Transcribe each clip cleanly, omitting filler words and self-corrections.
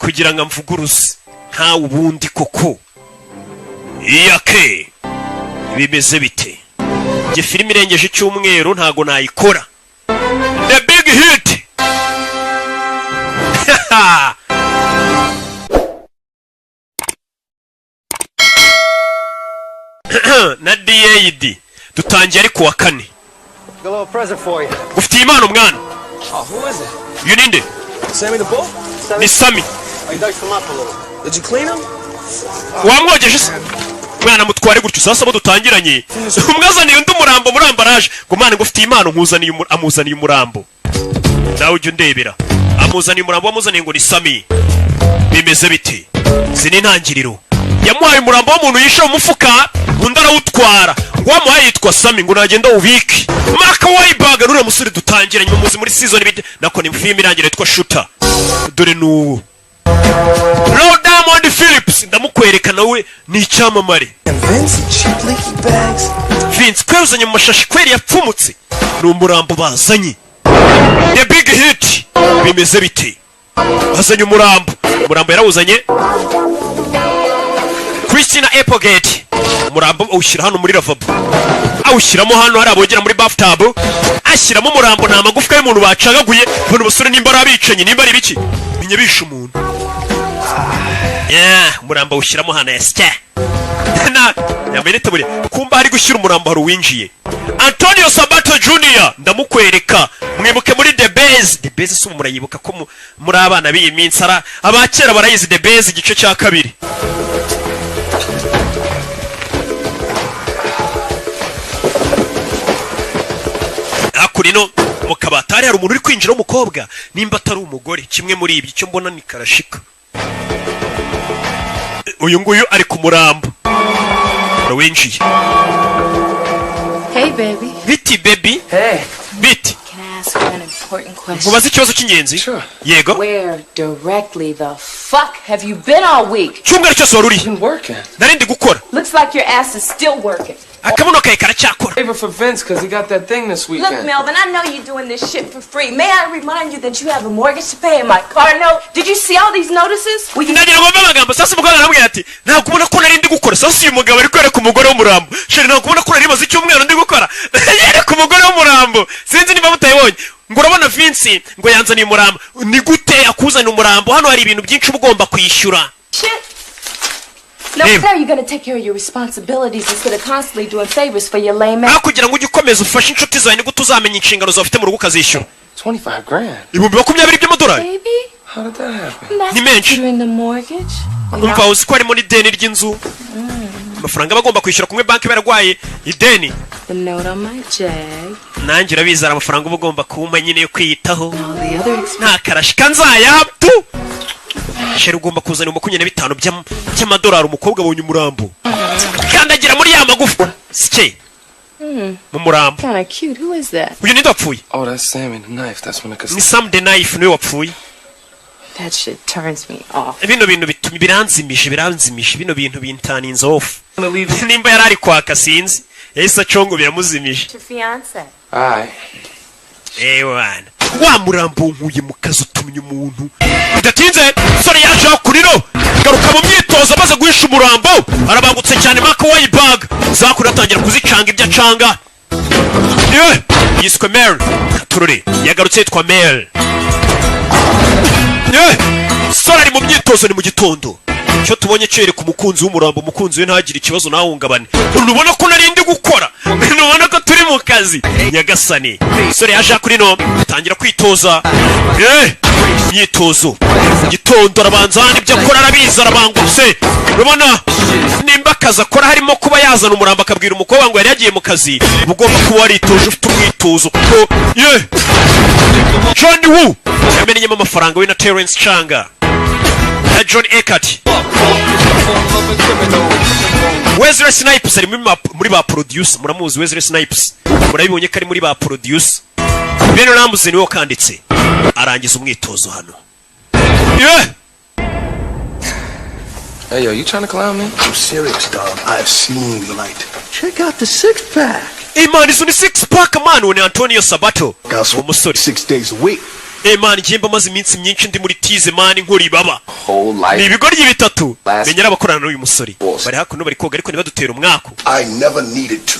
Kugira ngo amvuguruze nkawe ubundi koko iyake bimeze bite? Njye filime irengeje icyumweru ntago nayikora. The Big Hit. Na DAD dutangiye ari kuwa kane. Got a little present for you. Ufitiye impano, mwana. Oh, who is it? Uyu ninde? Sammy the Bull? Ni Sami. Oh, you diced him up a little. Did you clean him? Wamwogeje se, mwana? Mutware gutyo. Sasa abo dutangiranye, umwe azaniye undi umurambo muri ambaraje, ngo mwana, ngo ufitiye impano nkuzaniye amuzaniye umurambo. Nawe ujya undebera, amuzaniye umurambo. Wamuzaniye ngo ni Sami. Bimeze bite? Izi ni intangiriro. Yamuhaye umurambo w'umuntu yishe mu mufuka, undi arawutwara, ngo wamuhaye yitwa Sami, ngo nagenda wubike. Mark Wahlberg, nuriya musore dutangiranye, muzi muri season bite nako ni filime irangira yitwa Shooter. Dore n'ubu Lou Diamond Phillips ndamukwereka, nawe ni icyamamare. And Vince, cheap leaky bags. Vince kweri uzanye mu mashashi kweri yapfumutse. Ni umurambo bazanye. The Big Hit bimeze bite? Bazanye umurambo, umurambo yarawuzanye. Christina Applegate, umurambo awushyira hano muri lavabo, awushyiramo hano hari abogera muri bathtub, ashyiramo umurambo. Ni amagufwa y'umuntu bacagaguye. Bano basore nimba ari abicanyi, nimba ari ibiki, menya bishe umuntu. Yeah, umurambo awushyiramo hano yasya na yambaye n'itaburiya. Kumba hari gushyira umurambo, hari uwinjiye, Antonio Sabato Junior, ndamukwereka. Mwibuke muri The Base. The Base si ubu murayibuka ko muri abana b'iyi minsi, ara abakera barayizi. The Base igice cya kabiri. Hakurino mu kabati hari umuntu uri kwinjira w'umukobwa, nimba atari umugore, kimwe muri ibyo. Icyo mbona ni karashika. Uyu nguyu ari ku murambo winjiye. Hey, baby. Biti, baby. Hey. Biti. Can I ask you an important question? Nkubaze ikibazo cy'ingenzi? Sure. Yego. Where directly the fuck have you been all week? Cyumweru cyose wari uri? Been working. Nari ndi gukora. Looks like your ass is still working. Akabuno kawe karacyakora. Favor for Vince because he got that thing this Look, weekend. Melvin, I know you're doing this shit for free. May I remind you that you have a mortgage to pay and my car note? Did you see all these notices? Will you Ndagira ngo mve amagambo. Sasa umugabo aramubwira ati: "Ntabwo ubona ko nari ndi gukora?" Sasa uyu mugabo ari kwereka umugore w'umurambo: "Chérie, ntabwo ubona ko nari maze icyumweru ndi gukora?" Yereka umugore w'umurambo, sinzi niba mutayibonye. Ngo urabona Vince ngo yanzaniye umurambo. Ni gute akuzanira umurambo? Hano hari ibintu byinshi uba ugomba kwishyura. Shit? Now, Hey. when are you gonna take care of your responsibilities instead of constantly doing favors for your lame ass? Aho kugira ngo ujye ukomeza ufashe inshuti zawe, ni gute uzamenya inshingano zawe ufite mu rugo ukazishyura? 25 grand. 20,000 by'amadolari. Baby, How did that happen? that's Ni menshi. considering the mortgage. Umva, uzi ko harimo n'ideni ry'inzu, amafaranga aba agomba kwishyura kumwe banki barwaye ideni. The note on my Jag. Nanjye urabizi, hari amafaranga uba ugomba kumpa nyine yo kwiyitaho. All the other expenses. Nta karashika nzayatu. Chérie, ugomba kuzana 25 by'amadolari. Umukobwa abonye umurambo, kandagira muri ya magufa sike mu murambo. Kinda cute. Who is that? Uyu ninde wapfuye? Oh, that's Sammy the Knife. That's when the Ni Sam the Knife, niwe wapfuye. That shit turns me off. Bino bintu bituma biranzimisha, biranzimisha, bino bintu bintaninze off. Gonna leave. Nimba yari ari kwaka, sinzi, yahise acongo biramuzimije. Your fiance. All right. Ewana, wa murambo nkuye mu kazi utumye umuntu. Bidatinze sore yaje kuriro garuka mu myitozo, amaze guhisha umurambo arabangutse cyane. Mark Wahlberg zakuri atangira kuzicanga ibyo acanga. Yiswe Mel Katurore, yagarutse yitwa Mel. Sore ari mu myitozo, ni mu gitondo. Icyo tubonye cyereka umukunzi w'umurambo, umukunzi we ntagire ikibazo, ntahungabane. Ntubona ko nari ndi gukora? Ntubona ko turi mu kazi? Nyagasani, sore yaje kuri no atangira kwitoza. Imyitozo gitondo, arabanza hano ibyo akora arabizi, arabangutse. Urabona nimba akazi akora harimo kuba yazana umurambo akabwira umukobwa ngo yari yagiye mu kazi, uba ugomba kuba waritoje, ufite umwitozo, kuko ye John Woo yamenyemo amafaranga, we na Terence Chang na John Eckert. Wesley Snipes ari muri ba producer, muramuzi Wesley Snipes, murabibonye ko ari muri ba producer. Ben Ramsey niwe wakanditse. Arangiza umwitozo hano, yeah! Hey, yo, you trying to clown me? I'm serious, dog. I've seen the light. Check out the six pack. Hey man, izo ni six pack man. Uwo ni Antonio Sabato, umusore. 6 days a week. Eh man, njye mba maze iminsi myinshi ndi muri tize man, nkora ibaba. Whole life. Ni ibigoryi bitatu menya ari abakorana n'uyu musore. Bari hakuno bari koga, ariko ntibadutera umwaku. I never needed to.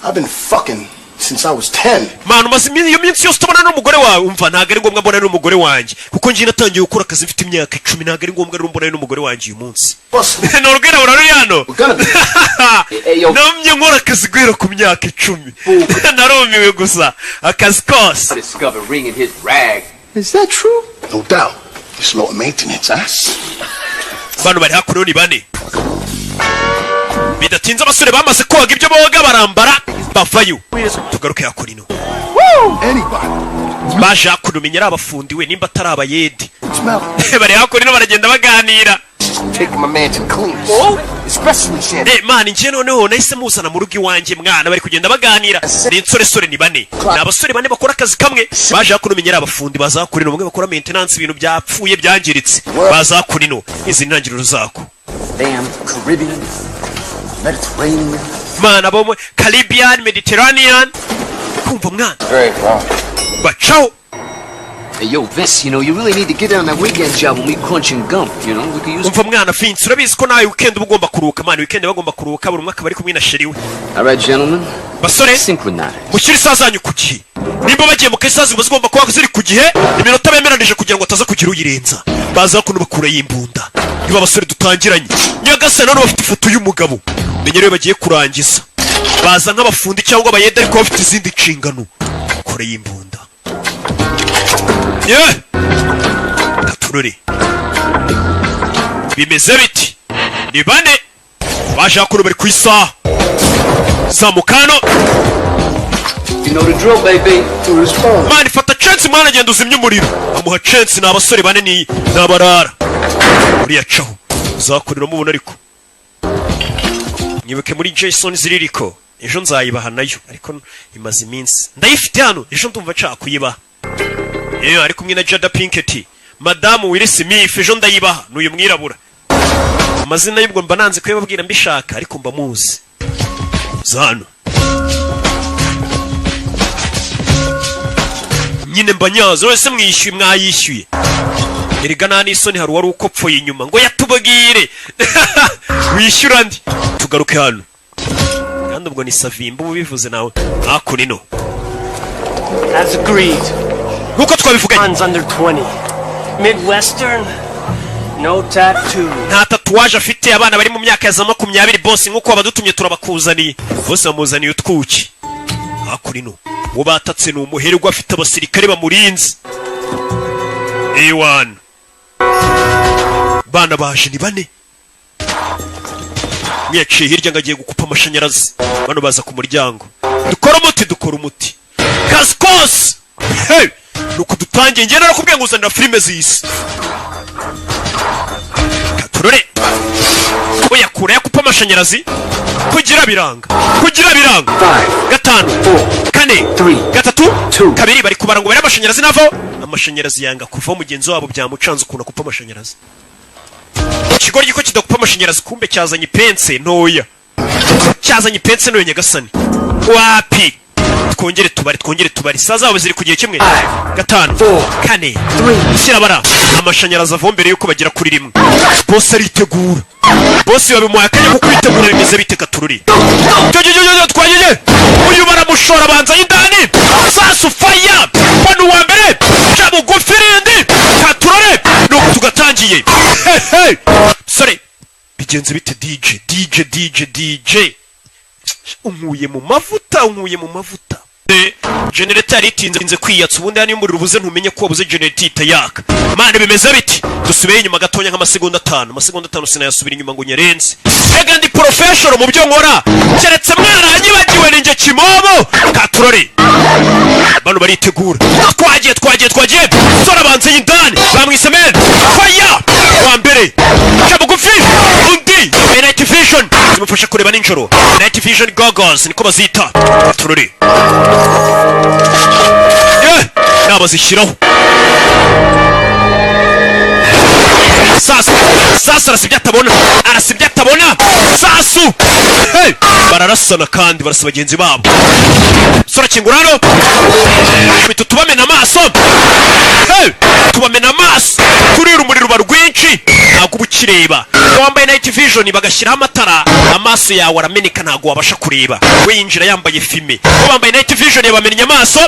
I've been fucking since I was 10. Man, umaze iyo minsi yose utabona n'umugore wawe. Umva, ntabwo ari ngombwa mbona n'umugore wanjye, kuko njye natangiye gukora akazi mfite imyaka 10. Ntabwo ari ngombwa rero mbona n'umugore wanjye uyu munsi. Ni urwirabura ruri hano. Namye nkora akazi guhera ku myaka 10, narumiwe gusa akazi kose. Discover ring in his rag. Is that true? No doubt. It's low maintenance, huh? Bano bari hakuno ni bane. Bidatinze abasore bamaze koga ibyo boga, barambara, bavayo. Tugaruke hakuno. Anybody. Baje hakuno, menya ari abafundi we, nimba atari abayedi. Bari hakuno baragenda baganira. Taking my man to the cleaners. Especially Shannon. Eh man, njye noneho nahise muzana mu rugo iwanjye mwana. Bari kugenda baganira, ni insoresore, ni bane, ni abasore bane bakora akazi kamwe. Baje hakuno, menya ari abafundi. Baza hakuno, bamwe bakora maintenance, ibintu byapfuye byangiritse. Baza hakuno, izi ni intangiriro zako. Damn Caribbean, Mediterranean. Mana, abo mu Caribbean, Mediterranean, kumva mwana. Great, bro. Bacaho. Hey, yo, Vince, you really need to get down that weekend job when we crunching gum. We could use. Umva mwana Vince, urabizi ko nawe weekend uba ugomba kuruhuka mwana. Weekend bagomba kuruhuka, buri umwe akaba ari kumwe na chérie we. All right, gentlemen. Basore, Synchronize. mushyire isaha zanyu ku gihe. Nimba bagiye mu kazi, ziba zigomba kuba ziri ku gihe, iminota bemeranije, kugira ngo ataza kugira uyirenza. Baza kuno bakurayo imbunda. Niba abasore dutangiranye, nyagasani, none bafite ifoto y'umugabo, menya rero bagiye kurangiza. Baza nk'abafundi cyangwa abayede, ariko bafite izindi nshingano. Kure y'imbunda ye katurore, bimeze biti? Ni bane baje hakuno, bari ku isaha, zamuka hano. You know the drill, baby. To respond. Man, fata chance mwana, genda uzimye umuriro. Amuha chance. Ni abasore bane, ni abarara. Uriya caho uzakurira mubona, ariko mwibuke muri Jason ziririko, ejo nzayibaha nayo, ariko imaze iminsi ndayifite hano, ejo ndumva nshaka kuyibaha. Yewe, ari kumwe na Jada Pinkett, madamu Will Smith. Ejo ndayibaha. N'uyu mwirabura, amazina y'ubwo mba nanze kuyababwira mbishaka, ariko mba muzi za hano nyine, mba nyazo wese. Mwishyuye, mwayishyuye erega, nta n'isoni. Hari uwari ukopfoye inyuma ngo yatubwire wishyura ndi. Tugaruke hano kandi ubwo ni Savimba uba ubivuze nawe hakuno ino. As agreed. Nk'uko twabivuganye. Hands under 20. Midwestern, no tattoo. Nta tatouage afite. Abana bari mu myaka ya za 20. Boss, nk'uko wabadutumye turabakuzaniye. Bose bamuzaniye utwuki. Hakuno ino uwo batatse ni umuherwe, afite abasirikare bamurinze. Ewana, bana baje ni bane. Umwe yaciye hirya ngo agiye gukupa amashanyarazi. Bano baza ku muryango. Dukora umuti, dukora umuti, kazi kose. Hey! Nuko dutangiye. Njye narakubwiye ngo uzanira filime z'isi. Katurore, uyakura yakupa amashanyarazi kugira biranga, kugira biranga. Gatanu, kane, gatatu, kabiri. Bari kubara ngo bare amashanyarazi navo. Amashanyarazi yanga kuva. Mugenzi wabo byamucanze ukuntu akupa amashanyarazi. Ikigoryi ko kidakupa amashanyarazi, kumbe cyazanye ipense ntoya, cyazanye ipense ntoya. Nyagasani, wapi! Twongere tubare, twongere tubare. Isaha zabo ziri ku gihe kimwe. Gatanu, kane, shyirabara amashanyarazi ava mbere yuko bagera kuri rimwe. Boss aritegura, boss babimuhaye akanya ko kwitegura. Bimeze bite? Katururi twagiye. Uyu baramushora, abanza y'indani. Sasu, faya bano, uwa mbere ca bugufi rindi. Katurore, nuko tugatangiye. Hey, sore, bigenze bite? DJ, DJ, DJ, DJ, unkuye mu mavuta, unkuye mu mavuta. Generator yari itinze kwiyatsa. Ubundi hano iyo umuriro ubuze, ntumenye ko wabuze, generator ihita yaka. Mane, bimeze biti? Dusubiye inyuma gatonya nk'amasegonda 5. Amasegonda 5 sinayasubira inyuma ngo nyarenze. Ega ndi professional mu byo nkora, keretse mwaranyibagiwe. Ni njye Kimobo. Katurore, bano baritegura. Twagiye, twagiye, twagiye. Sora, banze y'indani, bamwise men fire. Wa mbere ca bugufi, undi yambaye night vision zimufasha kureba nijoro, night vision goggles niko bazita. Katurore, nabazishyiraho. Sasa Sasa arasa ibyo atabona, arasa ibyo atabona. Sasu! Hey! Bararasana kandi barasa bagenzi babo. Sora, kingura hano. Bitu tubamena amaso. Hey! Tubamena amaso, kurira umuriro uba rwinshi, ntabwo uba ukireba. Iyo wambaye night vision bagashyiraho amatara, amaso yawe arameneka, ntabwo wabasha kureba. We yinjira yambaye fumé. Iyo bambaye night vision yabamennye amaso,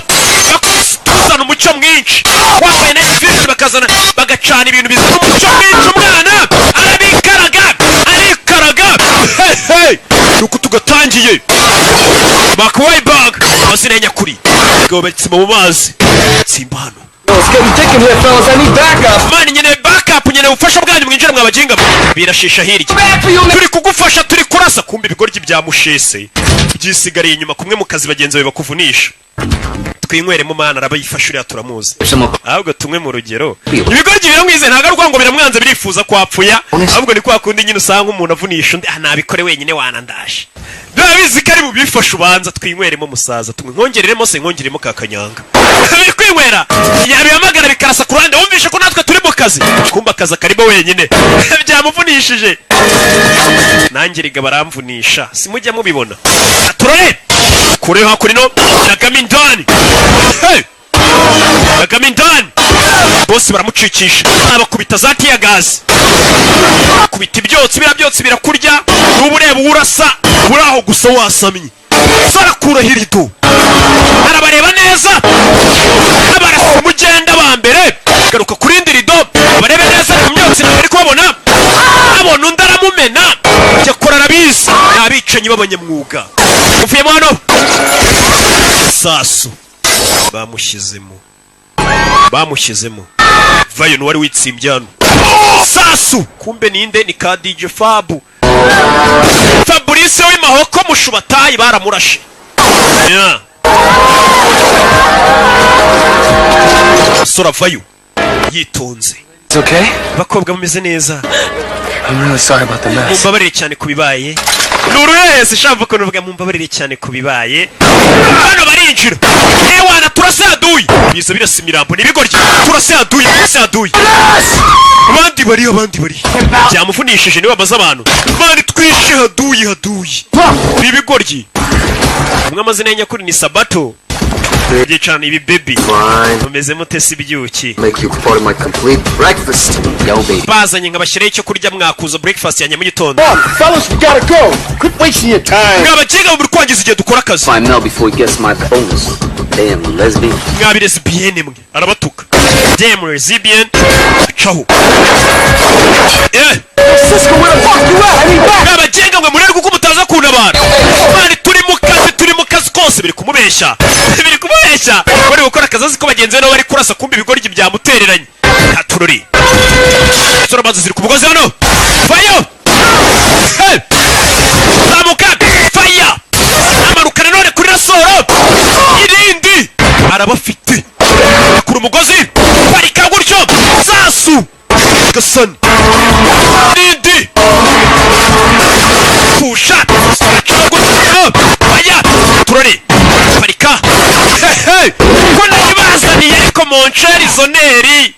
bakuzana umucyo mwinshi. Wambaye night vision bakazana, bagacana ibintu bizana umucyo mwinshi. Umwana arabikaraga, arikaraga. Hey, hey! Nuko tugatangiye. Mark Wahlberg, amazina ya nyakuri. Abagabo batsima mu mazi, tsimba hano. It's getting thick in here, fellas. I need backup. Man, nkeneye backup, nkeneye ubufasha bwanyu. Mwinjire mwabaginga mwe. Birashisha hirya. Turi kugufasha, turi kurasa. Kumva ibigoryi bya mushese byisigariye inyuma kumwe mu kazi bagenzi bawe bakuvunisha. Twinyweremo mana, arabayifasha uriya turamuzi. Ahubwo tunywe mu rugero. Ibigoryi biramwize, ntabwo ari ukuvuga ngo biramwanze, birifuza ko apfuya. Ahubwo ni kwa kundi nyine usanga umuntu avunisha undi, ah, nabikore wenyine wanandaje, biba bizi ko ari bubifashe. Ubanza twinyweremo musaza, tumwe nkongereremo se, nkongeremo ka kanyanga. Biri kwinywera, yabihamagara bikarasa ku ruhande. Wumvishe ko natwe turi mu kazi, kumba akazi akarimo wenyine byamuvunishije. Nanjye riga baramvunisha, simujya mubibona. Turore kure hakurino nagamo indani. Hey! Nagamo indani, bose baramucikisha, abakubita za tear gas, kubita ibyotsi. Biriya byotsi birakurya, nuba ureba uwo urasa uri aho gusa wasamye. Sarakuraho irido, arabareba neza, abarasa umugenda ba mbere. Garuka kuri indi rido barebe neza mu myotsi, ntabwo ari kubabona. Abona undi aramumena. Cyakora arabizi, ni abicanyi b'abanyamwuga. Uvuyemo hano, sasu bamushyizemo, bamushyizemo vayo. Wari witsimbye hano sasu, kumbe ninde? Ni ka DJ Fabu, Fabrice w'Imahoko Mushubatayi, baramurashe. Yeah. Umusore avayo yitonze. It's okay? Abakobwa bameze neza? I'm really sorry about the mess. Mumbabarire cyane ku bibaye. Ni uruhehesi shaka ukuntu uvuga mumbabarire cyane ku bibaye. Hano barinjira. Ewana, turasaduye, biza birasa imirambo. Ni ibigoryi. Turasaduye, turasaduye. Abandi bari, abandi bari, byamuvunishije niwe bamaze abantu. Bandi twishe haduyi, haduyi. Ni ibigoryi. Umwe amazina ye nyakuri ni Sabato. Byicana ibi baby. Fine. Tumeze mute si ibyuki? Make you part of my complete breakfast. Yo, baby. Bazanye nkabashyiraho icyo kurya, mwakuza breakfast yanjye mu gitondo. Come on, fellas, we gotta go. Quit wasting your time. Mwabagenga muri kwangiza igihe dukora akazi. Find Mel before he gets my bonus. Damn lesbian. Mwabi lesbienne mwe, arabatuka. Damn lesbian. Acaho. Cisco, where the fuck you at? I need back. Mwabagenga mwe, murebe kuko mutaza kuntabara. Man, turi mu kazi, turi mu kazi kose. Biri kumubeshya, biri kumubeshya. Bari gukora akazi, azi ko bagenzi be nabo bari kurasa. Kumva ibigoryi byamutereranye. Katurori sora ziri ku mugozi hano. Vayo! Hey! Zamuka, faya, amanuka nanone kuri rasoro irindi. Arabafite, akura umugozi, parika gutyo. Sasu gasani n'indi pusha gutyo, faya, turore, parika. Hehe, ko nayibazaniye ariko monsheri zoneri.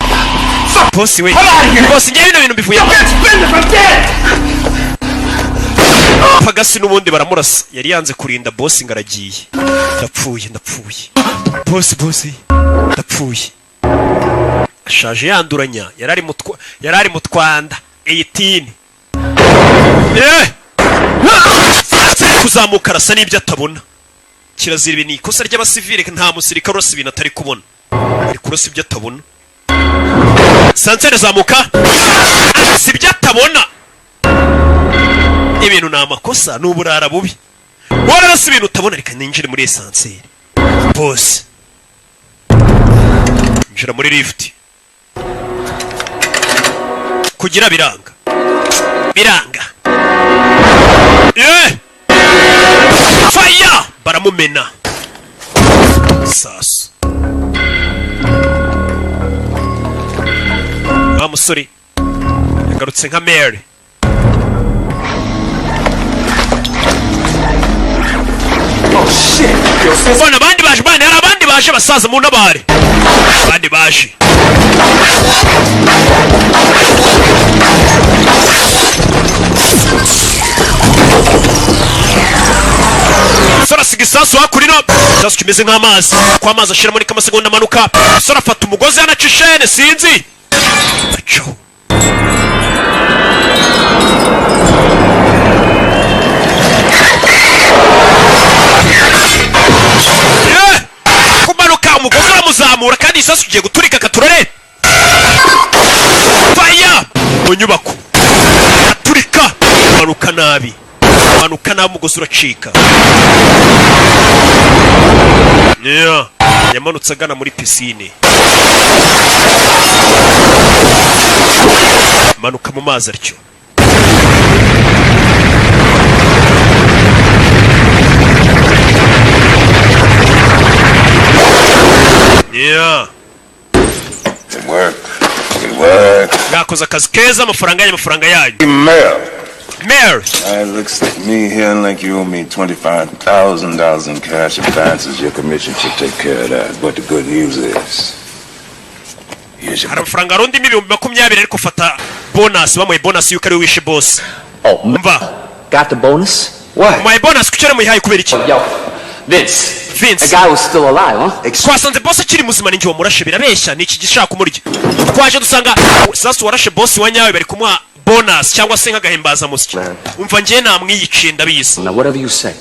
Bosi we, bosi, njyewe bino bintu bivuyemo. Pagasi n'ubundi baramurasa. Yari yanze kurinda bosi ngo aragiye. Ndapfuye, ndapfuye bosi, bosi ndapfuye. Ashaje yanduranya. Yari ari mu twanda 18. Eh! Kuzamuka arasa n'ibyo atabona. Kirazira, ibi ni ikosa ry'abasivile. Nta musirikare urasa ibintu atari kubona. Ari kurasa ibyo atabona. Sansere zamuka, arasa ibyo atabona. Ibintu ni amakosa, ni uburara bubi. Wararasa ibintu utabona. Reka ninjire muri ascenseur bose. Injira muri lift kugira biranga, biranga. Eh! Faya, baramumena sasu. Wa musore yagarutse nka Mary. Oh shit! Yo, sis. Mbona abandi baje bane, hari abandi baje basaza mu ntabare, abandi baje. Igisasu kimeze nk'amazi, ko amazi ashiramo niko amasegonda amanuka. Umusore afata umugozi, yanaca ishene, sinzi acaho. Yeah! Kumanuka, umugozi uramuzamura, kandi igisasu kigiye guturika. Katurore faya mu nyubako, aturika, manuka nabi, manuka nabi, umugozi uracika. Yeah. Yamanutse agana muri pisine, manuka mu mazi atyo. Yeah. It worked. It worked. Mwakoze akazi keza, amafaranga yanyu, amafaranga yanyu. Mel. Mel. It looks to me here like you owe me $25,000 in cash advances. Your commission should take care of that. But the good news is, here's your Hari amafaranga arundimo 20,000, ariko fata bonus. Bamuhaye bonus yuko ariwe wishe boss. Oh, Mva. Got the bonus? What? Umuhaye bonus, kuki yaramuyihaye? Kubera iki? Yo, Vince. Vince. That guy was still alive, huh? Twasanze boss akiri muzima, ninjye wamurashe. Birabeshya, ni iki gishaka kumurya. Twaje dusanga sasu warashe boss wa nyawe bari kumuha bonus cyangwa se nk'agahimbazamusyi. Umva, njye namwiyiciye, ndabizi. Now, whatever you say.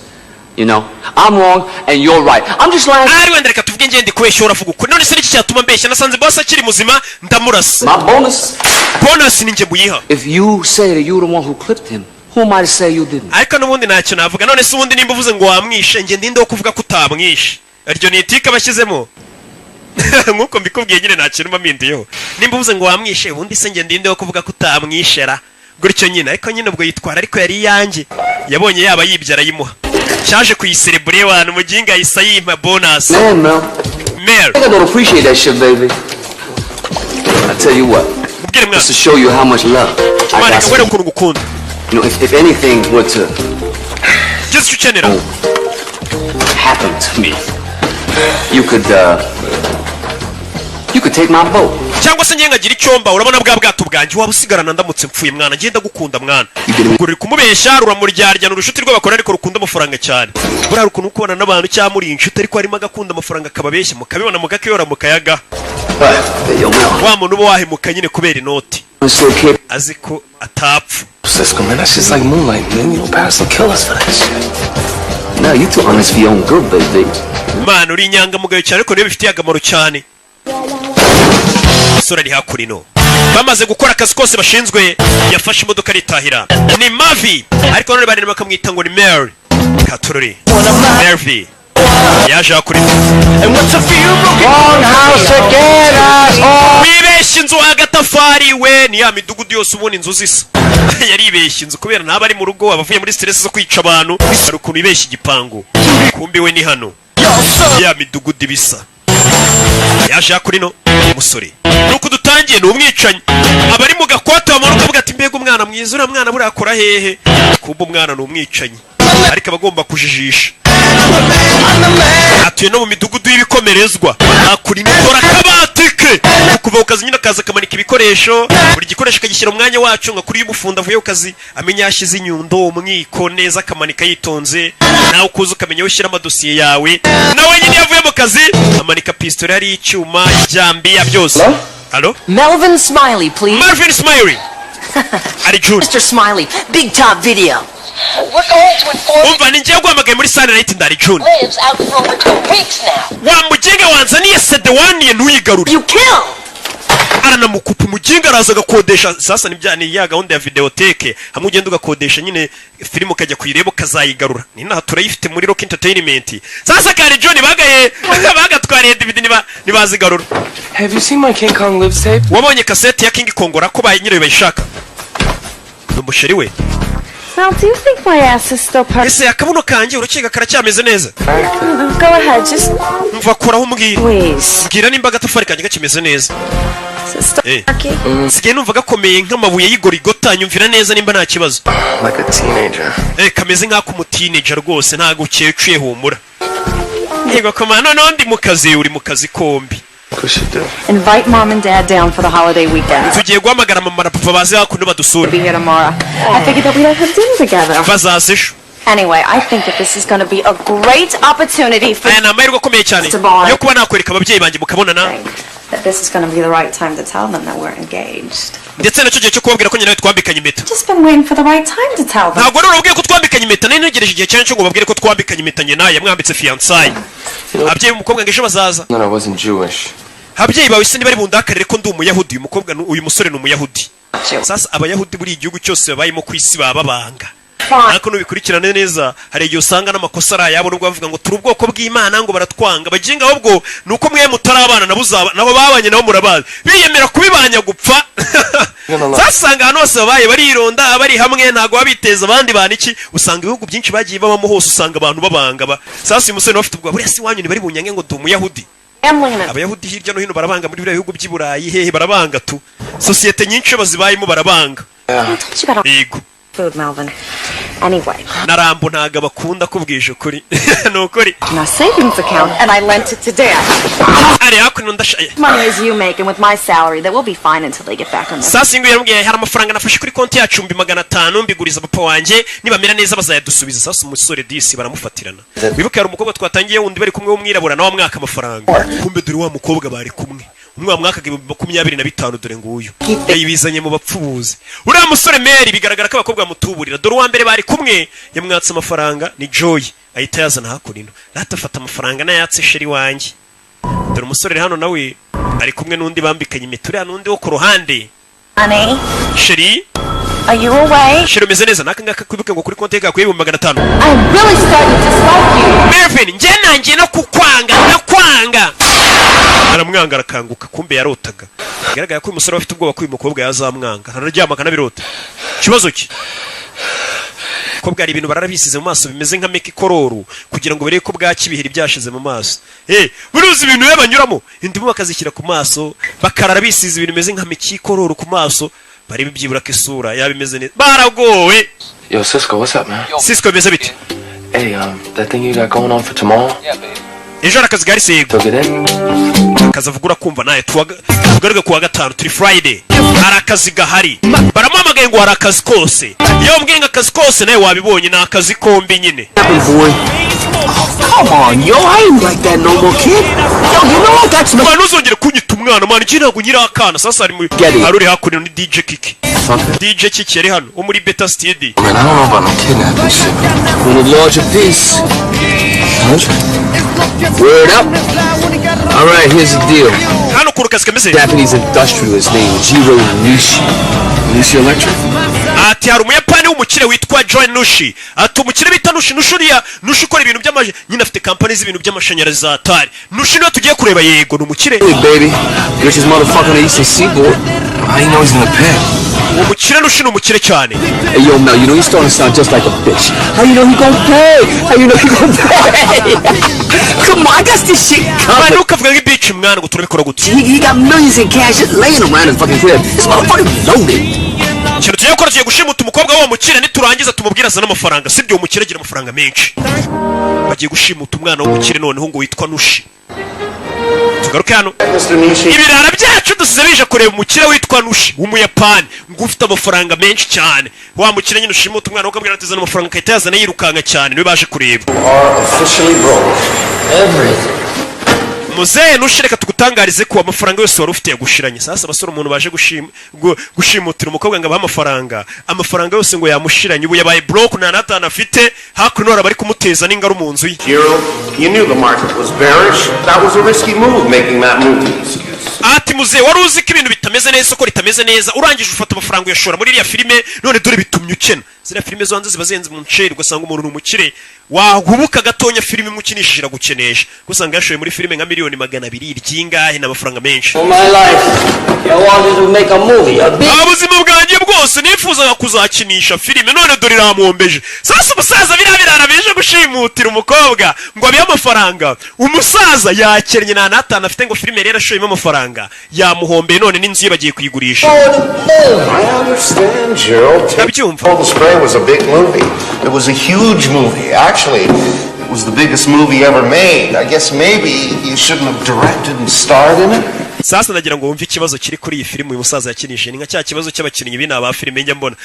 I'm wrong and you're right. I'm just lying. Ari wenda reka tuvuge ngende kubeshya, uravuga ukuri. None se niki cyatuma mbeshya? Nasanze boss akiri muzima, ndamurasa. My bonus. Bonus ninjye muyiha. If you say that you're the one who clipped him, who am I to say you didn't? Ariko n'ubundi ntacyo navuga. None se ubundi nimba uvuze ngo wamwishe, njye ndinde wo kuvuga ko utamwishe? Iryo ni itike abashyizemo nk'uko mbikubwiye nyine, nta kintu mba mpinduyeho. Nimba uvuze ngo wamwishe, ubundi se njye ndinde wo kuvuga ko utamwishera gutyo nyine? Ariko nyine ubwo yitwara, ariko yari iyanjye. Yabonye yaba yibye, arayimuha. Cyaje kuyiserebure wantu, umuginga yahise ayimpa bonus. Man, Mel. Mel. I think I don't appreciate that shit, baby. I tell you what. Mubwire mwana. Just to show you how much love I Mwana, got. reka ukuntu ngukunda. If anything were to Ugeze icyo ukenera happen to me, you could take my boat. Cyangwa se njye nkagira icyomba, urabona bwa bwato bwanjye waba usigarana ndamutse mpfuye. Mwana, ngenda gukunda mwana. Ubwo ruri kumubeshya, ruramuryarya. Ni urushuti rw'abakora, ariko rukunda amafaranga cyane. Buriya ukuntu ukubona n'abantu cyangwa muri inshuti, ariko harimo agakunda amafaranga, akababeshya, mukabibona, mukakiyora, mukayaga. But, yo, Mel. Wa muntu uba wahemuka nyine kubera inoti, I'm still capable. azi ko atapfa. Cisco, man, that's just like moonlight, man. Paris will kill us for that shit. No, you too honest for your own good, baby. Mwana, uri inyangamugayo cyane, ariko niyo bifitiye akamaro cyane. Umusore ari hakurino, bamaze gukora akazi kose bashinzwe, yafashe imodoka aritahira. Ni Mavi, ariko none barimo bakamwita ngo ni Mary Katururi. Mervi yaje hakurino. Wrong house again, asshole! Wibeshye inzu agatafari we. Ni ya midugudu yose ubona inzu zisa. Yaribeshye inzu kubera ntaba ari mu rugo, aba avuye muri stress zo kwica abantu. Hari ukuntu yibeshye igipangu, kumbi we ni hano, ya midugudu ibisa. Yaje hakurino umusore, nuko dutangiye ni umwicanyi. Abari mu gakote bamanuka bavuga ati: "Mbega umwana mwiza, uriya mwana buriya akora hehe?" Kumbe umwana ni umwicanyi, ariko aba agomba kujijisha. Atuye no mu midugudu y'ibikomerezwa hakurino. Dore akabati ke kuva ku kazi nyine, akaza akamanika ibikoresho, buri gikoresho akagishyira mu mwanya wacu, nka kuri y'umufundi avuye ku kazi amenya yashyize inyundo, umwiko neza, akamanika yitonze. Nawe ukuza ukamenya aho ushyira amadosiye yawe. Nawe nyine iyo avuye mu kazi amanika pisitoli, hariho icyuma, ijambiya, byose. Halo? Melvin Smiley, please. Marvin Smiley ari June. Mr. Smiley, Big Top Video. We're going to inform Umva, ni ngiye guhamagaye muri Sunlight, ndari June. lives out for over 2 weeks now. Wa muginga wanzaniye sede waniye, ntuyigarure. You kill! Aranamukupa umuginga, araza agakodesha. Sasa ni bya ni ya gahunda ya videoteke, hamwe ugenda ugakodesha nyine filime, ukajya kuyireba ukazayigarura. Ni naha turayifite muri Rock Entertainment. Sasa kare John bagaye bagatwariye DVD, niba nibazigarura. Have you seen my King Kong Lives tape? Wabonye kasete ya King Kong? Ko ba nyirayo bayishaka, ni umusheri we. Well, do you think my ass is still perfect? Ese akabuno kanjye urukeka karacyameze neza? Go ahead, just Mva, koraho umbwira. please. Mbwira nimba agatafari kanjye gakimeze neza. Is it still Eh. rocky? Nsigaye numva gakomeye nk'amabuye y'igorigota. Nyumvira neza nimba nta kibazo. Like a teenager. Eh, kameze nk'ak'umuteenager rwose, ntabwo ukecuye, humura. Yego koma, noneho ndi mu kazi, uri mu kazi kombi. Push it through. Invite Mom and Dad down for the holiday weekend. Tugiye guhamagara mama na papa baze hakuno badusure. Be here tomorrow. I figured that we'd all have dinner together. Bazaza ejo. Anyway, I think that this is going to be a great opportunity for Aya ni amahirwe akomeye cyane yo kuba nakwereka ababyeyi banjye mukabonana. That this is going to be the right time to tell them that we're engaged. Ndetse nacyo gihe cyo kubabwira ko nyine nawe twambikanye impeta. Just been waiting for the right time to tell them. Ntabwo rero urabwiye ko twambikanye impeta, nari ntegereje igihe cyane cyo ngo babwire ko twambikanye impeta. Njye nawe yamwambitse fiançailles. Ababyeyi b'umukobwa ngo ejo bazaza. That I wasn't Jewish. Ababyeyi bawe se ntibari bundakarire ko ndi umuyahudi? Uyu mukobwa uyu musore ni umuyahudi. Sasa abayahudi buri igihugu cyose babayemo ku isi baba babanga, ariko nubikurikirane neza hari igihe usanga n'amakosa ari ayabo, nubwo bavuga ngo turi ubwoko bw'Imana, ngo baratwanga baginga. Ahubwo ni uko mwe mutari abana nabo, uzaba nabo babanye nabo murabazi, biyemera kubibanya gupfa. Sasanga ahantu hose babaye barironda, bari hamwe, ntabwo baba biteza abandi bantu iki. Usanga ibihugu byinshi bagiye babamo hose usanga abantu babanga ba. Sasa uyu musore nawe afite ubwoba, buriya si iwanyu ntibari bunyange ngo ndi umuyahudi? Abayahudi hirya no hino barabanga, muri biriya bihugu by'i Burayi hehe barabanga tu. Sosiyete nyinshi iyo bazibayemo barabanga. Yego. Food, Melvin. Anyway, Na Rambo ntabwo abakunda, kubwije ukuri, ni ukuri. in our savings account, and I lent it to Dad. Ari hakuno ndashaye. Money as you make, and with my salary, that we'll be fine until they get back on their. Sasa ingo yaramubwiye, hari amafaranga nafashe kuri konti yacu 500,000, mbiguriza papa wanjye, nibamera neza bazayadusubiza. Sasa umusore disi baramufatirana. Wibuke hari umukobwa twatangiye wundi bari kumwe w'umwirabura, nawe amwaka amafaranga. Kumbe dore wa mukobwa bari kumwe, umwe wamwakaga 25,000, dore nguyu yayibizanye mu bapfubuzi. Uriya musore Mary bigaragara ko abakobwa bamutuburira. Dore uwa mbere bari kumwe yamwatse amafaranga ni Joy, ahita yazana hakuno rata, afata amafaranga n'ayatse chéri wanjye. Dore umusore hano nawe ari kumwe n'undi bambikanye impeta, uriya n'undi wo ku ruhande. Honey, Chéri. are you away? Chéri, umeze neza? N'aka ngaka kwibuke ngo kuri konti ye gakuye 500,000. I'm really starting to dislike you. Melvin, njye nanjye no kukwanga ndakwanga. Aramwanga, arakanguka, kumbe yarotaga. Bigaragara ko uyu musore afite ubwoba ko uyu mukobwa yazamwanga, araryama akanabirota. Ikibazo cye ko bwari ibintu barara bisize mu maso bimeze nka meki kororu, kugira ngo barebe ko bwaki ibiheri byashize mu maso. Buruzi ibintu iyo banyuramo indimu bakazishyira ku maso, bakarara bisize ibintu bimeze nka meki kororu ku maso, barebe byibura ko isura yaba imeze neza. Baragowe. Yo, Cisco, what's up, man? Cisco, bimeze bite? Hey, that thing you got going on for tomorrow? Ejo hari akazi gahari se? Yego. Took it in? Akazi avuga urakumva nawe, tugaruke kuwa gatanu, turi Friday, hari akazi gahari. Baramuhamagaye ngo hari akazi kose. Iyo bambwiye ngo akazi kose, nawe wabibonye, ni akazi kombi nyine. Boy. Come on, yo, I ain't like that no more, kid. Yo, you know what? That's Mwana, ntuzongere kunyita umwana, mwana, iki ntabwo nkiri akana. Sasa hari hari uri hakuno ni DJ Kiki. DJ Kiki yari hano wo muri Beta Studio. Man, I don't know about no kidnapping shit. Want a larger piece? Word up. All right, here's the deal. Hano ukuntu kazi kameze. Japanese industrialist named Jiro Nishi. Nishi Electric? Ati hari umuyapani w'umukire witwa John Nushi. Ati umukire bita Nushi, Nushi uriya Nushi ukora ibintu by'amaje nyine, afite kampani z'ibintu by'amashanyarazi za Atari. Nushi niwe tugiye kureba. Yego, ni umukire. Hey, baby. Richest motherfucker on the Eastern Seaboard. How you know he's gonna pay? Uwo mukire Nushi ni umukire cyane. Hey, yo, Mel, you know you're starting to sound just like a bitch. How you know he gonna pay? How you know he gonna pay? Come on, I got this shit Mwana, covered. ntukavuga nk'ibici mwana, ngo turabikora gute? He got millions in cash just laying around his fucking crib. This motherfucker loaded. Ikintu tugiye gukora, tugiye gushimuta umukobwa w'uwo mukire, niturangiza tumubwire azane amafaranga. Sibyo? Uwo mukire agira amafaranga menshi. Bagiye gushimuta umwana w'umukire noneho ngo witwa Nushi. Tugaruke hano, ibirara byacu dusize bije kureba umukire witwa Nushi w'umuyapani, ngo ufite amafaranga menshi cyane. Wa mukire nyine ushimuta umwana ukabwira ati zana amafaranga, agahita yazana yirukanka cyane, niwe baje kureba. Are officially broke. Everything. Muzehe Nushi, reka tugutangarize ko amafaranga yose wari ufite yagushiranye. Sasa abasore, umuntu baje gushimutira umukobwa ngo abahe amafaranga, amafaranga yose ngo yamushiranye, ubu yabaye broke, nta n'atanu afite. Hakuno hari abari kumuteza n'ingaru mu nzu ye. Jiro, you knew the market was bearish. That was a risky move, making that movie. Ati muzehe, wari uzi ko ibintu bitameze neza, isoko ritameze neza, urangije ufata amafaranga uyashora muri iriya filime, none dore bitumye ukena. Ziriya filime zo hanze ziba zihenze mu nceri, ugasanga umuntu ni umukire, wahubuka gatonya filime imukinishije iragukenesha, usanga yashoye muri filime nka 200,000,000 ry'ingahe, ni amafaranga menshi. For my life, I wanted to make a movie, a big Ubuzima bwanjye bwose nifuzaga kuzakinisha filime, none dore iramwombeje. Sasa umusaza, biriya birara bije gushimutira umukobwa ngo abihe amafaranga, umusaza yakennye, nta n'atanu afite, ngo filime rero ashoyemo amafaranga yamuhombeye, none n'inzu ye bagiye kuyigurisha. I understand, Gerald. Ndabyumva. Cold Spray was a big movie. It was a huge movie. Actually, it was the biggest movie ever made. I guess maybe you shouldn't have directed and starred in it. Sasa ndagira ngo wumve ikibazo kiri kuri iyi filime uyu musaza yakinishije. Ni nka cya kibazo cy'abakinnyi b'ina ba filime njya mbona.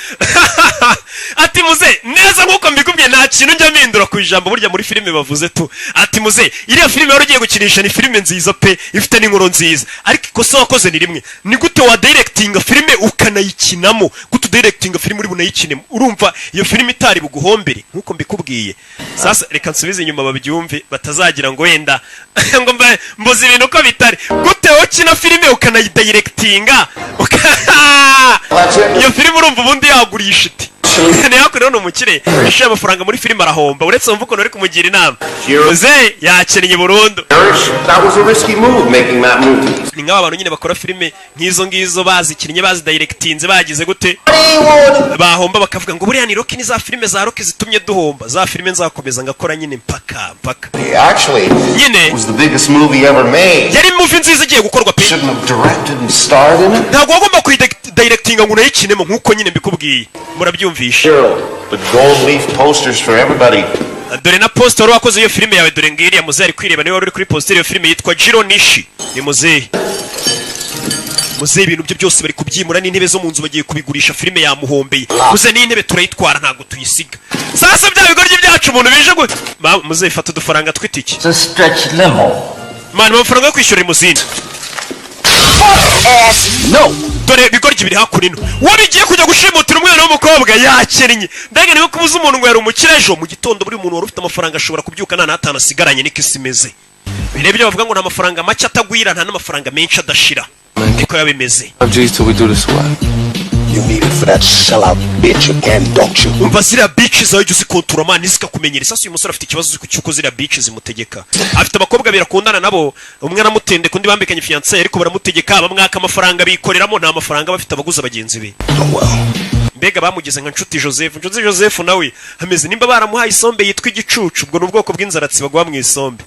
Ati: "Muze neza nk'uko mbikubwiye, nta kintu njya mpindura ku ijambo burya muri filime bavuze tu." Ati: "Muze, iriya filime wari ugiye gukinisha ni filime nziza pe, ifite n'inkuru nziza, ariko ikosa wakoze ni rimwe. Ni gute wa directinga filime ukanayikinamo? Gute udirectinga filime uri bunayikinemo? Urumva iyo filime itari buguhombere nk'uko mbikubwiye?" Sasa reka nsubize inyuma babyumve, batazagira ngo wenda ngo mbuze ibintu uko bitari. Gute wowe ukina filime ukanayidirectinga? Iyo filime urumva ubundi yagurisha iti? Ntiyakure ni umukire, yashoye amafaranga muri filime arahomba. Uretse wumva ukuntu uri kumugira inama, muze yakennye burundu. That was a risky move, making that movie. Ni nk'aba bantu nyine bakora filime nk'izo ngizo, bazikinnye, bazidirectinze, bagize gute, bahomba bakavuga ngo buriya ni Rocky, ni za filime za Rocky zitumye duhomba. Za filime nzakomeza ngakora nyine mpaka mpaka. Actually, nyine it was the biggest movie ever made. Yari movie nziza igiye gukorwa pe. Shouldn't have directed and starred in it. Ntabwo wagomba kuyidirectinga ngo unayikinemo nk'uko nyine mbikubwiye. Murabyumvisha? But gold leaf posters for everybody. Dore na poster wari wakoze iyo filime yawe, dore ngiriya. Muzehe ari kwireba, niwe wari uri kuri poster iyo filime yitwa Jiro Nishi. Ni muzehe, muzehe ibintu bye byose bari kubyimura, n'intebe zo mu nzu bagiye kubigurisha. Filime yamuhombeye. Muzehe, n'intebe turayitwara, ntabwo tuyisiga. Sasa bya bigoryi byacu umuntu bije gu muzehe, fata udufaranga tw'itike. It's a stretch limo. Man, amafaranga yo kwishyura limousine. No. Dore bigoryi biri hakuno. Uwo bigiye kujya gushimutira umwana w'umukobwa yakennye. Mbega niba kubuza umuntu ngo yari umukire, ejo mu gitondo buri muntu wari ufite amafaranga ashobora kubyuka nta n'atanu asigaranye. Niko isi imeze. Birebye bavuga ngo nta mafaranga make atagwira, nta n'amafaranga menshi adashira. Niko biba bimeze. G's till we do this what? You need it for that sellout bitch again, don't you? Umva, ziriya bitch zawe jya uzikontura man, zikakumenyera. Sasa uyu musore afite ikibazo cy'uko ziriya bitch zimutegeka. Afite abakobwa babiri akundana nabo, umwe aramutendeka, undi bambikanye fiancé, ariko baramutegeka, bamwaka amafaranga bikoreramo. Nta mafaranga bafite, abaguza bagenzi be. Mbega bamugize nka Nshuti Joseph. Nshuti Joseph nawe ameze nimba baramuhaye isombe yitwa igicucu. Ubwo ni ubwoko bw'inzaratsi baguha mu isombe.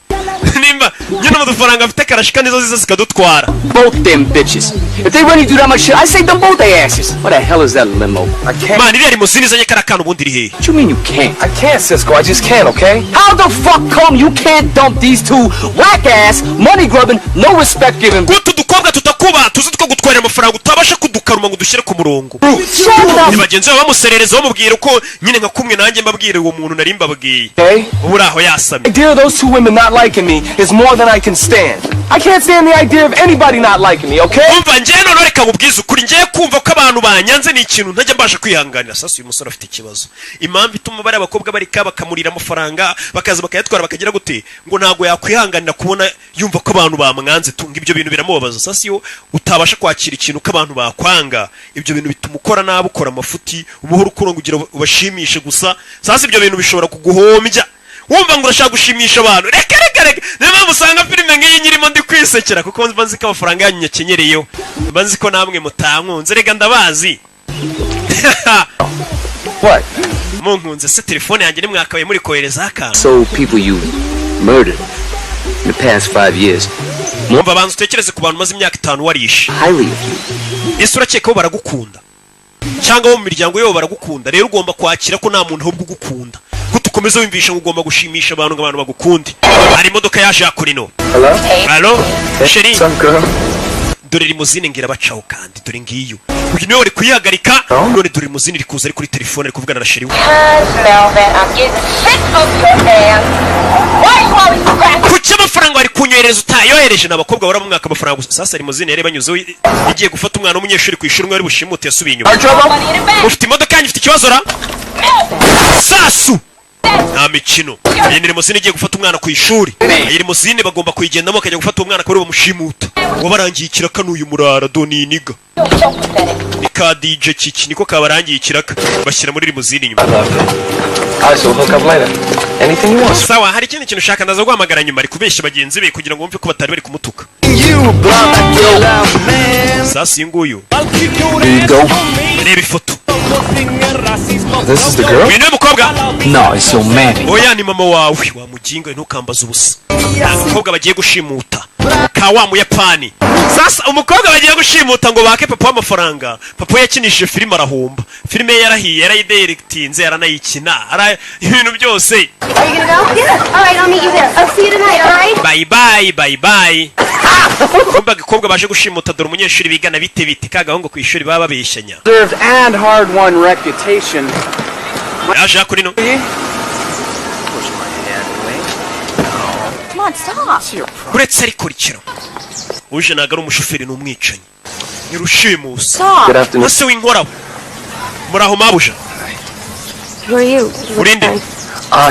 Nimba nyine mu dufaranga afite karashika, nizo ziza zikadutwara. Both them bitches. If they really do that much shit, I say them both their asses. What the hell is that limo? I can't. Man, iriya limousine izanye kariya kana ubundi iri hehe? What you mean you can't? I can't, Cisco. I just can't, okay? How the fuck come you can't dump these two whack ass, money grubbing, no respect giving? Guta udukobwa tutakuba tuzi two gutwarira amafaranga, utabasha kudukaruma ngo udushyire ku murongo? Shut Ni up. bagenzi babo bamuserereza, bamubwira uko nyine nka kumwe nanjye mbabwira uwo muntu nari mbabwiye. Okay? Ubu uri aho yasamye. The idea of those two women not liking me is more than I can stand. I can't stand the idea of anybody not liking me, okay? Umva, njyewe noneho reka nkubwize ukuri, ngiye kumva ko abantu banyanze ni ikintu ntajya mbasha kwihanganira. Sasa uyu musore afite ikibazo. Impamvu ituma bariya bakobwa barika bakamurira amafaranga, bakaza bakayatwara, bakagira gute, ngo ntabwo yakwihanganira kubona yumva ko abantu bamwanze tunga. Ibyo bintu biramubabaza. Sasa iyo utabasha kwakira ikintu ko abantu bakwanga, ibyo bintu bituma ukora nabi, ukora amafuti, ubuhoro ukura ngo ugira ubashimishe gusa. Sasa ibyo bintu bishobora kuguhombya, wumva ngo urashaka gushimisha abantu. Reka reka reka, niyo mpamvu usanga filime nk'iyi nyirimo ndi kwisekera, kuko mba nzi ko amafaranga yanyu nyakenyereyeho, mba nzi ko namwe mutankunze. Reka ndabazi. What? Munkunze se telefone yanjye nimwakabaye muri koherezaho akantu? So people you murdered in the past 5 years Mwumva, banza utekereze ku bantu umaze imyaka 5 warishe. highly of you. Ese urakeka bo baragukunda, cyangwa bo mu miryango yabo baragukunda? Rero ugomba kwakira ko nta muntu ahubwo ugukunda, ko tukomeza wumvisha ngo ugomba gushimisha abantu ngo abantu bagukunde. Hari imodoka yaje hakurino. Hello? Allo, chérie. What's up, girl? Dore limousine ngira bacaho, kandi dore ngiyo. Uyu niwe wari kuyihagarika. None dore limousine iri kuza, ari kuri telefone, ari kuvugana na chérie we. Melvin, I'm getting sick of your ass. Why you always scratching? Kuki amafaranga wari kunyohereza utayohereje? Ni abakobwa bahora bamwaka amafaranga gusa. Sasa limousine yari banyuzeho igiye gufata umwana w'umunyeshuri ku ishuri, umwe wari bushimute yasubiye inyuma. Money in the bank. Ufite imodoka yanyu ifite ikibazo ra sasu, nta mikino. Iyi ni limousine igiye gufata umwana ku ishuri. Iyi limousine bagomba kuyigendamo bakajya gufata uwo mwana, akaba ariwe bamushimuta. Wabarangiye ikiraka n'uyu murara doniniga. You're so pathetic. Ni ka DJ Kiki, niko kabarangiye ikiraka, bashyira muri limousine inyuma. All right, so we'll hook up later. Anything you want. Sawa, hari ikindi kintu ushaka? Ndaza guhamagara nyuma. Ari kubeshya bagenzi be kugira ngo bumve ko batari bari kumutuka. Sasa uyu nguyu. Here you go. Reba ifoto. This is the girl? Uyu niwe mukobwa? No, it's your mammy. Oya, ni mama wawe wa muginga, ntukambaze ubusa. Nta mukobwa bagiye gushimuta ka wa muyapani. Sasa umukobwa bagiye gushimuta ngo bake papa w'amafaranga. Papa we yakinishije filime arahomba. Filime ye yarahiye, yarayidirectinze, yaranayikina, ibintu byose. Are you gonna go? Yeah. All right, I'll meet you there. I'll see you tonight, all right? Bye bye, bye bye. Kumbe agakobwa baje gushimuta, dore umunyeshuri bigana. Bite bite ka gahungu ku ishuri baba babeshyanya. Deserved and hard-won reputation. Yaje hakurino. Push my hand away. Come on, stop. Uretse ariko rikiro uje ntabwo ari umushoferi, ni umwicanyi, ni rushimusi. Stop. Good afternoon. Ese w'inkoraho, muraho mabuja. Who are you? Urinde?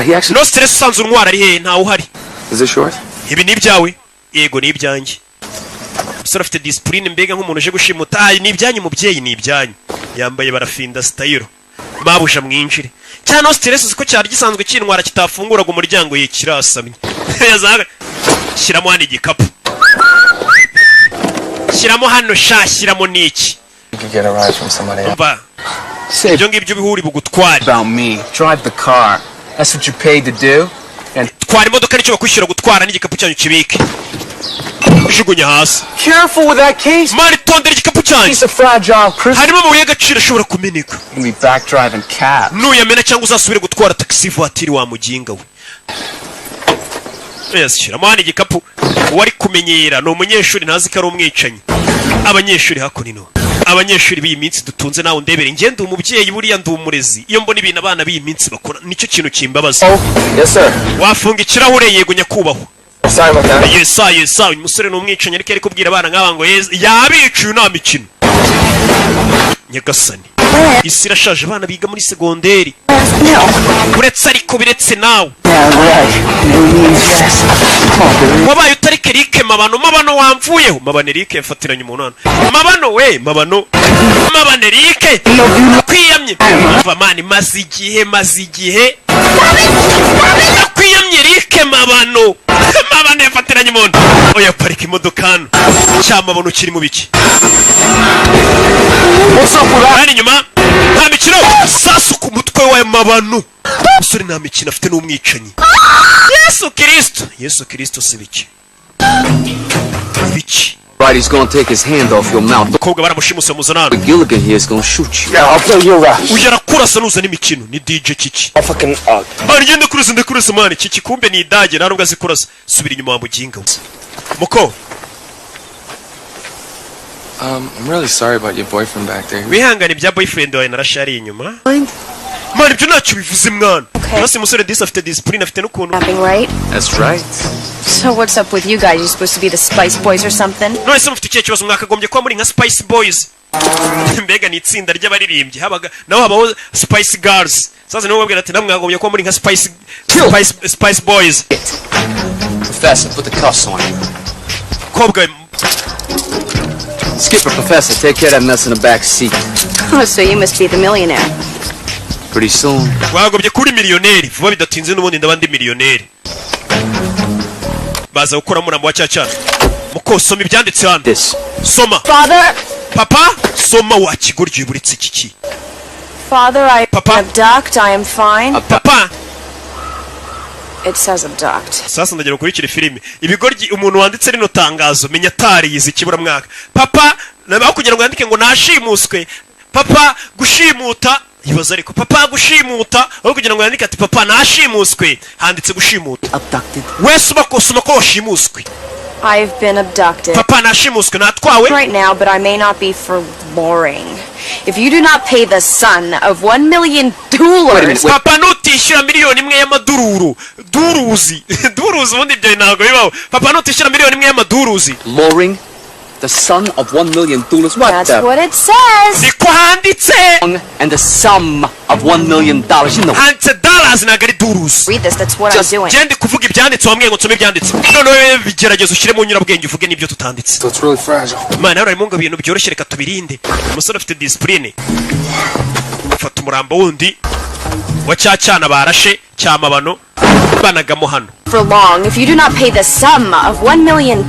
He actually. No stress. Usanzwe untwara ari hehe? Ntawe uhari. Is this yours? Ibi ni ibyawe? Yego, ni ibyanjye. Umusore afite disipurine, mbega nk'umuntu uje gushimuta. Ah, ni ibyanyu mubyeyi, ni ibyanyu. Yambaye barafinda sitayiro. Mabuja, mwinjire. Cyane no stress. Uzi ko cyari gisanzwe kintwara kitafunguraga umuryango ye, kirasamye. Yazaga shyiramo hano igikapu, shyiramo hano sha, shyiramo n'iki. You could get a ride from somebody else. Umva. Say Ibyo ngibyo bihuri bugutware. about me. Drive the car. That's what you're paid to do. And Twara imodoka, nicyo bakwishyura gutwara, n'igikapu cyanyu kibike. Jugunya hasi. Careful with that case. Mani, tondera igikapu cyanjye. Piece of fragile crystal. Harimo amabuye y'agaciro ashobora kumeneka. You can be back driving cab. Nuyamena cyangwa uzasubire gutwara taxi voiture wa muginga we. Yes, shyiramo hano igikapu. Uwari kumenyera ni umunyeshuri, ntazi ko ari umwicanyi. Abanyeshuri hakuno, abanyeshuri b'iyi minsi dutunze, nawe ndebere. Njye ndi umubyeyi, buriya ndi umurezi. Iyo mbona ibintu abana b'iyi minsi bakora, nicyo kintu kimbabaza. Oh, yes, sir. Wafunga ikirahure? Yego nyakubahwa. Sorry about that. Yesa yesa, uyu musore ni umwicanyi, ariko ari kubwira abana nk'aba ngo yes, yabicuye, nta mikino. Nyagasani, isi irashaje. Abana biga muri segonderi. Uretse ariko biretse nawe. Yeah, right. Yes. Come on, baby. Wabaye utari Eric Mabano. Mabano wamvuyeho. Mabano Eric yafatiranye umuntu hano. Mabano we, Mabano, Mabano Eric kwiyamye. Umva man, maze igihe, maze igihe nakwiyamye. Eric Mabano, Mabano yafatiranye umuntu. Oya, parika imodoka hano. Cyamabano kiri mu biki? Hano inyuma nta mikino. Sasu ku mutwe wa Mabano. Umusore nta mikino afite, n'umwicanyi. Yesu Kirisito, Yesu Kirisito, si biki biki. Right, he's gonna take his hand off your mouth. Umukobwa baramushimuse, muzana hano. Gilligan here is gonna shoot you. Yeah, I'll play your route. Uyu arakurasa nuza n'imikino. Ni DJ Kiki. I'll fucking Man, ngende kurasa, ndakurasa man. Kiki kumbe ni idage, nta nubwo azi kurasa. Subira inyuma wa muginga we. Muko. I'm really sorry about your boyfriend back there. Wihangane ibya boyfriend wawe, narashariye inyuma man. Ibyo ntacyo bivuze mwana. Okay. Basi umusore disi afite discipline, afite n'ukuntu. Nothing, right? That's right. So what's up with you guys? You supposed to be the Spice Boys or something? None se mufite ikihe kibazo? Mwakagombye kuba muri nka Spice Boys. Mbega ni itsinda ry'abaririmbyi, habaga naho habaho Spice Girls. Sasa nibo babwira ati namwe mwakagombye kuba muri nka Spice Boys. Professor, put the cuffs on him. Kobwa. Skipper, Professor, take care of that mess in the back seat. Oh, so you must be the millionaire. Pretty soon. Wagobye kuri miliyoneri vuba bidatinze, n'ubundi ndaba ndi miliyoneri. Baza gukora murambo wa cyacyana. Muko, soma ibyanditse hano. This. Soma. Father, Papa, soma wa kigoryi buritse iki. Father, I Papa? abduct. I am fine. Papa. It says abduct. Sasa ndagira ukurikire filime. Ibigoryi, umuntu wanditse rino tangazo menya atariyize ikiburamwaka. Papa, aho kugira ngo yandike ngo nashimuswe, papa gushimuta, ibaza ariko, papa gushimuta, aho kugira ngo yandike ati papa nashimuswe, handitse gushimuta. Abducted. Wese ubakosoma ko washimuswe. I've been abducted. Papa, nashimuswe, natwawe. Right now, but I may not be for boring. If you do not pay the son of $1 million, Papa, nutishyura 1 miliyoni y'amadururu, duruzi, duruzi, ubundi ibyo ntabwo bibaho. Papa, nutishyura 1 miliyoni y'amaduruzi. Loring, the son of $1 million. What that's the? What it says. Niko handitse. And the sum of $1 million. You know. Handitse dollars, ntabwo ari duruzi. Read this. That's what Just I'm doing. Genda kuvuga ibyanditse, wambwiye ngo nsome ibyanditse. Noneho bigerageza ushyire mu nyurabwenge, uvuge n'ibyo tutanditse. So it's really fragile. Imana harimo ngo ibintu byoroshye, reka tubirinde. Umusore afite disipurine, afata umurambo wundi wa cya cyana barashe cyamabano, banagamo hano. For long, if you do not pay the sum of $1 million,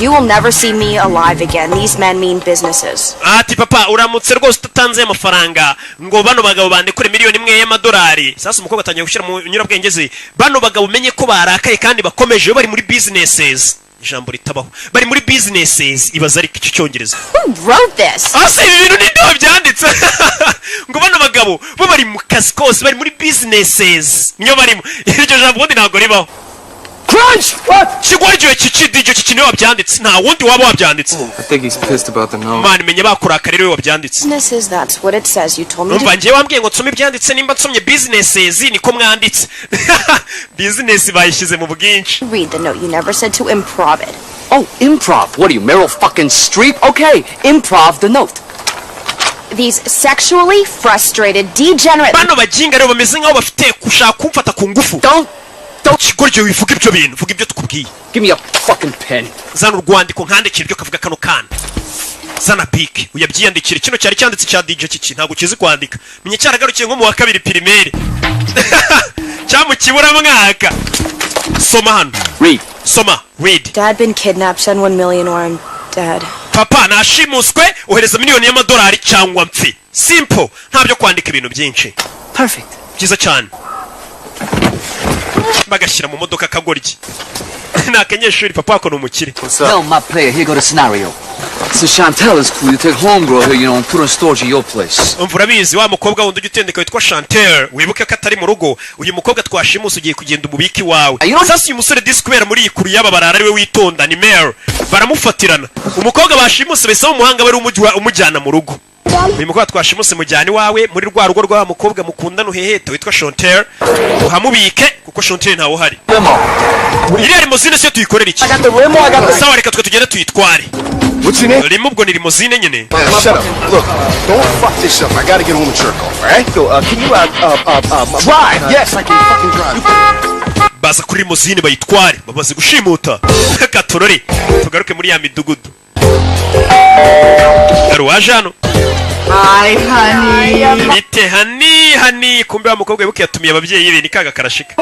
you will never see me alive again. These men mean businesses. Ati papa, uramutse rwose utatanze amafaranga ngo bano bagabo bandekure 1 miliyoni y'amadolari. Sasa umukobwa atangiye gushyira mu nyurabwenge ze, bano bagabo umenye ko barakaye kandi bakomeje, bari muri businesses. Ijambo ritabaho, bari muri businesses. Ibaza ariko icyo cyongereza. Who wrote this? Ase ibi bintu ni nde byanditse ngo bano bagabo bo bari mu kazi kose, bari muri businesses, niyo barimo. Iryo jambo ubundi ntabwo ribaho. Crunched! What? Kigoryi kiki, DJ Kiki niwe wabyanditse, nta wundi waba wabyanditse. I think he's pissed about the note. Man, menya bakurakara rero wabyanditse. Businesses, that's what it says. You told me Umva, to. njyewe wambwiye ngo nsome ibyanditse. Nimba nsomye businesses, niko mwanditse, business bayishyize mu bwinshi. Read the note. You never said to improv it. Oh, improv. What are you, Meryl fucking Streep? Okay, improv the note. These sexually frustrated, degenerate. Bano baginga rero bameze nk'aho bafite gushaka kumfata ku ngufu. Don't, don't. Kigoryi, wivuga ibyo bintu, vuga ibyo tukubwiye. Give me a fucking pen. Zana urwandiko nkandikira ibyo kavuga kano kana. Zana bike uyabyiyandikire. Kino cyari cyanditse cya DJ Kiki, ntabwo kizi kwandika, menya cyaragarukiye nko mu wa kabiri primaire cyangwa mu kiburamwaka. Soma hano. Read. Soma, read. Dad been kidnapped. Send 1 million or I'm dead. Papa nashimuswe, ohereza miliyoni y'amadolari cyangwa mpfi. Simple, nta byo kwandika ibintu byinshi. Perfect. Byiza cyane. Bagashyira mu modoka akagoryi, ni akanyeshuri, papa wako ni umukire. Well, my player, here go the scenario. So Chantel is cool. You take homegirl here, and put her in storage at your place. Umva, urabizi wa mukobwa wundi ujya utendeka witwa Chantel, wibuke ko atari mu rugo. Uyu mukobwa twashimuse ugiye kugenda umubiki wawe. Sasa uyu musore disi, kubera muri iyi kuru y'aba barara ariwe witonda, ni Mel, baramufatirana. Umukobwa bashimuse bahise umuhanga bari umujyana mu rugo. Uyu mukobwa twashimuse mujyana iwawe muri rwa rugo rwa mukobwa mukundana uheheta witwa Chantel, uhamubike kuko Chantel ntawe uhari. Iriya limousine siyo tuyikorera iki? Sawa, reka twe tugende tuyitware. Limo ubwo ni limousine nyine. Man, shut up. Look, don't fuck this up. I gotta get home and jerk off, all right? So, can you, Drive! Yes, I can fucking drive. Baza kuri limousine bayitware, bamaze gushimuta. Reka turore, tugaruke muri ya midugudu. Hari uwaje hano. Hi, honey. Bite honey, honey. Kumbe wa mukobwa wibuke yatumiye ababyeyi be, ni kaga karashika.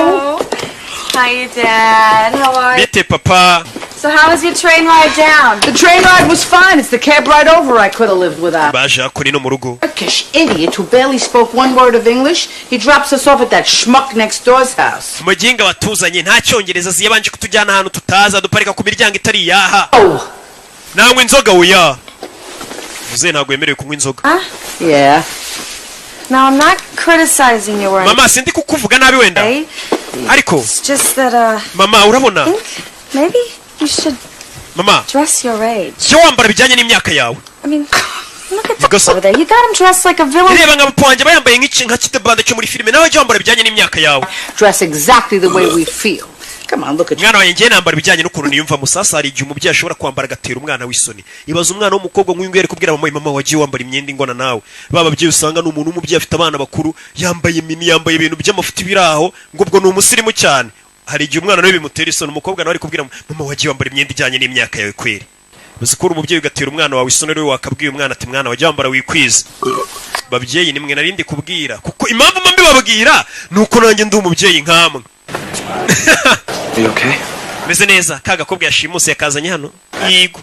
Hi, Dad. How are you? Bite papa? So, how was your train ride down? The train ride was fine. It's the cab ride over I could have lived without. Baje hakuri no mu rugo. Turkish idiot who barely spoke one word of English. He drops us off at that schmuck next door's house. Umuginga watuzanye nta cyongereza azi, yabanje kutujyana ahantu tutaza, duparika ku miryango itari iyaha. Nanywa inzoga? Oya muzehe, ntabwo wemerewe kunywa inzoga. Huh? Yeah. Now, I'm not criticizing you or Mama, sindi kukuvuga nabi wenda, anything. ariko It's just that, mama, urabona, maybe you should mama, dress your age. Jya wambara bijyanye n'imyaka yawe. I mean, look at that Gusa- over there. You got him dressed like a villain. Reba nka papa wanjye aba yambaye nk'iki, nka kitebande cyo muri filime. Nawe jya wambara bijyanye n'imyaka yawe. Dress exactly the way we feel. Come on, look at you. Mwana wanjye, ngiye nambara ibijyanye n'ukuntu niyumva. Musasa, hari igihe umubyeyi ashobora kwambara agatera umwana w'isoni. Ibaza umwana w'umukobwa nk'uyu nguyu ari kubwira mama: "Mama, wagiye wambara imyenda ingona nawe." Ba babyeyi usanga ni umuntu w'umubyeyi afite abana bakuru, yambaye mini, yambaye ibintu by'amafuti biri aho, ngo ubwo ni umusirimu cyane. Hari igihe umwana nawe bimutera isoni. Umukobwa nawe ari kubwira mama: "Wagiye wambara imyenda ijyanye n'imyaka yawe kweri." Uzi ko uri umubyeyi ugatera umwana wawe isoni? Rero wakabwiye umwana ati: "Mwana, wajya wambara wikwiza." Babyeyi, nimwe narindi kubwira, kuko impamvu mba mbibabwira ni uko nanjye ndi umubyeyi nkamwe. You okay? Meze neza. Ka gakobwa yashimuse yakazanye hano, yego,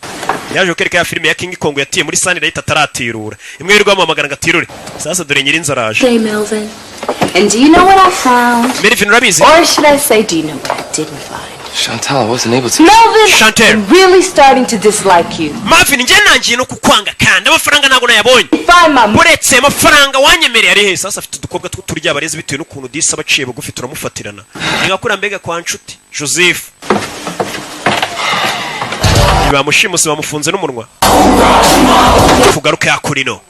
yaje kwereka ya filime ya King Kong yatiye muri Sunlight ataratirura, imwe yirirwa bamuhamagara ngo atirure. Sasa dore nyirinzu araje. Hey, Melvin. And do you know what I found? Melvin, urabizi? Or should I say, do you know what I didn't find? Chantal, I wasn't able to. Melvin, Chantel. I'm really starting to dislike you. Marvin, njye nangiye no kukwanga, kandi amafaranga ntabwo nayabonye. Find my Uretse amafaranga wanyemereye ari he? Sasa afite udukobwa tw'uturya abarezi, bitewe n'ukuntu disi aba aciye bugufi, turamufatirana. Ni nka kuriya mbega kwa nshuti Joseph bamushimuse, bamufunze n'umunwa. Tugaruke hakurino,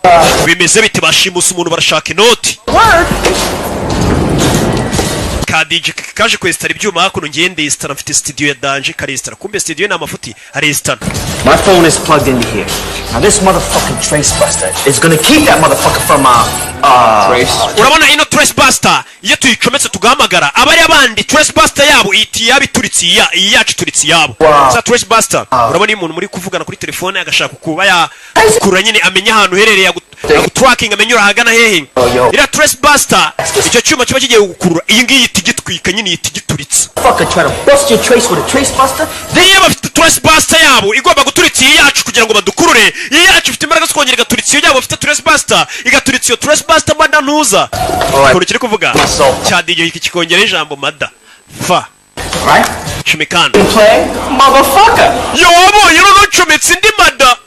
bimeze bite? Bashimuse umuntu, barashaka inoti. Ka DJ kaje kwesitara ibyuma hakuno. Ngiye ndesitara, mfite studio ya danger. Karesitara, kumbe studio ni amafuti, aresitara. My phone is plugged into here. Now this motherfucking trace buster is gonna keep that motherfucker from Trace. Urabona ino trace buster, iyo tuyicometse tugahamagara abari abandi, trace buster yabo ihita iyaba ituritse iya iyi yacu ituritse iyabo. Wow. Sa trace buster, urabona iyo umuntu muri kuvugana kuri telefone agashaka kuba yakura nyine amenya ahantu uherereye, agutracking, amenye urahagana hehe, iriya trace buster, icyo cyuma kiba kigiye gukurura iyi ngiyi ihita igitwika nyine, ihita igituritse. Fucker try to bust your trace with a trace buster. Niyo bafite trace buster yabo igomba guturitsa iyi yacu kugira ngo badukurure, iyi yacu ifite imbaraga zo kongera igaturitsa iyo yabo bafite trace buster, igaturitsa iyo trace buster. Mada ntuza ukuntu kiri kuvuga cya DJ iki, kikongera ijambo mada fa. Right? Cumikana. Play, motherfucker. Yo, wabonye urugo ncometse indi mada,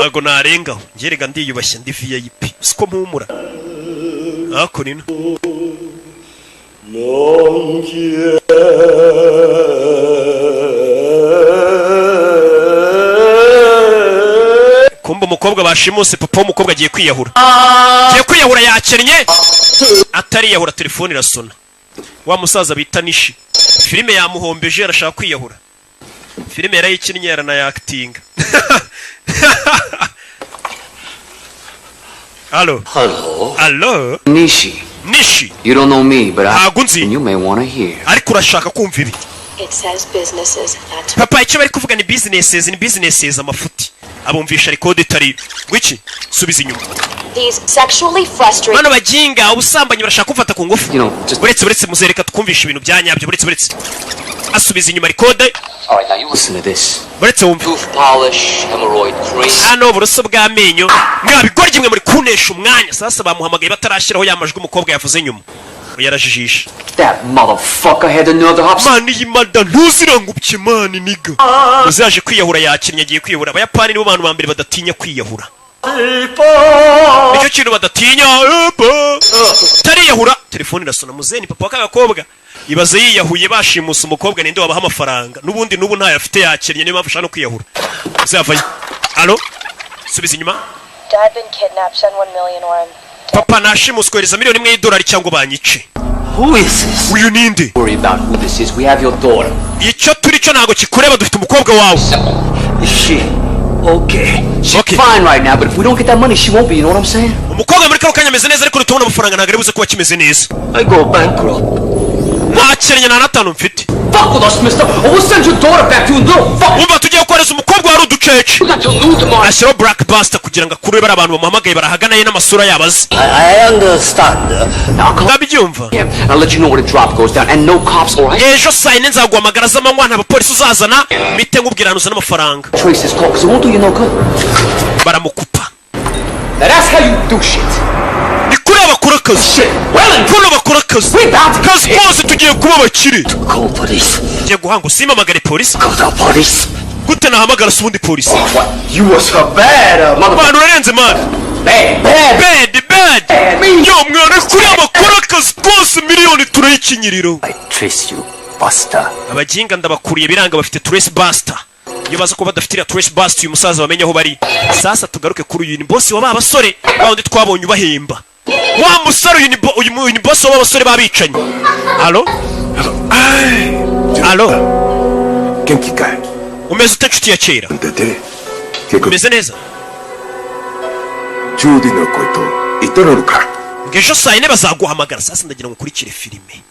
ntabwo narengaho ngerega, ndiyubashye, ndi VIP, siko mpumura hakuno ino. Kumva umukobwa bashimuse, papa w'umukobwa agiye kwiyahura, agiye kwiyahura, yakennye. Atariyahura telefone irasona. Wa musaza bita Nishi, filime yamuhombeje, arashaka kwiyahura. Filime yarayikinnye, yaranayakitinga. Halo. Hello. Halo. Nishi. Nishi. You don't know me, but I. Ntago unzi. And you may want to hear. Ariko urashaka kumva ibi. It says businesses. That's Papa, icyo bari kuvuga ni businesses, ni businesses. Amafuti abumvisha record itari wiki. Subiza inyuma. These sexually frustrated. Bano baginga ubusambanyi barashaka kumfata ku ngufu. Buretse, buretse, muzereka twumvisha ibintu bya nyabyo. Buretse, buretse, asubiza inyuma record. All right, now you listen to this. Buretse wumve. Tooth polish, hemorrhoid cream. Hano uburoso bw'amenyo. Mwabigoryi mwe, muri kunesha umwanya. Sasa bamuhamagaye batarashyiraho ya majwi umukobwa yavuze nyuma. Oya, arajijisha. That motherfucker had the nerve to hop. Man, iyi mada ntuzirangubye, man, nigga. Muze yaje kwiyahura, yakinnye, agiye kwiyahura. Abayapani nibo bantu ba mbere badatinya kwiyahura, nicyo kintu badatinya. Eba. Tariyahura telefone irasona. Muzeni papa w'akagakobwa, ibaze yiyahuye bashimusa umukobwa, ninde wabaha amafaranga? N'ubundi n'ubu ntayo afite, yakennye, niyo mpamvu ashaka no kwiyahura. Muzavayo. Alo, subiza inyuma. Dad been kidnapped. Send 1 million or I'm. Papa nashimuswe, kohereza miliyoni 1 y'idolari cyangwa banyice. Who is this? Uyu ninde? Worry about who this is. We have your daughter. Icyo turi cyo ntabwo kikureba, dufite umukobwa wawe. Is she okay? She's fine right now, but if we don't get that money, she won't be. You know what I'm saying? Umukobwa muri kano kanya ameze neza, ariko nitubona amafaranga ntabwo ari buze kuba kimeze neza. I go bankrupt. Ntakennye, nta n'atanu mfite. Fuck with us, mister, or we'll send your daughter back to you, little fuck. Umva, tugiye kohereza umukobwa wari uducece. Ashyiraho black buster kugira ngo akurure bari abantu bamuhamagaye barahagana ye n'amasura yabo azi. I understand. Ndabyumva. I'll let you know when the drop goes down, and no cops, all right? Ejo saa 4 nzaguhamagara z'amanywa, nta bapolisi uzazana, mite nkubwira ahantu uzana amafaranga. Trace this call, because it won't do you no good. Baramukupa. Now that's how you do shit. Ni kuriya bakora akazi, kuno bakora akazi kazi kose. Tugiye kuba abakire. Tugiye guhanga. Usimamagare polisi. Gute nahamagara se ubundi polisi? You was a bad mother. Mwana, urarenze, man. Bad, bad. Bad, bad. Yo mwana, kuriya bakora akazi kose, miliyoni turayikinyiriro. Trace you, Buster. Abaginga ndabakuriye biranga, bafite trace buster. Iyo baza kuba badafite iriya trace buster, uyu musaza bamenye aho bari. Sasa tugaruke kuri uyu ni boss wa ba basore ba wundi twabonye ubahemba, wa musore. Uyu ni uyu ni boss wa ba basore babicanyi. Alo, alo. 元気かい？ Umeze ute, nshuti ya kera? 出て結構 Umeze neza? ジューディの声と言っとるのか？ Ngo ejo saa 4 bazaguhamagara. Sasa ndagira ngo ukurikire filime.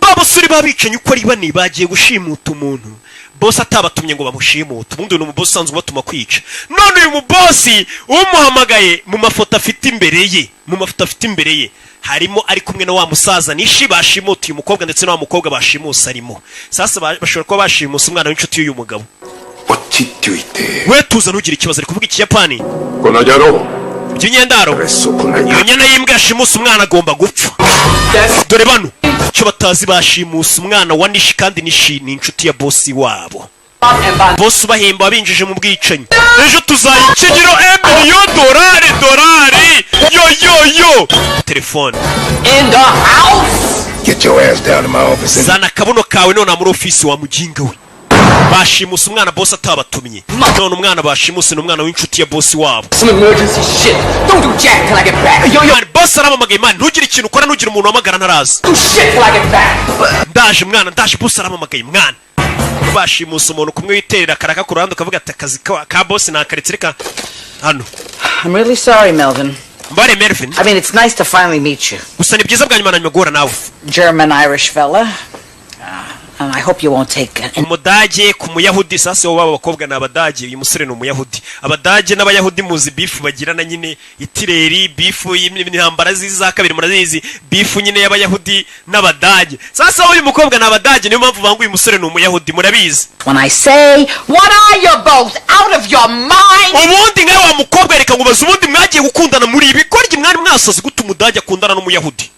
Ba basore babicanyi uko ari bane bagiye gushimuta umuntu, bosi atabatumye ngo bamushimute. Ubundi uyu ni umubosi usanzwe ubatuma kwica. None uyu mubosi umuhamagaye, mu mafoto afite imbere ye, mu mafoto afite imbere ye harimo ari kumwe na wa musaza Nishi bashimutiye umukobwa, ndetse na wa mukobwa bashimuse arimo. Sasa bashobora kuba bashimuse umwana w'inshuti y'uyu mugabo. 落ち着いて。 We tuza, ntugire ikibazo. Ari kuvuga Ikiyapani. この野郎。 By'imyendaro, iyo nyana y'imbwa yashimuse umwana agomba gupfa. Dore bano icyo batazi, bashimuse umwana wa Nishi, kandi Nishi ni inshuti ya bosi wabo, bosi ubahemba wabinjije mu bwicanyi. Ejo tuzayikinyiro emiliyo dorari dorari. Yo yo yo, telefone. In the house! Get your ass down to my office and Zana akabuno kawe none muri ofisi, wa muginga we. Bashimuse umwana bosi atabatumye. None umwana bashimuse ni umwana w'inshuti ya bosi wabo. Some emergency shit. Don't do jack till I get back. Yo, yo. Man, bosi arampamagaye. Man, ntugire ikintu ukora, ntugire umuntu uhamagara ntaraza. Do shit till I get back. Ndaje mwana, ndaje, bosi arampamagaye. Mwana, bashimuse umuntu kumwe witerera akaraka ku ruhande, ukavuga ati akazi ka bosi nakaretse, reka hano. I'm really sorry, Melvin. Mbare, Melvin. I mean, it's nice to finally meet you. Gusa ni byiza bwa nyuma na nyuma guhura nawe. German Irish fella. And I hope you won't take an Umudage ku Muyahudi. Sasa wowe, aba bakobwa ni Abadage, uyu musore ni Umuyahudi. Abadage n'Abayahudi muzi beef bagirana nyine, itireri beef y'intambara z'iza kabiri murazizi, beef nyine y'Abayahudi n'Abadage. Sasa uyu mukobwa ni Abadage, niyo mpamvu banga uyu musore ni Umuyahudi, murabizi. When I say, what are you both out of your mind? Ubundi nkawe wa mukobwa, reka nkubaze, ubundi mwagiye gukundana muri ibi korye mwari mwasaze? Gute Umudage akundana n'Umuyahudi?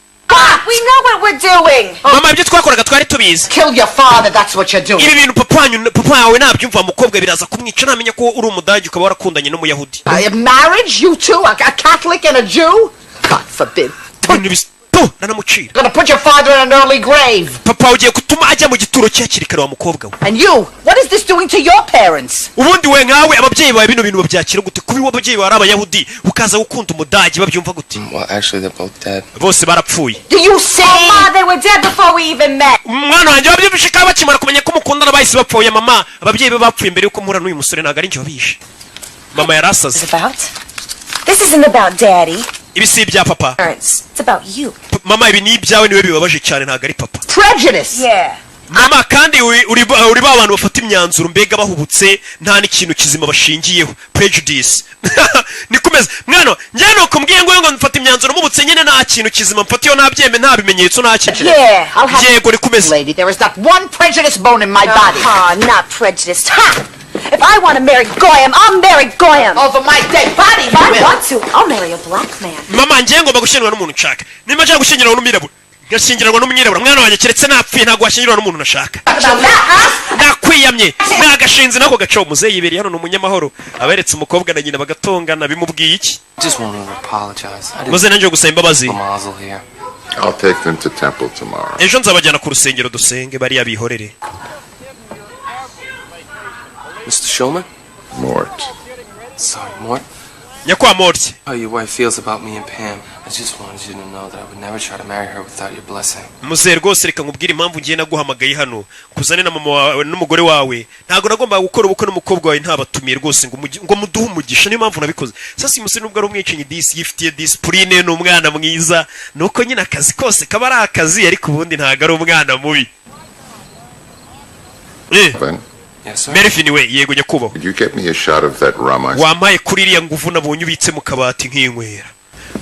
We know what we're doing. Mama, ibyo twakoraga twari tubizi. Kill your father, that's what you're doing. Ibi bintu papa wanyu, papa wawe nabyumva, mukobwa, biraza kumwica namenya ko uri Umudage ukaba warakundanye n'Umuyahudi. Marriage, you two, a Catholic and a Jew? God forbid. Ibintu Tu ranamucira. Gonna put your father in an early grave. Papa ugiye gutuma ajya mu gituro cye hakiri kare, wa mukobwa we. And you, what is this doing to your parents? Ubundi we nkawe, ababyeyi bawe bino bintu babyakira gute? Kuba iwe ababyeyi bawe ari Abayahudi, ukaza gukunda Umudage, babyumva gute? Well, actually, they're both dead. Bose barapfuye. Do you see? Oh, Ma, they were dead before we even met. Umwana wanjye, wabyumvishe? Kaba bakimara kumenya ko mukundana bahise bapfuye. Mama, ababyeyi be bapfuye mbere yuko mpura n'uyu musore, ntabwo ari njye wabishe. Mama yari asaze. About? This isn't about Daddy. Ibi si ibya papa. Parents. It's about you. Mama, ibi ni ibyawe, niwe bibabaje cyane, ntabwo ari papa. Prejudice. Yeah. Mama, kandi uri ba bantu bafata imyanzuro mbega bahubutse, nta n'ikintu kizima bashingiyeho. Prejudice nikomeza. Mwana, njyewe nuko mbwiye ngo mfata imyanzuro mpubutse nyine, nta kintu kizima mfatiyeho, nta byeme, nta bimenyetso, nta kintu. Yeah, I'll have Yego, nikomeza. Lady, there is not one prejudice bone in my body. Uh-huh, not prejudiced. Ha! If I want to marry Goyam, I'll marry Goyam. Over my dead body, If you I will. want to, I'll marry a black man. Mama, njyewe ngomba gushyingirwa n'umuntu nshaka. Nimba nshaka gushyingirwa n'umwirabura, ngashyingirwa n'umwirabura. Mwana wanjye, keretse napfuye, ntabwo washyingirwa n'umuntu nashaka. About that, huh? Nakwiyamye, nagashinze nako gaca. Umuzeyi yibereye hano, ni umunyamahoro, aberetse umukobwa na nyina bagatongana, bimubwiye iki? Just wanted to apologize. I didn't Muze nanjye gusaba imbabazi. mazel here. I'll take them to temple tomorrow. Ejo nzabajyana ku rusengero dusenge, bariya bihorere. Mr. Shulman? Mort. Sorry, Mort. Nyakwa Mort. How your wife feels about me and Pam. I just wanted you to know that I would never try to marry her without your blessing. Muzehe, rwose reka nkubwire impamvu ngiye naguhamagaye hano kuzane na mama wawe n'umugore wawe. Ntabwo nagombaga gukora ubukwe n'umukobwa wawe ntabatumiye rwose, ngo muduhe umugisha, niyo mpamvu nabikoze. Sasa uyu musore, nubwo ari umwicanyi, disi yifitiye disipurine, ni umwana mwiza. Nuko nyine akazi kose kaba ari akazi, ariko ubundi ntabwo ari umwana mubi. Then, Yes, sir. Melvin we. Yego nyakubahwa. could you get me a shot of that rum I Wampaye kuri iriya nguvu nabonye ubitse mu kabati nk'inywera?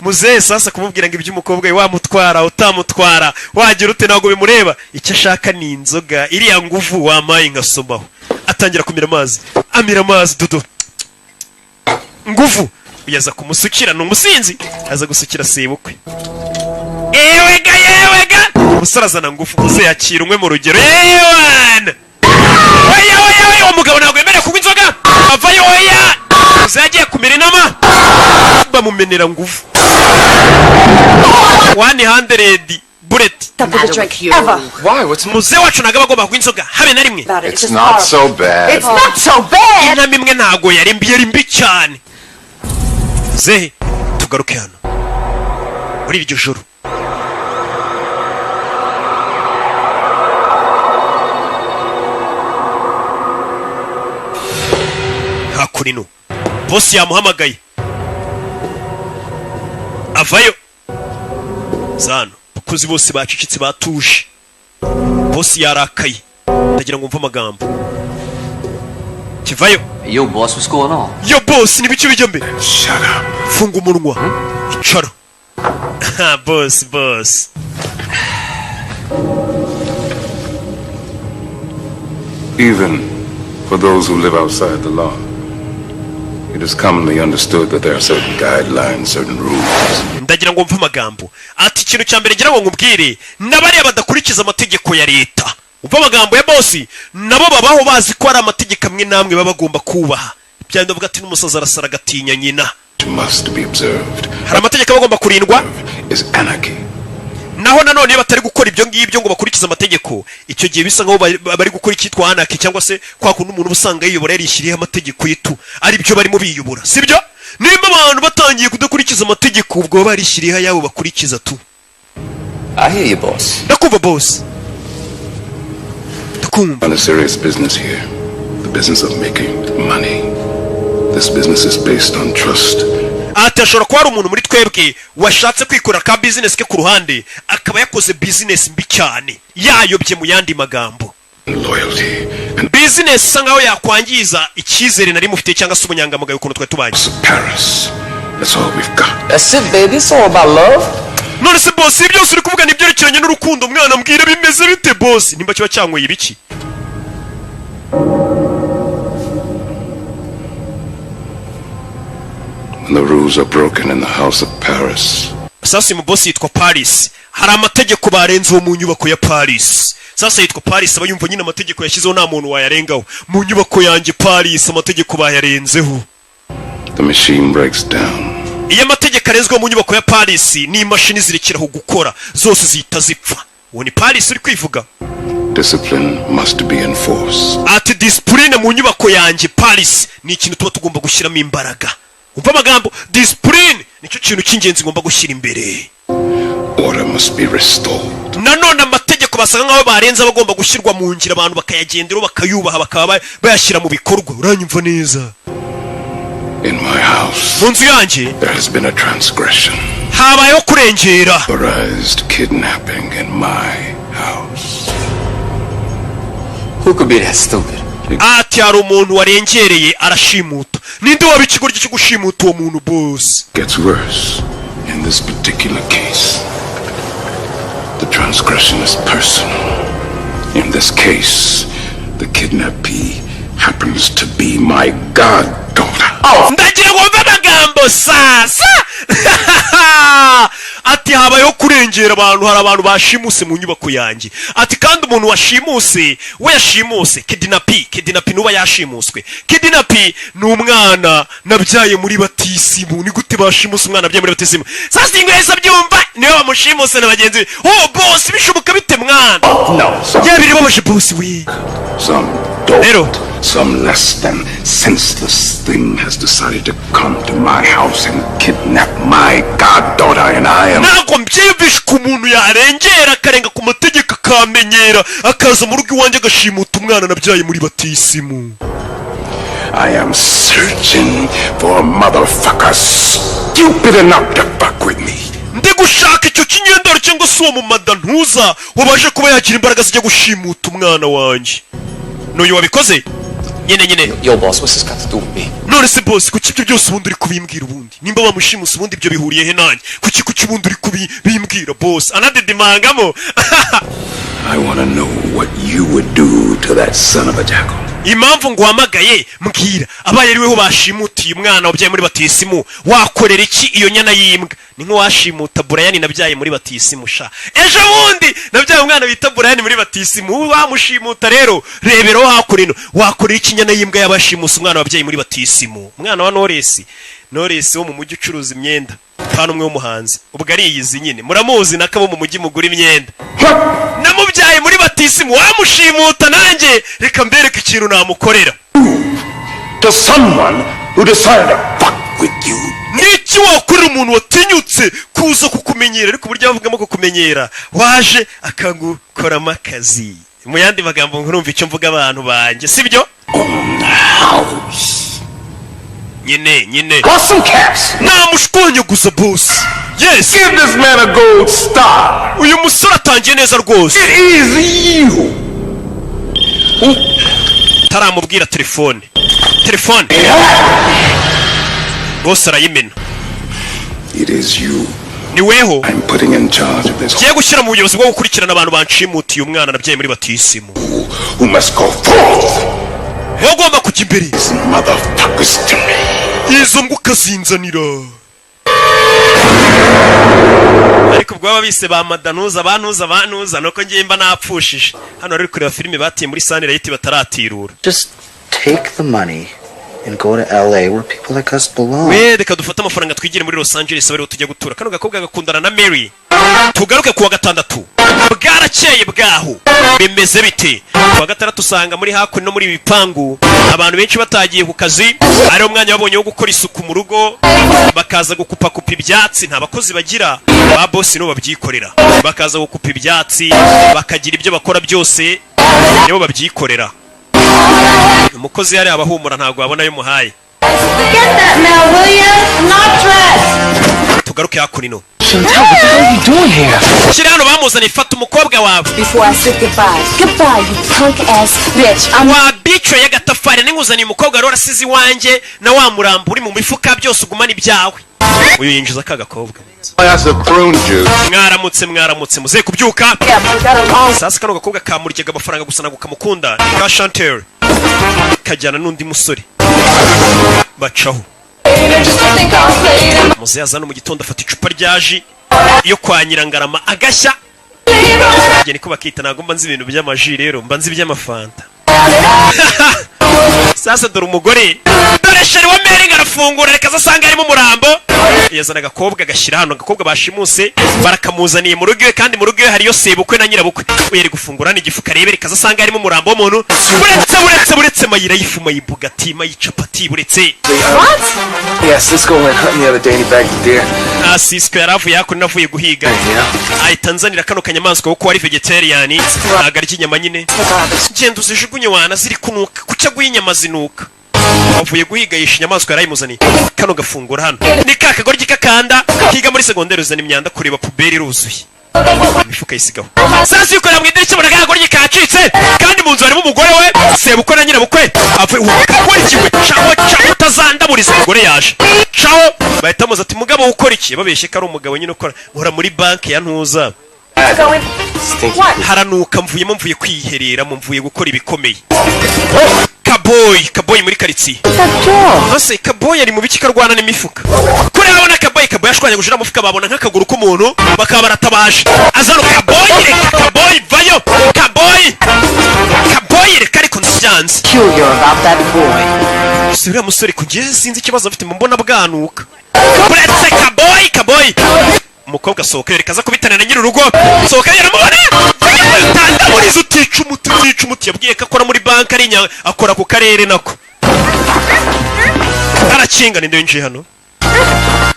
Muzehe sasa kumubwira ngo iby'umukobwa we, wamutwara utamutwara, wagira ute, ntabwo bimureba. Icyo ashaka ni inzoga. Iriya nguvu wampaye nkasomaho. Atangira kumira amazi, amira amazi dudu nguvu. Uyaza kumusukira, ni umusinzi, aza gusukira sebukwe. Ewega yewega, umusore azana ngufu, muzehe yakira umwe mu rugero. Yewana, oya oya oya, uwo mugabo ntabwo yemerewe kunywa inzoga, avayo. Oya, muzehe agiye kumira inama, bamumenera ngufu 100 bullet. Stop with the drink. Ever. Why? What's Muzehe wacu ntabwo aba agomba kunywa inzoga habe na rimwe. About it. It's It's just not horrible. so bad. It's not so bad. Inama imwe ntabwo yari mbi, yari mbi cyane. Muzehe, tugaruke hano muri iryo joro. Hakurino bosi yamuhamagaye, avayo zano. Abakozi bose bacecetse, batuje, bosi yarakaye. Ndagira ngo mve amagambo kivayo. Yo, boss, what's going on? Yo boss, ni biki bijya mbere? Shut up. Funga umunwa, icara. Boss, boss. Even for those who live outside the law, it is commonly understood that there are certain guidelines, certain rules. Ndagira ngo mve amagambo. Ati ikintu cya mbere ngira ngo nkubwire, n'abariya badakurikiza amategeko ya leta, umva amagambo ya bosi, nabo babaho bazi ko hari amategeko amwe n'amwe baba bagomba kubaha. Byandi bavuga ati n'umusazi arasara agatinya nyina. Must be observed. Hari amategeko aba agomba kurindwa. Is anarchy. Naho nanone iyo batari gukora ibyo ngibyo ngo bakurikize amategeko, icyo gihe bisa nkaho bari gukora icyitwa anarchy, cyangwa se kwa kundi umuntu uba usanga yiyobora, yarishyiriyeho amategeko yitu, ari byo barimo biyobora, sibyo? Nimba abantu batangiye kudakurikiza amategeko, ubwo baba barishyiriyeho ayabo bakurikiza tu. I hear you, boss. Ndakumva boss, ndakumva. On a serious business here, the business of making money. This business is based on trust. Ati hashobora kuba hari umuntu muri twebwe washatse kwikorera ka bizinesi ke ku ruhande, akaba yakoze bizinesi mbi cyane, yayobye. Mu yandi magambo, And loyalty and bizinesi isa nkaho yakwangiza icyizere nari mufitiye cyangwa se ubunyangamugayo, ukuntu twari tubanye. Paris. That's all we've got. That's it, baby. It's all about love. None se boss, ibi byose uri kuvuga ni ibyerekeranye n'urukundo? Mwana, mbwira bimeze bite boss, nimba kiba cyanyweye ibiki? When the rules are broken in the house of Paris, Sasa uyu boss yitwa Paris. Hari amategeko barenzeho mu nyubako ya Paris. Sasa yitwa Paris, aba yumva nyine amategeko yashyizeho nta muntu wayarengaho. Mu nyubako yanjye Paris, amategeko bayarenzeho. The machine breaks down. Iyo amategeko arenzwe mu nyubako ya Paris, n'imashini zirekeraho gukora, zose zihita zipfa. Uwo ni Paris uri kwivuga. Discipline must be enforced. Ati disipurine mu nyubako yanjye Paris ni ikintu tuba tugomba gushyiramo imbaraga. Umva amagambo, disipurine nicyo kintu cy'ingenzi ngomba gushyira imbere. Order must be restored. Nanone amategeko basaga nk'aho barenze aba agomba gushyirwa mu ngiro, abantu bakayagenderaho, bakayubaha, bakaba bayashyira mu bikorwa. Uranyumva neza? In my house, Mu nzu yanjye there has been a transgression. habayeho kurengera. Authorized kidnapping in my house. Who could be that stupid? Ati hari umuntu warengereye arashimuta. Ninde waba ikigoryi cyo gushimuta uwo muntu, boss? Gets worse. In this particular case, the transgression is personal. In this case, the kidnappee happens to be my goddaughter. Ndagira ngo wumve amagambo sasa. Ati habayeho kurengera abantu, hari abantu bashimuse mu nyubako yanjye. Ati kandi umuntu washimuse, we yashimuse kidnappee. Kidnappee nuba yashimuswe. Kidnappee ni umwana nabyaye muri batisimu. Ni gute bashimuse umwana nabyaye muri batisimu? Sasa ingo yahise abyumva, niwe bamushimuse na bagenzi be. Oh boss, bishoboka bite mwana? No, some, Yeah, birababaje boss we. some dope, some less than senseless thing has decided to come to my house and kidnap my goddaughter, and I am Ntabwo mbyiyumvisha ko umuntu yarengera akarenga ku mategeko, akamenyera, akaza mu rugo iwanjye agashimuta umwana nabyaye muri batisimu. I am searching for a motherfucker stupid enough to fuck with me. Ndi gushaka icyo kinyendaro cyangwa se uwo mumada ntuza wabashe kuba yagira imbaraga zijya gushimuta umwana wanjye. N'uyu wabikoze nyine nyine. Yo, boss, what's this got to do with me? None se boss, kuki ibyo byose ubundi uri kubimbwira? Ubundi nimba bamushimuse, ubundi ibyo bihuriye he nanjye? Kuki ubundi uri kubimbwira, boss? Anadidimangamo. I want to know what you would do to that son of a jackal. Impamvu nguhamagaye, mbwira, abaye ari weho bashimutiye umwana wabyaye muri batisimu, wakorera iki iyo nyana y'imbwa? Ni nk'uwashimuta Burayani nabyaye muri batisimu sha. Ejo bundi nabyaye umwana bita Burayani muri batisimu. Wamushimuta rero, reberaho hakuno, wakorera iki inyana y'imbwa y'abashimuse umwana wabyaye muri batisimu? Umwana wa Noresi, Noresi wo mu mujyi ucuruza imyenda, hano umwe w'umuhanzi ubwo ariyizi nyine, muramuzi nakabo mu mujyi mugura imyenda. Namubyaye muri batisimu, wamushimuta nanjye reka mbereke ikintu namukorera. To someone who decided to fuck with you. Niki wakorera umuntu watinyutse kuza kukumenyera? Ariko uburyo bavugamo kukumenyera, waje akagukoramo akazi, mu yandi magambo nkurumva icyo mvuga, abantu banjye, sibyo nyine nyine? Want some caps? Namushwanyaguza boss, yes. Give this man a gold star. Uyu musore atangiye neza rwose. It is you. Taramubwira telefone, telefone bose arayimena. It is you Ni weho I'm putting in charge of this ngiye gushyira mu buyobozi bwo gukurikirana abantu banshimutiye umwana nabyaye muri batisimu. Who must go forth. Wowe ugomba kujya imbere. These motherfuckers to me. Izo mbwa ukazinzanira. Ariko ubwo baba bise ba madanuza, bantuza bantuza, nuko ngiye mba napfushije. Hano rero kureba filime batiye muri Sunlight bataratirura. Just take the money and go to LA where people like us belong. We reka dufate amafaranga twigire muri Los Angeles, bariho tujya gutura. Kano gakobwa gakundana na Mary. Tugaruke kuwa gatandatu, bwarakeye bwaho bimeze bite? Kuwa gatandatu usanga muri hakuno no muri ibi bipangu abantu benshi batagiye ku kazi, ariwo mwanya babonye wo gukora isuku mu rugo, bakaza gukupakupa ibyatsi. Nta bakozi bagira, ba boss nibo babyikorera, bakaza gukupa ibyatsi, bakagira ibyo bakora byose, nibo babyikorera. Umukozi yari abahumura, ntabwo wabona ayo muhaye. Get that now, will ya? I'm not dressed. Tugaruke hakuno. Chantel, what the hell are you doing here? Shyira hano, bamuzaniye. Fata umukobwa wawe. Before I said goodbye. Goodbye, you punk ass bitch. I'm Wa bico y'agatafari, ninguzaniye umukobwa wari warasize iwanjye na wa murambo uri mu mifuka, byose ugumana ibyawe. Uyu yinjiza ka gakobwa. Glass of prune juice. Mwaramutse, mwaramutse, muze kubyuka. Sasa kano gakobwa kamuryaga amafaranga gusa, ntabwo kamukunda. Ni ka Chantel, kajyana n'undi musore bacaho. Muze yazana mu gitondo, afata icupa rya jus yo kwa Nyirangarama agashya. Njye niko bakita, ntabwo mba nzi ibintu by'amaji, rero mba nzi iby'amafanta. Sasa dore umugore, dore chéri wa Meringi arafungura, reka aza asanga harimo umurambo. Yazana agakobwa agashyira hano, agakobwa bashimuse barakamuzaniye mu rugo iwe, kandi mu rugo iwe hariyo sebukwe na nyirabukwe. We yari gufungura hano igifuka arebe, reka aza asanga harimo umurambo w'umuntu. Buretse, buretse, buretse, mayira y'ifu, mayibugati, mayicapati, buretse. What? Yeah, Cisco went hunting the other day and he bagged a deer. Ah, Cisco yari avuye hakuno, avuye guhiga, ahita anzanira kano kanyamaswa kuko ari vegetarian, ntabwo arya inyama nyine. Genda uzijugunye wana, ziri kunuka. Kuki aguha inyama zinuka? Avuye guhiga yishe inyamaswa, yarayimuzaniye. Kano gafungura hano ni ka kagoryi kakanda kiga muri segonderi, uzana imyanda kureba poubelle iruzuye, imifuka yisigaho. Sasa yikorera mu idirishya, ubona kagoryi kacitse, kandi mu nzu harimo umugore we, sebukwe na nyirabukwe. Avuye ukora iki we? Caho, caho, utazandaburiza. Umugore yaje, caho, bahita bamuza ati: "Mugabo, ukora iki?" Babeshye ko ari umugabo nyine ukora, nkora muri banki ya ntuza. Haranuka, mvuyemo, mvuye kwihereramo, mvuye gukora ibikomeye. Kaboyi, kaboyi muri karitsiye. Ese kaboyi ari mu biki karwana n'imifuka? Kure babona kaboyi, kaboyi ashwanyaguje uriya mufuka, babona nk'akaguru k'umuntu, bakaba baratabaje. Azano kaboyi, reka kaboyi, vayo kaboyi, kaboyi reka, ariko ndabyanze. Si uriya musore kugeze, sinzi ikibazo afite, mu mbona bwanuka. Buretse kaboyi, kaboyi, umukobwa asohoka, yereka aza kubitana na nyir'urugo. Sohoka, yaramubona, tandaburiza, utica umuti, utica umuti. Yabwiye ko akora muri banki, ari akora ku karere nako. Arakinga. Ninde winjiye hano?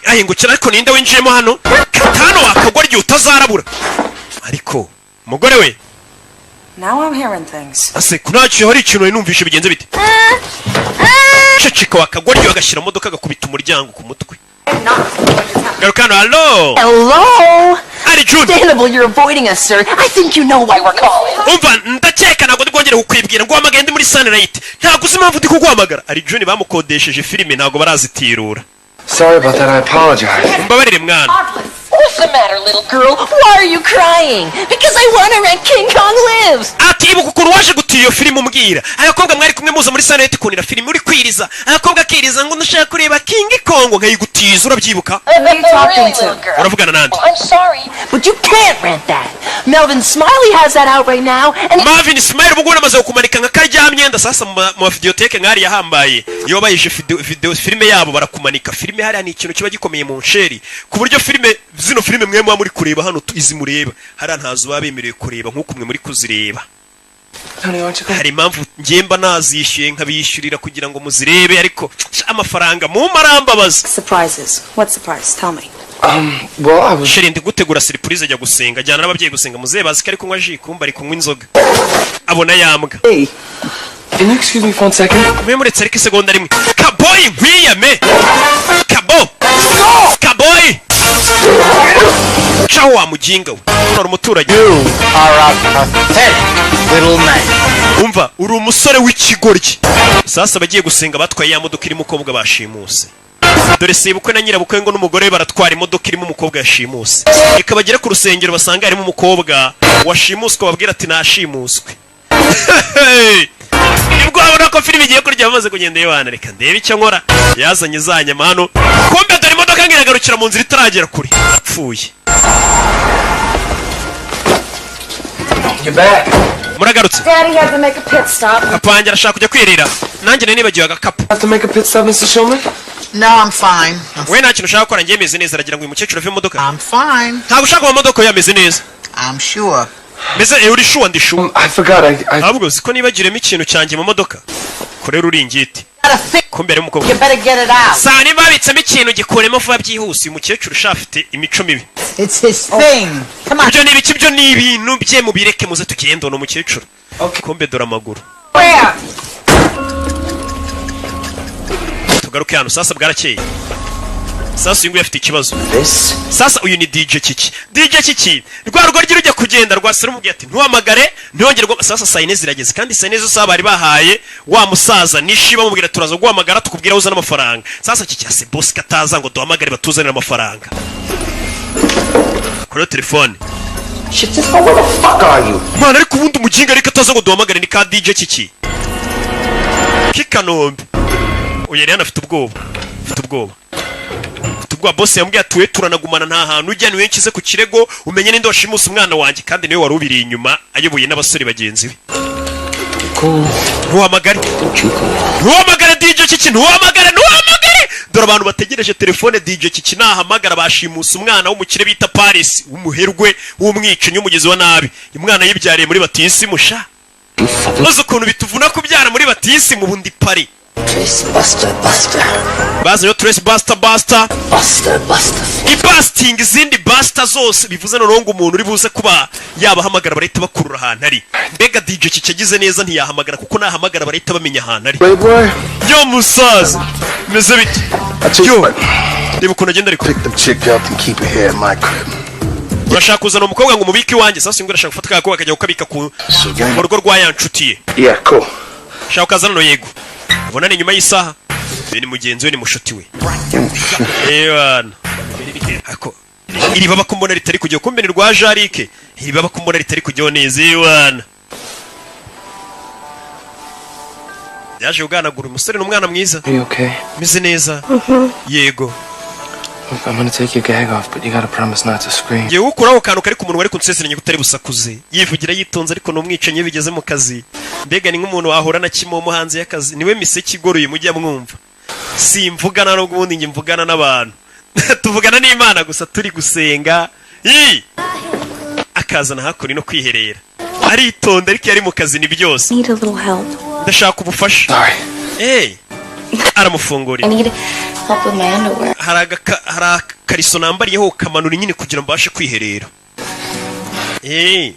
Ahingukira, ariko ninde winjiyemo hano? Katano wakagwa igihe utazarabura. Ariko umugore we. Now I'm hearing things. Ase ntacyo, hari ikintu nari numvishe, bigenze bite? Ceceka wakagwa, agashyira modoka, agakubita umuryango ku mutwe. Garuka hano, hallo. Hello? Ari June. Understandable you're avoiding us, sir. I think you know why we're calling. Umva, ndakeka ntabwo ndi bwongere kukwibwira ngo uhamagaye ndi muri Sunlight. Ntabwo uzi impamvu ndi kuguhamagara. Ari June bamukodesheje filime, ntabwo barazitirura. Sorry about that. I apologize. Mbabarire mwana. What's the matter, little girl? Why are you crying? Because I want to rent King Kong Lives. Ati ibuka ukuntu waje gutiya iyo filime, umbwira abakobwa mwari kumwe muza muri Sunlight kunira filime, uri kwiriza, abakobwa akiriza ngo ndashaka kureba King Kong, nkayigutiza, urabyibuka? Who are you talking to? Uravugana nande? I'm sorry, but you can't rent that. Melvin Smiley has that out right now, and Marvin Smile ubu ngubu namaze kumanika nka karya myenda. Sasa mu mavidiyoteke nk'ariya ahambaye, iyo bayishe video filime yabo barakumanika filime hariya. Ni ikintu kiba gikomeye mu nsheri, ku buryo filime zino filime mwe muba muri kureba hano, izi mureba hariya ntazo baba bemerewe kureba nk'uko mwe muri kuzireba. Hari impamvu ngemba nazishyuye, nkabishyurira kugira ngo muzirebe, ariko sha, amafaranga mu marambabaza. Surprises. What surprise? Tell me. Well, I was. Chéri, ndi gutegura surprise, ajya gusenga, ajyana n'ababyeyi gusenga. Muzehe bazi ko ari kunywa jus, kumba ari kunywa inzoga, abona yambwa. Hey, can you excuse me for one second? Mwe muretse ariko isegonda rimwe. Kaboyi, nkwiyame, kabo, kaboyi, caho wa muginga we. Hano hari umuturage. Are a pathetic little man. Umva, uri umusore w'ikigoryi. Sasa abagiye gusenga batwaye ya modoka irimo umukobwa bashimuse. Dore sebukwe na nyirabukwe ngo n'umugore we baratwara imodoka irimo umukobwa yashimuse. Reka bagere ku rusengero basanga harimo umukobwa washimuswe, babwira ati nashimuswe. Nibwo babona ko filime igiye kurya, bamaze kugenda. Yohana, reka ndebe icyo nkora. Yazanye za nyama hano, kumbe dore imodoka ngo iragarukira mu nzira itaragera kure, apfuye. You're back. Muragarutse. Daddy had to make a pit stop. Papa wanjye arashaka kujya kwirira, nanjye nari nibagiwe agakapu. Have to make a pit stop, Mr. Shulman? No, I'm fine. We nta kintu ushaka gukora, njye meze neza. Aragira ngo uyu mukecuru ave mu modoka. I'm fine. Ntabwo ushaka mu modoka? We ameze neza. I'm sure. Meze uri sure? Ndi sure. I forgot. I Ahubwo siko nibagiremo ikintu cyanjye mu modoka, korera uringiti. Kumbe harimo umukobwa. You better get it out. Saa niba babitsemo ikintu, gikuremo vuba byihuse. Uyu mukecuru usha afite imico mibi. It's his thing. Come on. Ibyo ni ibiki? Ibyo ni ibintu bye, mubireke, muze tugende. Ni umukecuru, kumbe dore amaguru. Where? Tugaruke hano. Sasa bwarakeye. Sasa uyu nguyu afite ikibazo. This? Sasa uyu ni DJ Kiki, DJ Kiki rwa rugoryi rujya kugenda rwasira, rumubwiye ati ntuhamagare, ntiyongere. Sasa saa 4 zirageze, kandi saa 4 zose bari bahaye wa musaza nishi, bamubwira turaza guhamagara tukubwira aho uzana amafaranga. Sasa Kiki ase boss kataza ngo duhamagare batuzanire amafaranga kuri telefone. Shit, Cisco, where the fuck are you? Mwana, ariko ubundi umuginga ariko ataza ngo duhamagare ni ka DJ Kiki k'Ikanombe. Uyu yari yanafite ubwoba, afite ubwoba, afite ubwoba. Boss yambwiye ati we turanagumana, nta hantu ujya, niwe nshyize ku kirego, umenye ninde washimuse umwana wanjye, kandi niwe wari ubiri inyuma ayoboye n'abasore bagenzi be. call. Ntuhamagare. Don't you call. Ntuhamagare DJ Kiki, ntuhamagare, ntuhamagare. Dore abantu bategereje telefone. DJ Kiki nahamagara, bashimusa umwana w'umukire bita Paris, w'umuherwe, w'umwicanyi, w'umugizi wa nabi. Umwana yibyariye muri batisimu sha. Maze ukuntu bituvuna kubyara muri batisimu, ubundi pari. Trace Buster Buster. Bazanye Trace Buster Buster. Buster Buster. Ibasitingi izindi buster zose, bivuze noneho ngo umuntu uri buze kuba yabahamagara barahita bakurura ahantu ari. Mbega DJ Kiki agize neza ntiyahamagara, kuko nahamagara barahita bamenya ahantu ari. Playboy. Yo musaza, meze bite? Yo, reba ukuntu agenda ariko. Pick the chick up and keep her here at my crib. Urashaka kuzana umukobwa ngo umubike iwanjye? Sasa ngo urashaka gufata ka akajya kukabika ku mu rugo rwa ya nshuti ye. Yeah, cool. Shaka ukazana no yego, ubonane nyuma y'isaha. Uyu ni mugenzi we, ni mushuti we. Ewana ako iri baba ko mbona ritari kujyaho, kumbe ni rwa jarike. Iri baba ko mbona ritari kujyaho neza. Ewana yaje kuganagura umusore, ni umwana mwiza. Are you okay? Meze neza, yego. Look, I'm gonna take your gag off, but you gotta promise not to scream. Ngiye gukuraho akantu kari ku munwa, ariko nsezeranye ko utari busakuze. Yivugira yitonze, ariko ni umwicanyi iyo bigeze mu kazi. Mbega ni nk'umuntu wahura na kimomo hanze y'akazi, niwe miseke igoroye mujya mwumva. Simvugana n'ubwo ubundi njye mvugana n'abantu, tuvugana n'Imana gusa turi gusenga. Ii! Akazana hakuno no kwiherera, aritonda, ariko iyo ari mu kazi ni byose. Need a little help. Ndashaka ubufasha. Eh, aramufungurira. I need help with my underwear. Hari akariso nambariyeho kamanura nyine kugira ngo mbashe kwiherera. Eh,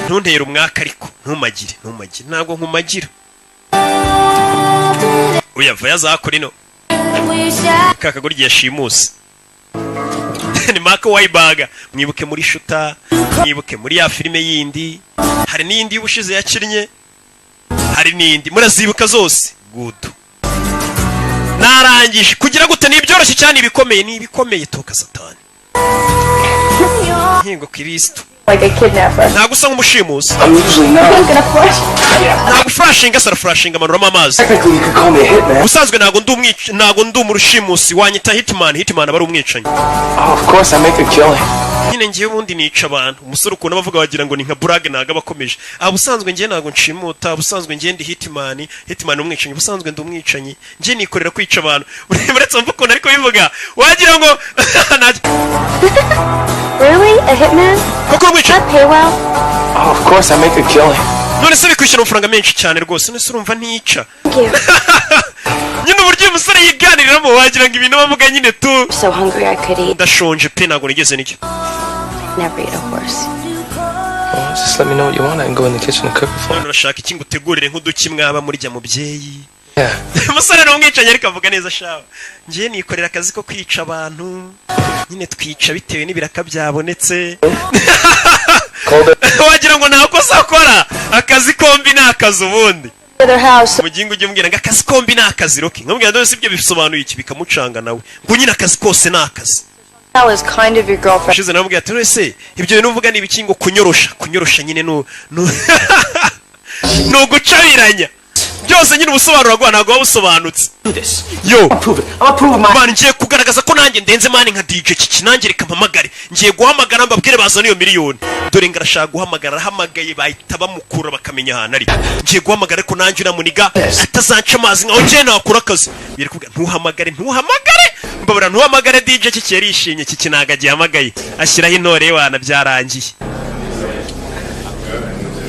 ntuntere umwaka, ariko ntumagire, ntumagire, ntabwo nkumagira. Uyava yazakora ino ka kagoryi yashimuse ni Mark Wahlberg, mwibuke muri Shuta, mwibuke muri ya filime yindi, hari n'iyindi y'ubushize yakinnye, hari n'indi murazibuka zose. Good, narangije kugira gute? Ni ibyoroshye cyane, ibikomeye ni ibikomeye. Toka satani, nkingo Kristo. Like a kidnapper. Ntabwo usa nk'umushimusi. I'm usually not. I'm gonna flush. Ntabwo flushinga se, araflushinga, amanuramo amazi. Technically, you could call me a hitman. Ubusanzwe ntabwo ndi umwic, ntabwo ndi umurushimusi, wanyita hitman. Hitman aba ari umwicanyi. Oh, of course, I make a killing. Nyine ngewe ubundi nica abantu. Umusore ukuntu abavuga wagira ngo ni nka burage, ntabwo aba akomeje. Aha ubusanzwe ngewe ntabwo nshimuta, ubusanzwe ngewe ndi hitman. Hitman ni umwicanyi. Ubusanzwe ndi umwicanyi, ngewe nikorera kwica abantu. Uretse mvuga ukuntu ariko bivuga wagira ngo Really? A hitman? Koko umwicanyi? That pay well? Oh, of course, I make a killing. None se bikwishyura amafaranga menshi cyane rwose? None se urumva ntica? Thank you. Nyine uburyo uyu musore yiganiriramo wagira ngo ibintu bavuga nyine tu. I'm so hungry I could eat. Ndashonje pe, ntabwo nigeze nicyo. Never eat a horse. Well, just let me know what you want. I can go in the kitchen and cook it for None urashaka iki ngo utegurire nk'uduki mwaba murya mubyeyi? Yeah. Umusore ni umwicanyi ariko avuga neza shawe. Ngiye nikorera akazi ko kwica abantu nyine, twica bitewe n'ibiraka byabonetse. Wagira ngo nta kosa akora, akazi kombi ni akazi ubundi. Other house. Mugingo ujye umbwira ngo akazi kombi ni akazi roki, nkamubwira none si ibyo bisobanuye iki, bikamucanga nawe ngo nyine akazi kose ni akazi. That was kind of your girlfriend. Ushize namubwira ati none se ibyo bintu uvuga ni ibiki? Ngo kunyorosha, kunyorosha nyine nu ni ugucabiranya byose nyine. Ubusobanuro bwa ntabwo buba busobanutse. Yo man, ngiye kugaragaza ko nanjye ndenze man nka DJ Kiki. Nanjye reka mpamagare, ngiye guhamagara mbabwire bazana iyo miliyoni. Dore ngo arashaka guhamagara, arahamagaye, bahita bamukura bakamenya ahantu ari. Ngiye guhamagara ariko nanjye uramuniga atazanca amazi nkaho ngiye nakora akazi. Biri kuvuga ntuhamagare, ntuhamagare, mbabura ntuhamagare. DJ Kiki yarishimye. Kiki ntabwo agihamagaye, ashyiraho intore wana, byarangiye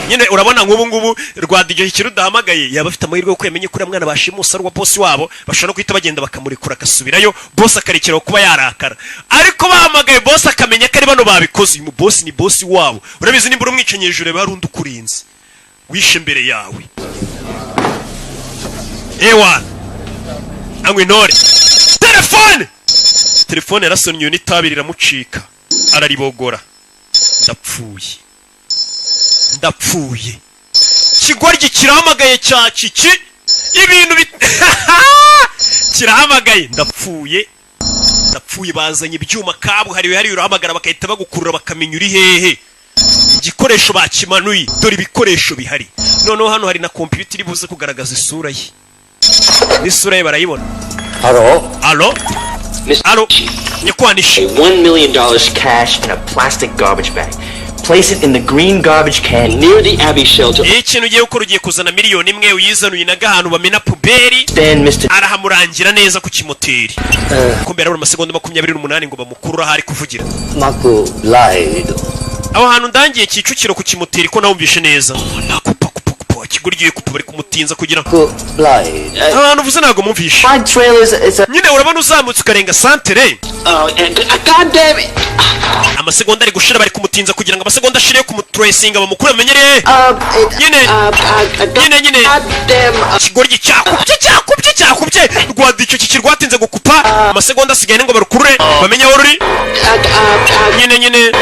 nyine. Urabona nk'ubu ngubu rwa DJ Kiki rudahamagaye, yaba afite amahirwe yo yamenye ko uriya mwana bashimusa ari uwa bosi wabo, bashobora no guhita bagenda bakamurekura agasubirayo, bosi akarekeraho kuba yarakara. Ariko bahamagaye bosi akamenya ko ari bano babikoze, uyu bosi ni bosi wabo. Urabizi nimba uri umwicanyi hejuru reba hari undi ukurinze wishe imbere yawe. Ewa, anywa intore, telefone, telefone yarasonnye n'itabi riramucika araribogora. Ndapfuye, ndapfuye, kigoryi kirahamagaye cya kiki, ibintu bi kirahamagaye. Ndapfuye, ndapfuye. Bazanye ibyuma kabuhariwe hariya, urahamagara bagahita bagukurura bakamenya uri hehe. Igikoresho bakimanuye, dore ibikoresho bihari. Noneho hano hari na kompiyuta iri buze kugaragaza isura ye, n'isura ye barayibona. Hello? Alo, alo, nyakwanishe. $1 million cash in a plastic garbage bag. Place it in the green garbage can near the Abbey shelter. Ikintu ugiye gukora, ugiye kuzana 1 miliyoni uyizane, uyinaga ahantu bamena poubelle. Stand, Mr. Arahamurangira neza ku kimoteri, kuko mbere harabura amasegonda 28 ngo bamukurure aho ari kuvugira. McBride. Aho hantu ndangiye Kicukiro ku kimoteri, ko nawumvishe neza? Kupa kupa kupa, ikigoryi kupa, bari kumutinza kugira Bride. aho hantu uvuze ntabwo mumvishe. Trail is a. Nyine urabona uzamutse ukarenga santere. Oh, and, God damn it! Amasegonda ari gushira, bari kumutinza kugira ngo amasegonda ashire yo kumutracinga bamukure bamenyere. Nyine nyine nyine, ikigoryi cyakubye cyakubye cyakubye, rwanda icyo kiki rwatinze gukupa. Amasegonda asigaye ngo barukurure bamenye aho ruri. Nyine nyine,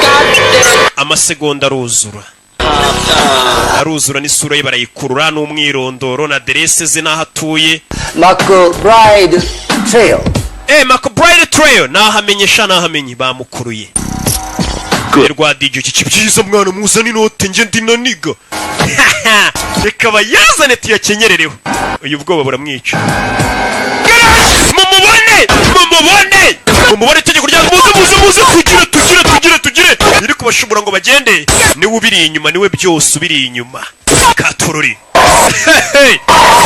amasegonda aruzura, aruzura, n'isura ye barayikurura, n'umwirondoro na aderese ze n'aho atuye. McBride Trail. McBride Trail, nahamenye sha, nahamenye, bamukuruye rwa DJ. Iki byiza mwana, muzane inote nge ndi naniga, reka bayazane tuyakenyerereho. Uyu bwoba buramwica. Mumubone, mumubone, mumubone! Itegeko rya muze, muze, muze, tugire, tugire, tugire, tugire! Iri kubashobora ngo bagende, niwe ubiri inyuma, niwe byose ubiri inyuma. Katururi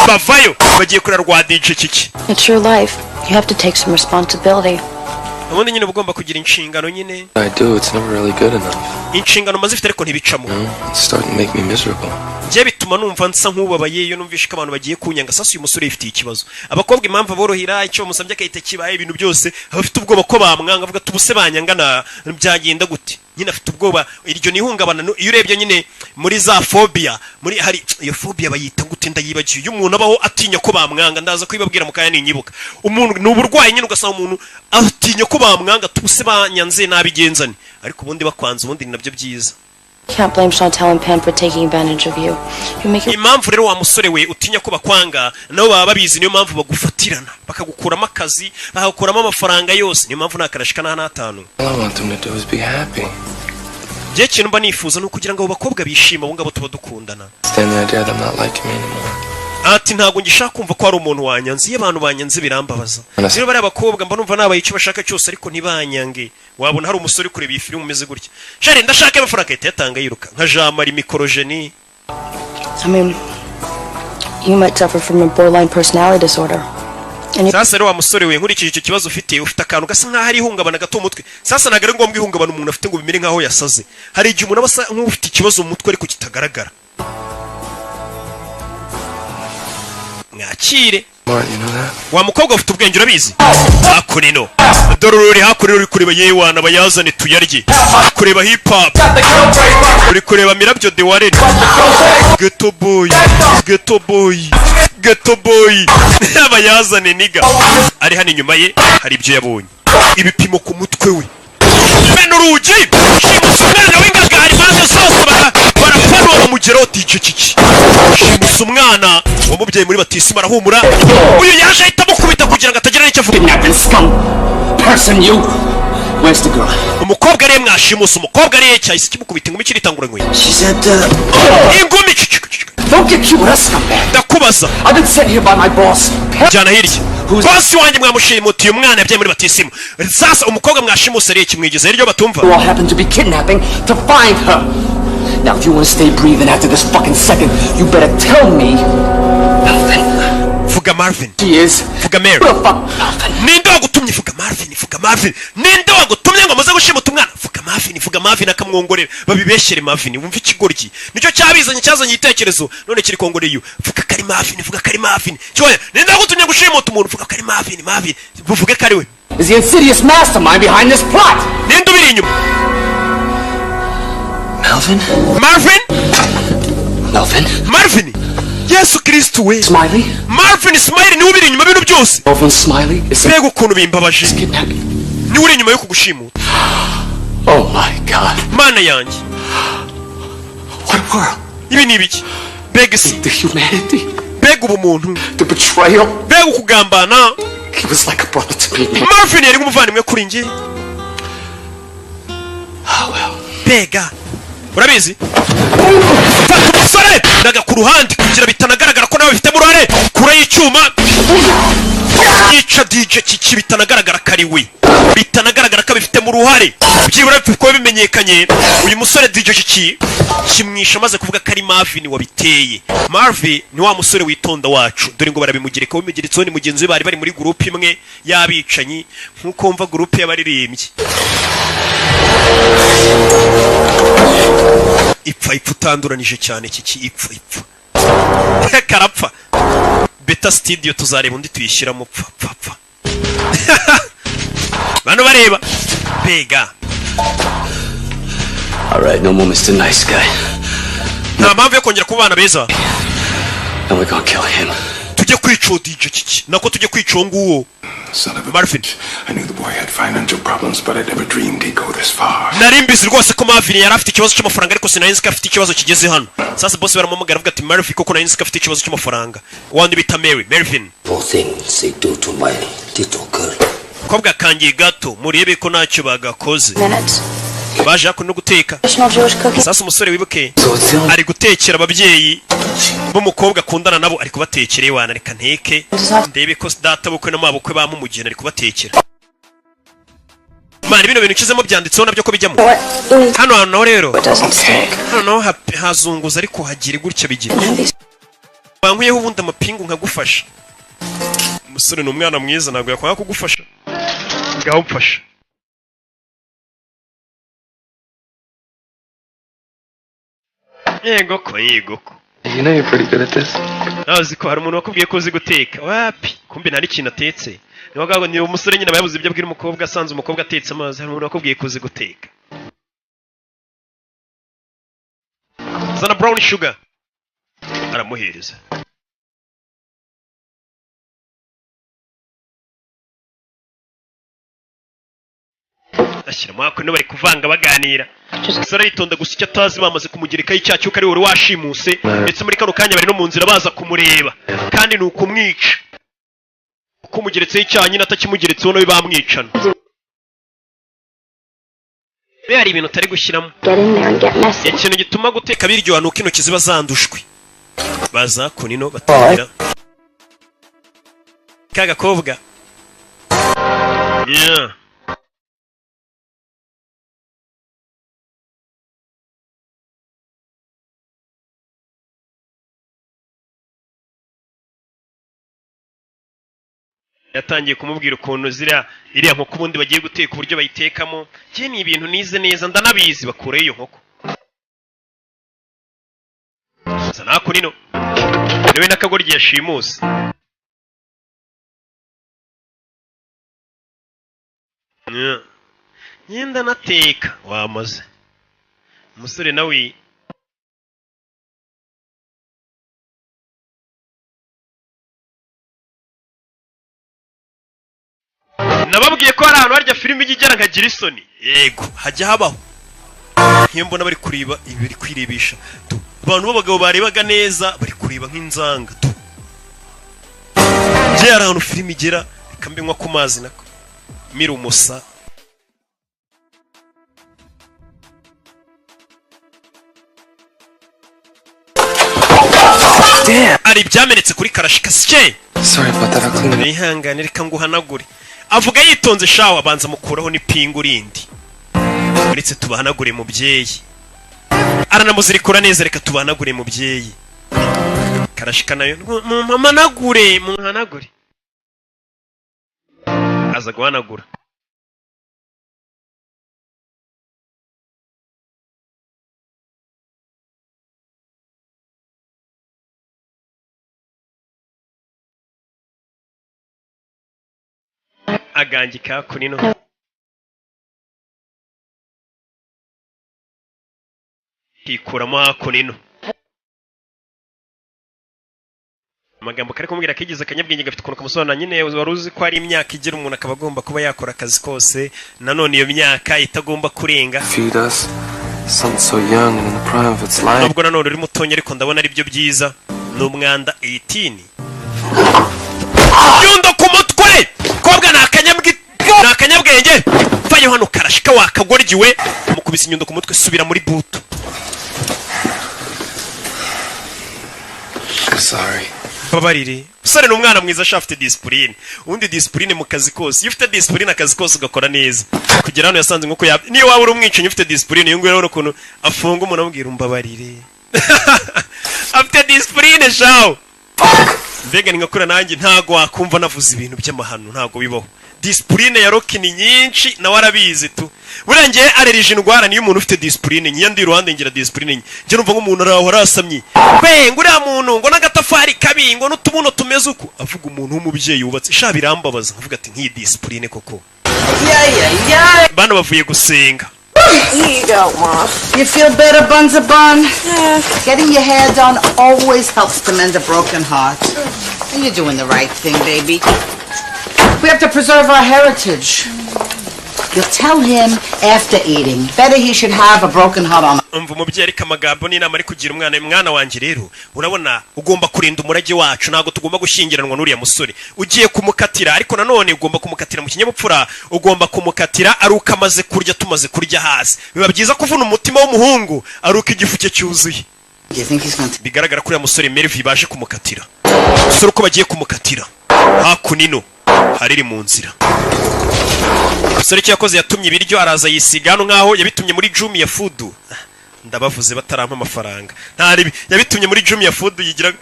bavayo bagiye kurera rwa DJ kiki. It's your life. You have to take some responsibility. Ubundi nyine uba ugomba kugira inshingano nyine. I do, it's never really good enough. Inshingano maze ifite, ariko ntibicamo. It's starting to make me miserable. Njye bituma numva nsa nk'ubabaye iyo numvishe ko abantu bagiye kunyanga. Sasa uyu musore yifitiye ikibazo. Abakobwa impamvu aborohera, icyo bamusabye agahita kibaye, ibintu byose, aba afite ubwoba ko bamwanga. Avuga ati: "Ubuse banyanga na byagenda gute?" Nyine afite ubwoba, iryo ni ihungabana. Iyo urebye nyine muri za phobia, muri hari iyo phobia bayita gute? Ndayibagiwe. Iyo umuntu abaho atinya ko bamwanga, ndaza kubibabwira mu kanya ninyibuka. Umuntu ni uburwayi nyine, ugasanga umuntu atinya ko bamwanga, tubuse banyanze nabigenzane. Ariko ubundi bakwanze, ubundi ni nabyo byiza. Can't blame Chantel and Pam for taking advantage of you. You make it Impamvu rero wa musore we utinya ko bakwanga, nabo baba babizi. Niyo mpamvu bagufatirana, bakagukuramo akazi, bakagukuramo amafaranga yose. Niyo mpamvu nta karashika n'atanu. All I want them to do is be happy. Njye ikintu mba nifuza ni ukugira ngo abo bakobwa bishime, abo ngabo tuba dukundana. Stand the idea of them not liking me anymore. Ati: "Ntabwo ngishaka kumva ko hari umuntu wanyanze. Iyo abantu banyanze birambabaza." Rero bariya bakobwa mba numva nabaye icyo bashaka cyose, ariko ntibanyange. Wabona hari umusore uri kureba iyi filime umeze gutya: "Shari, ndashaka amafaranga," ahita yatanga yiruka nka Jean Marie Mikorojeni. I mean, you might suffer from a borderline personality disorder. And you Sasa rero wa musore we, nkurikije icyo kibazo ufite, ufite akantu gasa nk'aho ari ihungabana gato mu mutwe. Sasa ntabwo ari ngombwa ihungabana umuntu afite ngo bimere nk'aho yasaze. Hari igihe umuntu aba asa nk'ufite ikibazo mu mutwe ariko kitagaragara. Mwakire. Martin, you know that? Wa mukobwa ufite ubwenge, urabizi. Hakuno dore uri hakuno, uri kureba yewana bayazane tuyarye, kureba hip hop, uri kureba Mirabyo de Warren, ghetto boy, ghetto boy, ghetto boy, abayazane niga ari hano. Inyuma ye hari ibyo yabonye, ibipimo ku mutwe we. Mena urugi, shimusa umwana w'ingagari, impande zose barapanura, bamugeraho. DJ kiki shimusa umwana wamubyaye muri batisimu, arahumura. Uyu yaje ahita amukubita kugira ngo atagira n'icyo avuga. Person, you. Where's the girl? Umukobwa ariye? Mwashimuse umukobwa ariye? Cyahise kimukubita ingumi kiritangura nkweto. She's at, Ingumi. Don't get cute with us, scumbag. Ndakubaza. I've been sent here by my boss. Jyana hirya, bosi wanjye mwamushimutiye umwana yabyaye muri batisimu. Sasa umukobwa mwashimuse ariye? Kimwigeze hirya batumva. Who all happen to be kidnapping to find her. Now, if you want to stay breathing after this fucking second, you better tell me. Melvin. Vuga Marvin. She is. Vuga Mary. Who the fuck? Melvin. Ninde wagutumye? Vuga Marvin, vuga Marvin. Ninde wagutumye ngo muze gushimuta umwana? Vuga Marvin, vuga Marvin. Akamwongorera babibeshyere Marvin. Wumva ikigoryi nicyo cyabizanye, cyazanye igitekerezo none kiri kongorera iyo. Vuga kari Marvin, vuga kari Marvin. Cyoya, ninde wagutumye gushimuta umuntu? Vuga kari Marvin, Marvin, buvuge kari we. Is the insidious mastermind behind this plot? Ninde ubiri inyuma? Melvin? Marvin. Melvin? Marvin, Yesu Kristu we! Smiley? Marvin Smiley niwe ubiri inyuma ibintu byose. Melvin Smiley is Mbega ukuntu bimbabaje! Niwe uri inyuma yo kugushimuta. Oh my God. Mana yanjye! What a world. Ibi ni ibiki? Mbega isi! The humanity. Mbega ubumuntu! The betrayal. Mbega ukugambana! He was like a brother to me, man. Marvin yari nk'umuvandimwe kuri njye. Mbega urabizi, fata umusore daga ku ruhande kugira bitanagaragara ko nawe bifitemo uruhare. Kure y'icyuma Yica DJ Kiki bitanagaragara ko ari we, bitanagaragara ko abifitemo uruhare. Byibura kuba bimenyekanye uyu musore DJ Kiki kimwisha amaze kuvuga ko ari Marvin wabiteye. Marvin ni wa musore witonda wacu. Dore ngo barabimugereka, bimugeretseho ni mugenzi we, bari bari muri groupe imwe y'abicanyi, nk'uko wumva groupe y'abaririmbyi. Ipfa, ipfa utanduranije cyane Kiki, ipfa, ipfa, karapfa. Beta Studio tuzareba undi tuyishyiramo. Pfa, pfa, pfa. Bano bareba mbega. All right, no more Mr. Nice Guy. Nta mpamvu yo kongera kuba abana beza. And we're gonna kill him. Tujye kwica uwo DJ Kiki, nako tujye kwica uwo nguwo. Son of a Marvin. I knew the boy had financial problems, but I never dreamed he'd go this far. Nari mbizi rwose ko Marvin yari afite ikibazo cy'amafaranga, ariko sinari nzi ko afite ikibazo kigeze hano. Sasa boss baramuhamagara, avuga ati: "Marvin, koko nari nzi ko afite ikibazo cy'amafaranga." Wandi bita Mary, Marvin. Poor things they do to my little girl. Kobwa kangiye gato, murebe ko ntacyo bagakoze. Minutes. Baje hakuno no guteka. Traditional Jewish cooking. Sasa umusore wibuke ari gutekera ababyeyi b'umukobwa akundana nabo, ari kubatekera. Iwana reka nteke ndebe ko data bukwe na mabukwe bamumugena, ari kubatekera. Mwana, bino bintu nshizemo byanditseho nabyo ko bijyamo hano hantu naho. Rero hano naho hazunguza, ariko hagira gutya bigira bankuyeho ubundi amapingu nkagufasha. Umusore ni umwana mwiza, ntabwo yakwanga kugufasha. Ngaho mfasha. Yego ko, yego ko. You know you're pretty good at this. Nawe uzi ko hari umuntu wakubwiye ko uzi guteka? Wapi, kumbe nta n'ikintu atetse. Niyo ngaho ni umusore nyine aba yabuze ibyo abwira umukobwa, asanze umukobwa atetse amazi. Hari umuntu wakubwiye ko uzi guteka? Zana brown sugar, aramuhereza. Ashyiramo hakuno, bari kuvanga baganira. Umusore aritonda, gusa icyo atazi bamaze kumugerekaho icyaha cy'uko ari we wari washimuse, ndetse muri kano kanya bari no mu nzira baza kumureba, kandi ni ukumwica, kuko umugeretseho icyaha nyine atakimugeretseho nawe bamwicana. Be hari ibintu utari gushyiramo. Get in there and get messy. Ikintu gituma guteka biryoha ni uko intoki ziba zandushwe. Baza kunino batangira ka gakobwa. Yeah. Yatangiye kumubwira ukuntu ziriya iriya nkoko ubundi bagiye guteka, uburyo bayitekamo. Njye ni ibintu nize neza, ndanabizi. Bakurayo iyo nkoko, zana hakuno niwe n'akagoryi yashimuse. Yeah. Ngenda nateka wamaze umusore nawe. Nababwiye ko hari ahantu harya filime ijya igera nkagira isoni. Yego, hajya habaho nk'iyo mbona bari kureba ibi, bari kwirebesha tu. Abantu b'abagabo barebaga neza bari kureba nk'inzanga tu. Njye hari ahantu filime igera, reka mbe nywa ku mazi, nako mira umusa. Hari ibyamenetse kuri karashikasike. Sorry about that. I'll clean it up. Wihangane, reka nguhanagure. Avuga yitonze shawa, abanza mukuraho n'ipingu rindi. Uretse tubahanagure mubyeyi, aranamuzirikura neza. Reka tubahanagure mubyeyi. Karashika nayo mumanagure, muhanagure. Aza guhanagura. Agangika kunino hikuramo hakunino amagambo kari kumubwira kigize akanyabwenge, gafite ukuntu kamusobanura nyine. Wari uzi ko hari imyaka igira umuntu akaba agomba kuba yakora akazi kose, nanone iyo myaka itagomba kurenga. Feed us. Something so young and in the prime of its life. Nubwo nanone uri mutonya, ariko ndabona ari byo byiza. Ni umwanda 18 yundo ku mutwe. Kobwa ni akanyabwenge. Vayo hano karashika, wakagoryiwe. Mukubise inyundo ku mutwe. Subira muri buto. Sorry. Mbabarire. Usore ni umwana mwiza sha, afite discipline. Ubundi discipline mu kazi kose, iyo ufite discipline akazi kose ugakora neza. Kugera hano yasanze nkuko ya niyo waba uri umwicanyi ufite discipline. Uyu nguyu urabona ukuntu afunga umuntu amubwira umbabarire, afite discipline shawo. Mbega ni nkakura nanjye, ntago wakumva navuze ibintu by'amahano, ntago bibaho. Discipline ya Rocky ni nyinshi, nawe arabizi tu. Buriya ngewe arerije indwara niyo umuntu ufite discipline nyiyo ndi iruhande ngira discipline nke. Njye numva nk'umuntu araho arasamye be, ngo uriya muntu ngo n'agatafari kabi, ngo n'utubuno tumeze uku, avuga umuntu w'umubyeyi wubatse sha, birambabaza. Nkavuga ati nk'iyi discipline koko. Yeah. Bano bavuye gusenga. Here you go, Mom. You feel better, Buns a Bun? Getting your hair done always helps to mend a broken heart. And you're doing the right thing, baby. We have to preserve our heritage. You'll tell him after eating. Better he should have a broken heart on Umva umubyeyi ariko, amagambo n'inama ari kugira umwana. Mwana wanjye rero, urabona ugomba kurinda umurage wacu, ntabwo tugomba gushyingiranwa n'uriya musore. Ugiye kumukatira, ariko nanone ugomba kumukatira mu kinyabupfura, ugomba kumukatira ari uko amaze kurya, tumaze kurya hasi. Biba byiza kuvuna umutima w'umuhungu ari uko igifu cye cyuzuye. Bigaragara ko uriya musore Melvin baje kumukatira. Umusore uko bagiye kumukatira hakuno hariri mu nzira. Umusore icyo yakoze, yatumye ibiryo araza yisiga hano nk'aho yabitumye muri Jumia Food. Ndabavuze batarampa amafaranga, ntaribi. Yabitumye muri Jumia Food, yigira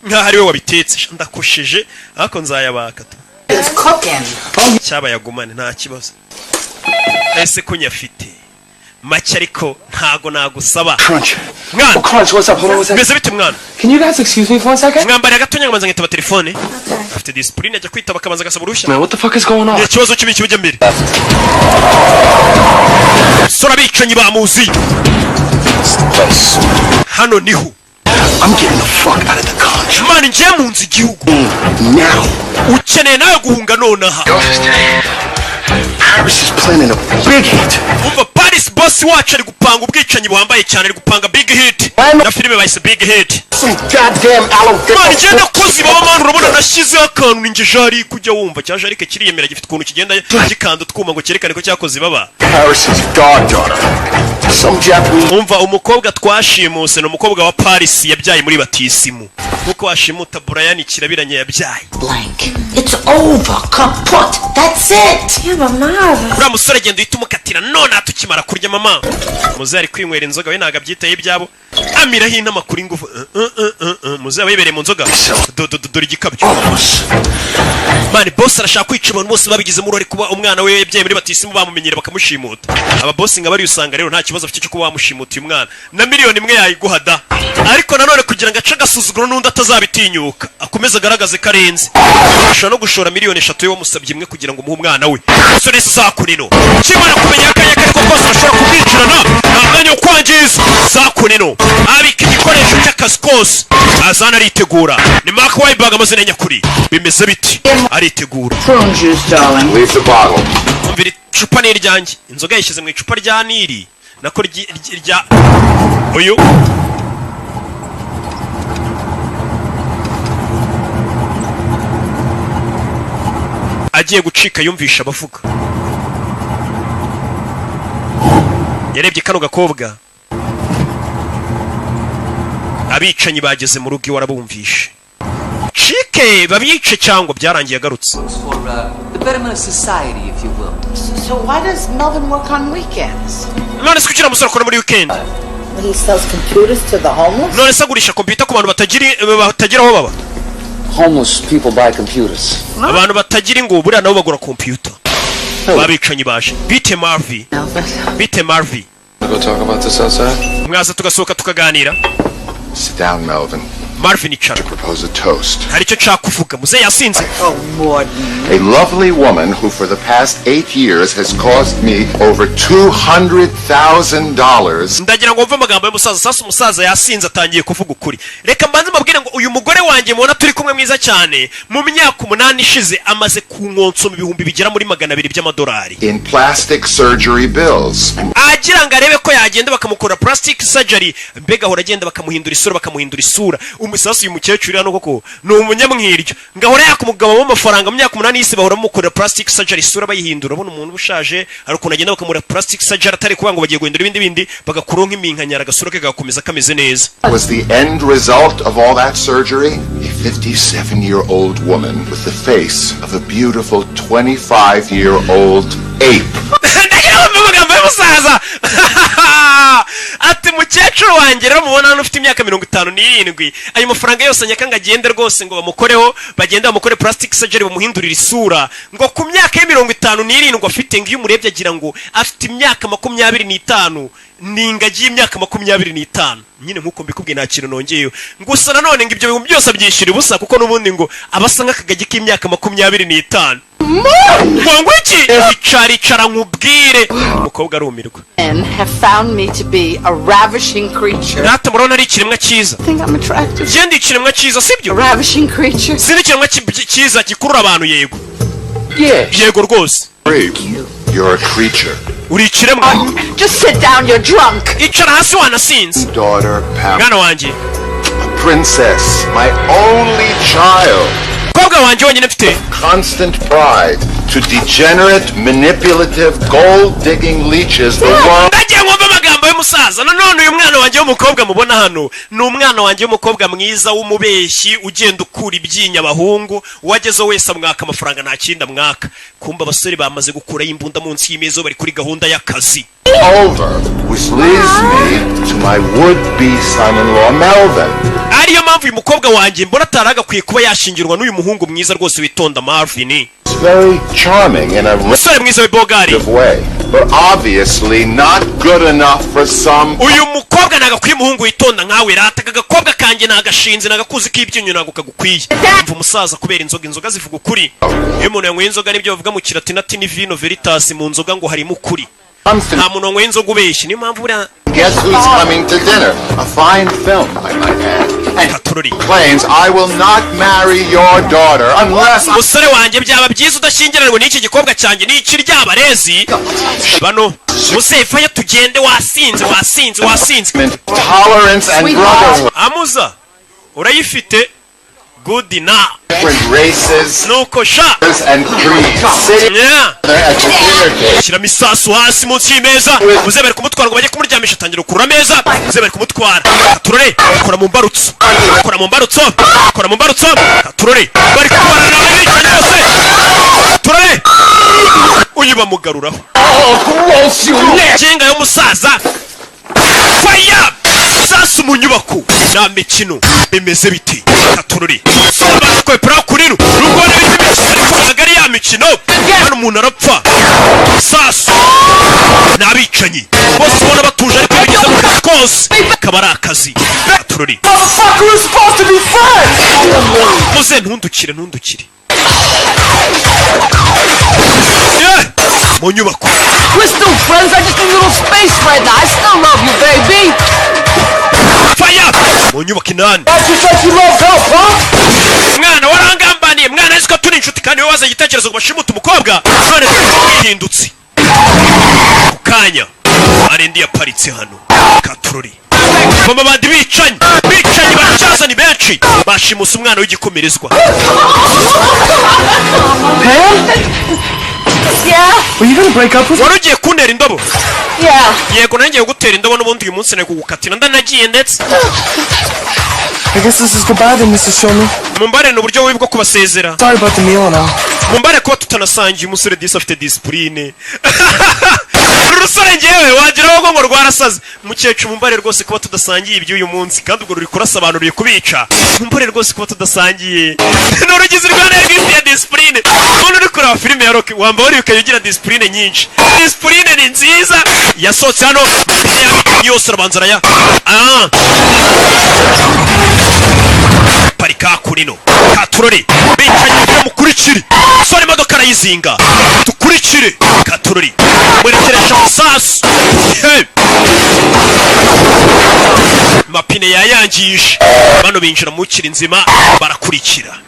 nk'aho ari we wabitetse. Sha, ndakosheje ariko nzayabaka tu. It's cooking. Cyaba yagumane, nta kibazo. Ese ko nyafite make, ariko ntago nagusaba mwana. Oh, Crunch, what's up? Hold on one second. Bimeze bite mwana? Can you guys excuse me for one second? Mwambariye agatonya nkabanza nkitaba telefone. Afite discipline, ajya kwitaba akabanza agasaba uruhushya. Man, what the fuck is going on? Ni ikibazo kibi kijya mbere. Sora, abicanyi bamuzi hano niho. I'm getting the fuck out of the country. Man, ngiye mu nzu igihugu. Now. Ukeneye nawe guhunga nonaha. Paris is planning a big hit. Umva, Paris boss wacu ari gupanga ubwicanyi buhambaye cyane, ari gupanga big hit na filime bayise Big Hit. Some goddamn aloe Man, njye nakoze ibaba man, urabona nashyizeho akantu ninjye Jarike. Ujya wumva cya Jarike kiriyemera, gifite ukuntu kigenda gikanda utwuma ngo cyerekane ko cyakoze ibaba. Paris's goddaughter. Some Japanese. Umva, umukobwa twashimuse ni umukobwa wa Paris yabyaye muri batisimu, nkuko washimuta Brian Kirabiranye yabyaye. Blank. It's over. Kaput. That's it. Yeah, but Marv. Uriya musore agenda uhita umukatira none tukimara kurya. Mama muze ari kwinywera inzoga, we ntabwo abyitaye ibyabo, amiraho inama kuri ngufu. Muze aba yibereye mu nzoga. Dore igikabyo man, boss arashaka kwica abantu bose babigizemo uruhare kuba umwana we yabyaye muri batisimu bamumenyera bakamushimuta. Aba boss nka bari usanga rero nta kibazo afite cyo kuba wamushimuta uyu mwana, na miliyoni 1 yayiguha da. Ariko nanone kugira ngo ace agasuzuguro n'undi atazabitinyuka, akomeze agaragaze ko arenze, ashobora no gushora miliyoni 3 yo wamusabye imwe kugira ngo umuhe umwana we. Sore sakunino kimara kumenya akanya kariko kose bashobora kumwicirana, nta mwanya wo kwangiza. Sakunino abika igikoresho cy'akazi kose, azana aritegura. Ni Mark Wahlberg, amazina nyakuri. Bimeze biti, aritegura. Prune juice, darling. Leave the bottle. Umvira, icupa ni iryanjye. Inzoga yayishyize mu icupa rya Nili, nako rya uyu. Agiye gucika yumvisha abavuga. Yarebye kano gakobwa. Abicanyi bageze mu rugo iwe, arabumvishe cike babice cyangwa byarangiye agarutse. For the betterment of society, if you will. So why does Melvin work on weekends? None se kuki uriya musore akora muri weekend? He sells computers to the homeless? None se agurisha kompiyuta ku bantu batagira aho baba? Homeless people buy computers. Abantu batagira ingo buriya nabo bagura kompiyuta. Babicanyi baje. Bite Marvi, bite Marvi. Go talk about this outside. Mwaza tugasohoka tukaganira. Sit down, Melvin. Marvin, icara. To propose a toast. Hari icyo nshaka kuvuga. Muzehe yasinze. Oh, Morden. A lovely woman who, for the past 8 years, has cost me over $200,000. Ndagira ngo mve amagambo y'umusaza. Sasa umusaza yasinze, atangiye kuvuga ukuri. Reka mbanze mbabwire ngo uyu mugore wanjye mubona turi kumwe mwiza cyane, mu myaka 8 ishize amaze kunkonsoma ibihumbi bigera muri 200 by'amadolari In plastic surgery bills. agira ngo arebe ko yagenda bakamukora plastic surgery. Mbega ahora agenda bakamuhindura isura, bakamuhindura isura. Umusasu uyu mukecuru hano koko ni umunyamwiryo, ngahora yaka umugabo w'amafaranga mu myaka 8 y'isi, bahora bamukorera plastic surgery, isura bayihindura. Urabona umuntu ushaje hari ukuntu agenda bakamura plastic surgery, atari kuvuga ngo bagiye guhindura ibindi bindi, bagakuraho nk'iminkanyara, agasura ke kagakomeza kameze neza. Was the end result of all that surgery? A 57-year-old woman with the face of a beautiful 25-year-old ape. Ndagira ngo amagambo y'umusaza ati: "Mukecuru wanjye rero mubona hano ufite imyaka 57, ayo mafaranga yose anyaka ngo agende rwose ngo bamukoreho, bagende bamukore plastic surgery, bamuhindurire isura, ngo ku myaka ye 57 afite, ngo iyo umurebye agira ngo afite imyaka 25, ni ingagi y'imyaka 25 nyine." Nk'uko mbikubwiye, nta kintu nongeyeho. Gusa nanone ngo ibyo bintu byose abyishyura ubusa, kuko n'ubundi ngo aba asa nk'akagagi k'imyaka 25. Ngo iki? Icara, icara nkubwire. Umukobwa arumirwa. Men have found me to be a ravishing creature. Rata murabona ari ikiremwa cyiza. Think I'm attractive? Njye ndi ikiremwa cyiza, sibyo? Ravishing creature. Si ikiremwa cyiza gikurura abantu? Yego. Yego rwose. You're a creature. Uri ikiremwa. Just sit down, you're drunk. Icara hasi, wanasinze. Daughter Pam. Mwana wanjye. A princess, my only child. Mukobwa wanjye wenyine mfite. Constant pride to degenerate, manipulative, gold-digging leeches the world Ndagiye nkumva amagambo y'umusaza. Nanone uyu mwana wanjye w'umukobwa mubona hano ni umwana wanjye w'umukobwa mwiza w'umubeshyi, ugenda ukura ibyinyo abahungu, uwagezeho wese amwaka amafaranga, nta kindi amwaka. Kumva abasore bamaze gukuraho imbunda munsi y'imeza, bari kuri gahunda y'akazi. over, which leads me to my would-be son-in-law, Melvin. Ariyo mpamvu uyu mukobwa wanjye mbona atari agakwiye kuba yashingirwa n'uyu muhungu mwiza rwose witonda, Marvin. It's very charming in a Umusore mwiza w'ibogari. way, but obviously not good enough for some Uyu mukobwa ntabwo akwiye umuhungu witonda nkawe. Rata aka gakobwa kanjye ni agashinzi, ni agakuzi k'ibyinyo, ntabwo kagukwiye. Umva umusaza, kubera inzoga, inzoga zivuga ukuri. Iyo umuntu yanyweye inzoga, nibyo bavuga mu kilatini ati ni vino veritas, mu nzoga ngo harimo ukuri. Nta muntu wanyweye inzoga ubeshya, niyo mpamvu buriya. Guess who's coming to dinner? A fine film, I might add. And claims I will not marry your daughter unless I Musore wanjye, byaba byiza udashyingiranwe n'iki gikobwa cyanjye, ni ikiryabarezi bano. Muzehe, tugende, wasinze, wasinze, wasinze. Tolerance and brotherhood. Amuza urayifite good na Different races nuko sha and creeds sitting at the dinner table. Shyiramo isasu hasi munsi y'imeza. Muzehe bari kumutwara ngo bajye kumuryamisha, atangira gukurura ameza. Muzehe bari kumutwara, katurore, kora mu mbarutso, kora mu mbarutso, kora mu mbarutso, katurore. Bari kubarana abicanyi bose, katurore. Uyu bamugaruraho genga y'umusaza. Faya sasu mu nyubako, nta mikino. Bimeze biti? Katurore, kwepera kuri ru nubwo n'ibindi mikino, ariko ntabwo ari ya mikino. Hano umuntu arapfa sasu. Ni abicanyi bose ubona batuje, ariko iyo bigeze mu kazi kose kaba ari akazi. Katurore. Motherfucker, we're supposed to be friends! Muze, ntundukire, ntundukire. Yeah! Mu nyubako. We're still friends. I just need a little space right now. I still love you, baby. Faya mu nyubako inani. Thought you said you loved help, huh? Mwana, warangambaniye mwana, azi ko turi inshuti, kandi wowe wazanye igitekerezo ngo bashimute umukobwa, none wihindutse ku kanya. Hari indi yaparitse hano, katurori. Mama, bandi bicanyi, bicanyi baracyaza, ni benshi, bashimuse umwana w'igikomerezwa. Pam? Yeah? Were you gonna break up with Wari ugiye kuntera indobo? Yeah. Yego, nanjye gutera indobo n'ubundi uyu munsi nari kugukatira, ndanagiye ndetse. I guess this is goodbye then, Mrs. Shulman. Mumbare, ni uburyo bubi bwo kubasezera. Sorry about the meal and all. Mumbare kuba tutanasangiye. Umusore disi afite disipurine. Uru rusore ngewe wagira ngo rwarasaze. Mukecuru, mumbare rwose kuba tudasangiye iby'uyu munsi, kandi ubwo ruri kurasa abantu, ruri kubica. Mumbare rwose kuba tudasangiye. Ni urugizi rwa nabi rwifitiye disipurine. Umuntu uri kureba filime ya Rocky wamba wari ukajya ugira disipurine nyinshi. Disipurine ni nziza. Yasohotse hano yose arabanza araya ah parika kurino katurore. Bicaye, mukurikire sore, imodoka arayizinga, dukurikire katurore, mwerekeresha amasasu. Hey! Mapine yayangije. Bano binjira mu kiri nzima, barakurikira,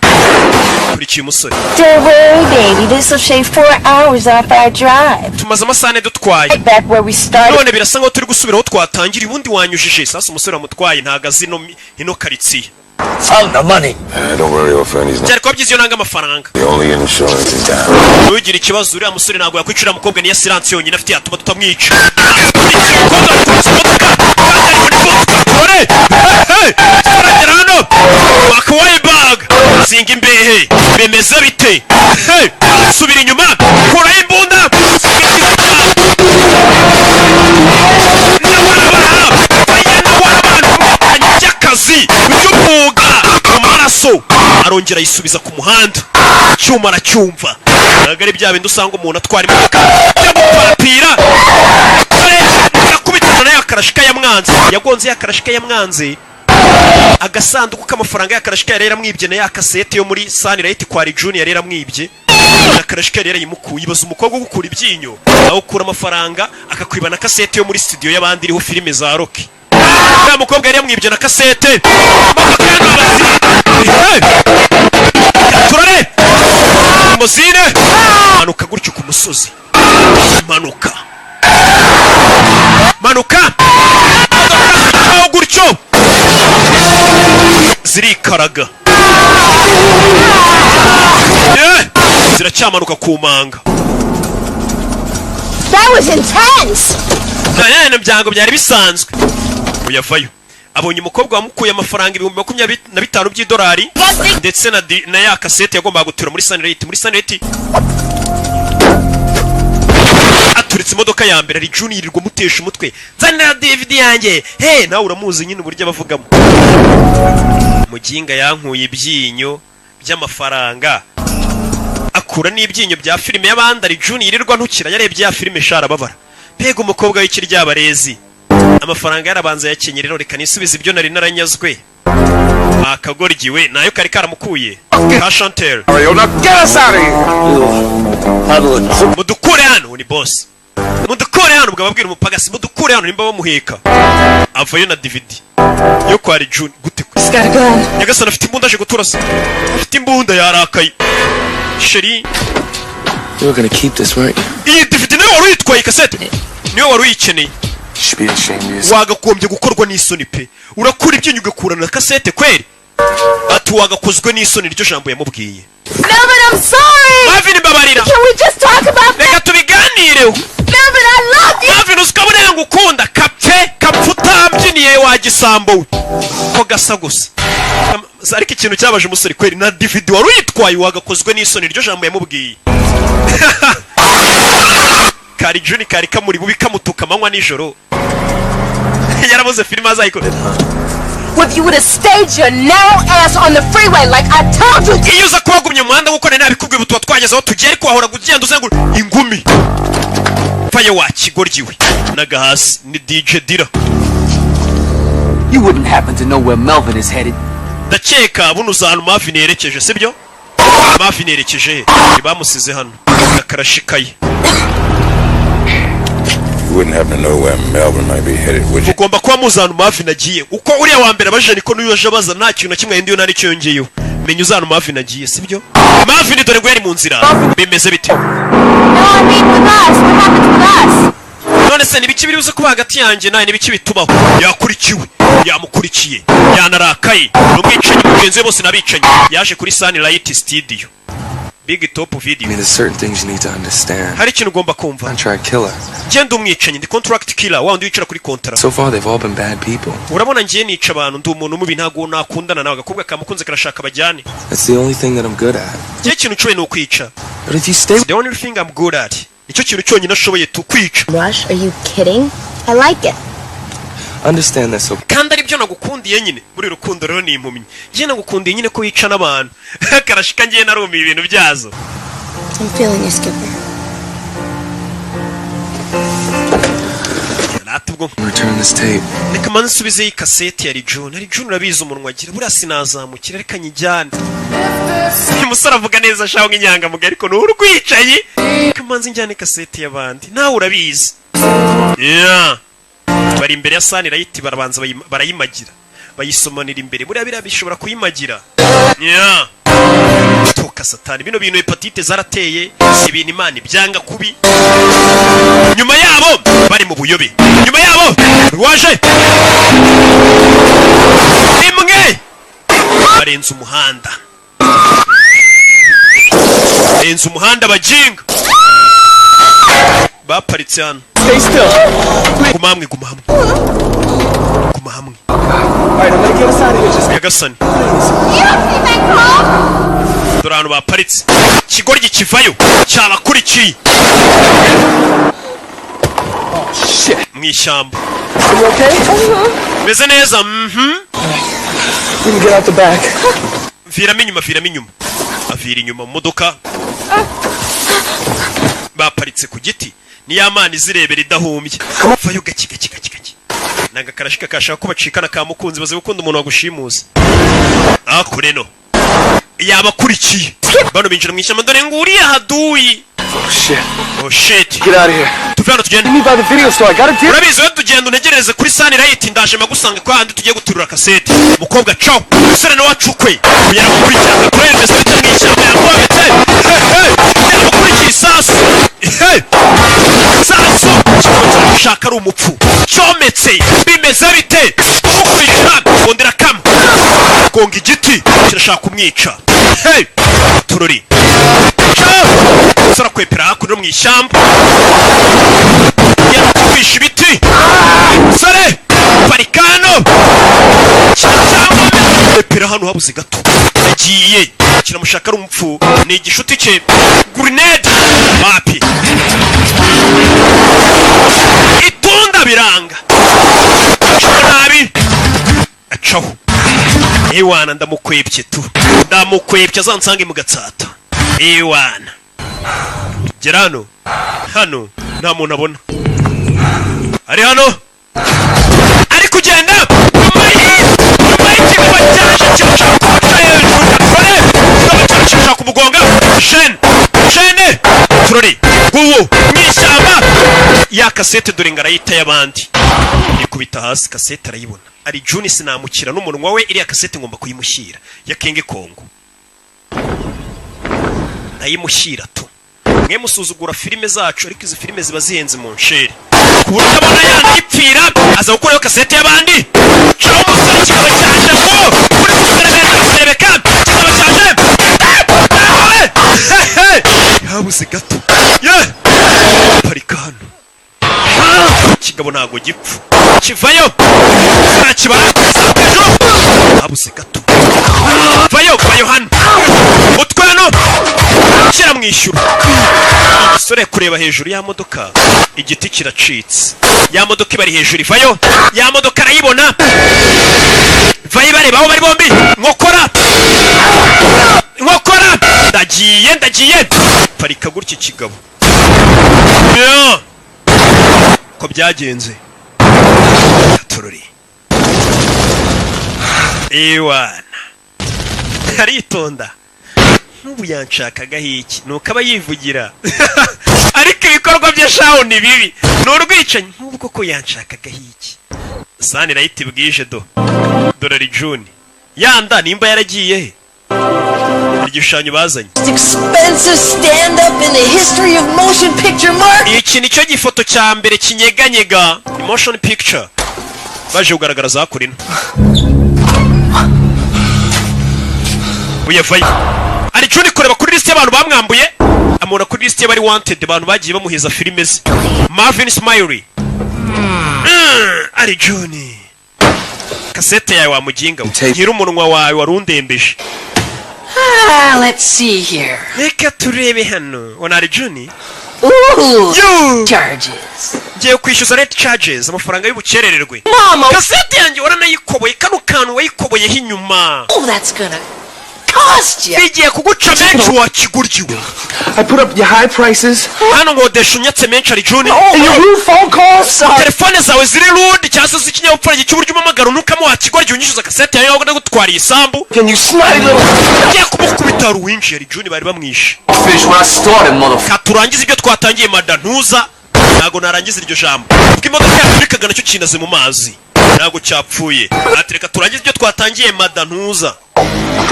kurikiye umusore. Don't worry, baby. This will shave 4 hours off our drive. Tumaze amasaha 4 dutwaye. Right back where we started. None birasa nkaho turi gusubira aho twatangiriye ubundi. Wanyujije sasa umusore wamutwaye ntago azi ino karitsiye. Found the money. Don't worry, old friend. He's not Byari kuba byiza iyo nanga amafaranga. the only insurance is down. Ntugire ikibazo, uriya musore ntabwo yakwicira umukobwa. Niyo assurance yonyine afite yatuma tutamwica. Umukobwa akubise imodoka kandi ari muri modoka. Dore turagera hano, Mark Wahlberg zinga imbehe. Bimeze bite? Hey, subira inyuma, kuraho imbunda. By'akazi by'umwuga mu maraso, arongera ayisubiza ku muhanda. Icyuma aracyumva, ntabwo ari bya bindi usanga umuntu atwara imodoka yamupapira akubitana nayo. Akarashika yamwanze, yagonze yakarashika yamwanze agasanduku k'amafaranga. Yakarashika yari yaramwibye na ya kasete yo muri Sunlight kwa Junior yari yaramwibye na karashika yari yarayimukuye. Ibaza umukobwa ugukura ibyinyo, aho ukura amafaranga akakwiba na kasete yo muri studio y'abandi iriho filime za Rocky. Uriya mukobwa yari yamwibye na kasete. Imodoka hano. Turare limousine, manuka gutyo ku musozi, manuka, manuka. Imodoka gutyo zirikaraga. Ziracyamanuka ku manga. That was intense! Nta byango, byari bisanzwe. Uyavayo abonye umukobwa wamukuye amafaranga 25,000 by'idolari ndetse na ya kasete yagombaga gutura muri Sunlight. Muri Sunlight aturitse imodoka ya mbere. Ari Junior yirirwa amutesha umutwe: "Nzanira DVD yanjye." He, nawe uramuzi nyine uburyo abavugamo. Muginga yankuye ibyinyo by'amafaranga, akura n'ibyinyo bya filime y'abandi. Ari Junior yirirwa ntukira. Yarebye ya filime shara ababara. Mbega umukobwa w'ikiryabarezi! Amafaranga yarabanza yakenyera rero, reka nisubize ibyo nari naranyazwe. Akagoryiwe nayo kari karamukuye ka Chantel. Now get us out of here! Mudukure hano, ni boss, mudukure hano. Ubwo ababwira umupagasi mudukure hano nimba bamuheka. Avayo na DVD yo kwa June gute? Nyagasani, afite imbunda, aje guturasa, afite imbunda, yarakaye chéri. You were gonna keep this, right? Iyi DVD niwe wari uyitwaye, kasete niwe wari uyikeneye. You should be ashamed of yourself. Wagagombye gukorwa n'isoni pe! Urakura ibyinyo ugakurana na kasete kweri? Ati wagakozwe n'isoni, iryo jambo yamubwiye. Melvin, I'm sorry! Marvin, mbabarira. Can we just talk about Reka tubiganireho. Melvin, I love you! Marvin, uzi ko buriya ngukunda. Kapfe kapfe utambyiniye wa gisambo we ko gasa gusa. Ariko ikintu cyabaje umusore kweri, na DVD wari uyitwaye, wagakozwe n'isoni, iryo jambo yamubwiye. Kari Juni kari kamuri bubi, kamutuka amanywa nijoro. Yarabuze filime azayikora. If you would have stayed your narrow ass on the freeway like I told you to. Iyo uza kuba wagumye mu muhanda nk'uko nari nabikubwiye, ubu tuba twageze aho tugiye, ariko wahora ugenda uzengura ingumi. Pfaye wa kigoryi we n'agahasi ni DJ Dira. You wouldn't happen to know where Melvin is headed. Ndakeka buno uza ahantu Marvin yerekeje, sibyo? Marvin yerekeje he? Bamusize hano akarashikaye. You wouldn't happen to know where Melvin might be headed, would you? Ugomba kuba muzi ahantu Marvin agiye. Uko uriya wa mbere abajije niko n'uyu aje abaza, nta kintu na kimwe yahinduye, nta n'icyo yongeyeho. Menya uzi ahantu Marvin agiye, sibyo? Marvin dore ngo yari mu nzira. Bimeze bite? No, I mean with us. What happens with us? None se nibiki biri buze kuba hagati yanjye nawe? Nibiki bitubaho? Yakurikiwe, yamukurikiye, yanarakaye. Ni umwicanyi mugenzi we, bose n'abicanyi. Yaje kuri Sunlight Studio Big Top I Video. mean, there's certain things you need to understand. Hari ikintu ugomba kumva. Contract killer. Ngenda umwicanyi, ndi contract killer, wa wundi wicara kuri kontara. So far, they've all been bad people. Urabona ngiye nica abantu, ndi umuntu mubi, ntabwo nakundana nawe. Agakobwa kamukunze karashaka bajyane. That's the only thing that I'm good at. Ngiye ikintu nshoboye ni ukwica. But if you stay The only thing I'm good at, nicyo kintu cyonyine ashoboye tu, kwica. Rush, are you kidding? I like it. Understand that, so Kandi aribyo nagukundiye nyine. Muri rukundo rero ni impumyi. Ngiye nagukundiye nyine ko wica n'abantu. Karashika ngiye narumiye ibintu byazo. I'm feeling you, Skipper. Rata ubwo return this tape. Reka manze nsubizeyo ikaseti ya Rijuni. Rijuni urabizi umunwa agira, buriya sinazamukira, reka nyijyane. Uyu musore avuga neza shaho nk'inyangamugayo, ariko ni urwicaye. Reka manze njyane kaseti y'abandi, nawe urabizi. Yeah. Bari imbere ya Sunlight, barabanza barayimagira, bayisomanira imbere. Buriya biriya bishobora kuyimagira. Yeah. Toka satani, bino bintu hepatite zarateye, ibintu Imana ibyanga kubi. Nyuma yabo bari mu buyobe, nyuma yabo waje imwe. Barenze umuhanda, barenze umuhanda. Bajinga baparitse hano. Stay still. Guma hamwe, guma hamwe, guma hamwe. Alright, I'm gonna get us out of here. Just Nyagasani, dore ahantu baparitse. Ikigoryi kivayo cyabakurikiye Shit. mu ishyamba. Are you okay? Meze neza. We can get out the back. Viramo inyuma, viramo inyuma. Avira inyuma mu modoka. Baparitse ku giti, niyo mana izirebera idahumbye. Vayo gake gake gake gake. Ni agakarashika kashaka ko bacikana ka mukunzi. Baze gukunda umuntu wagushimuza akure no yabakurikiye. Bano binjira mu ishyamba. Dore nguriya haduyi. Oh shit. Oh shit. Get out of here. Tuve hano tugende. Meet me by the video store. I got a deal. Urabizi we, tugenda untegereze kuri Sunlight, ndaje magusanga kwa handi tugiye guturura kasete. Umukobwa caw, umusore nawe acukwe yaramukurikirana kuri mbese bita mu ishyamba. Yamwometse yaramukurikiye isasu. Hey! Isasu kikaba kiramushaka ari umupfu cyometse. Bimeze bite kumukurikira? Kongera kama gonga igiti, kirashaka kumwica. Hey! Turori caw, umusore akwepera hakuno mu ishyamba, yarakwisha ibiti. Sore parikano cyangwa hano habuze gato yagiye. Kiramushaka ari umupfu, ni igishuti cye. Grenade wapi, itunda biranga, acaho nabi, acaho. Ewana, ndamukwebye tu, ndamukwebye, azansange mu Gatsata. Ewana, gera hano. Hano nta muntu abona ari hano, ari kugenda nyuma y'ikigabo cyaje kirashaka kumuca hejuru. Turore, kigabo cyaje kirashaka kumugonga. Shene, shene, turore nguwo mu ishyamba. Ya kasete dore ngo arayita y'abandi, ikubita hasi kasete arayibona. Ari Juni sinamukira n'umunwa we. Iriya kasete ngomba kuyimushyira ya King Kong, ndayimushyira tu. Mwe musuzugura filime zacu, ariko izi filime ziba zihenze mu nsheri ku buryo abona yanayipfira aza gukuraho kasete y'abandi. Caho umusore, kikaba cyaje ngo uri guserebeka guserebeka, kikaba cyaje habuze gato ye. Parika hano. Ikigabo ntabwo gipfa, kivayo kirakibara hejuru, habuze gato. Vayo, vayo hano, mutwe hano kiramwishyura. Umusore kureba hejuru ya modoka, igiti kiracitse. Ya modoka ibari hejuru, ivayo. Ya modoka arayibona, vayo ibareba aho bari bombi. Nkokora, nkokora, ndagiye, ndagiye. Parika gutya ikigabo. Yeah. Ko byagenze tururi. Ewana, aritonda. Nk'ubu yanshakagaho iki? Nuko aba yivugira, ariko ibikorwa bye shahu ni bibi, ni urwicanyi. Nk'ubu koko yanshakagaho iki? Sunlight bwije do. Dore Juni yanda nimba yaragiye he? Igishushanyo bazanye. Expensive stand-up in the history of motion picture marketing. Iki nicyo gifoto cya mbere kinyeganyega ni motion picture baje kugaragaraza hakurino. Uyavayo ari Juni kureba kuri lisiti y'abantu bamwambuye, amubona kuri lisiti y'abari wanted, abantu bagiye bamuhiza filime ze. Marvin Smiley. Ari Juni, kasete yawe wamuginga we, nyiri umunwa wawe wari undembeje. Ah, let's see here. Reka turebe hano, wana ari Juni. Ooh, Yo! Charges. Ngiye kwishyuza late charges, amafaranga y'ubukerererwe. Mama! Kasete yanjye waranayikoboye, kano kantu wayikoboyeho inyuma. Oh, that's gonna cost you. Bigiye kuguca menshi wakiguryiwe. I put up your high prices. Hano nkodesha unyatse menshi ari Juni. And your rude phone calls. Sorry. Telefone zawe ziri rude cyangwa se z'ikinyabupfura cy'uburyo umpamagara unukamo wakigoryi, unyishyuza kasete yawe wabona gutwara isambu. Can you snotty little Ngiye kumukubita. Hari uwinjiye, ari Juni bari bamwishe. Finish what I started, motherfucker. Ka turangize ibyo twatangiye. Mada ntuza, ntabwo narangiza iryo jambo ubwo imodoka yaturikaga nacyo kinaze mu mazi, ntabwo cyapfuye. Ati reka turangize ibyo twatangiye, mada ntuza.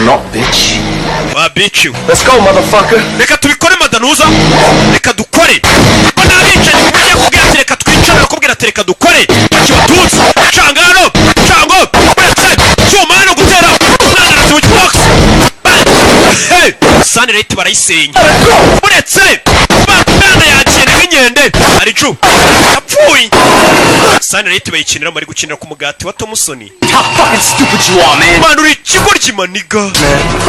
Not bitch. Wa bitch we. Let's go, motherfucker. Reka tubikore, mada ntuza, reka dukore. Ko n'abicanyi mujye kubwira ati reka twicare, bakubwira ati reka dukore. Kibatutsi canga hano, cango uretse cyuma hano gutera umwana arasiba. Sunlight barayisenya. Uretse bana yakira nk'inkende aricu yapfuye. Sunlight bayikinira, bari gukinira ku mugati wa Thompson. How fucking stupid you are, man. Man, uri ikigoryi, my nigga.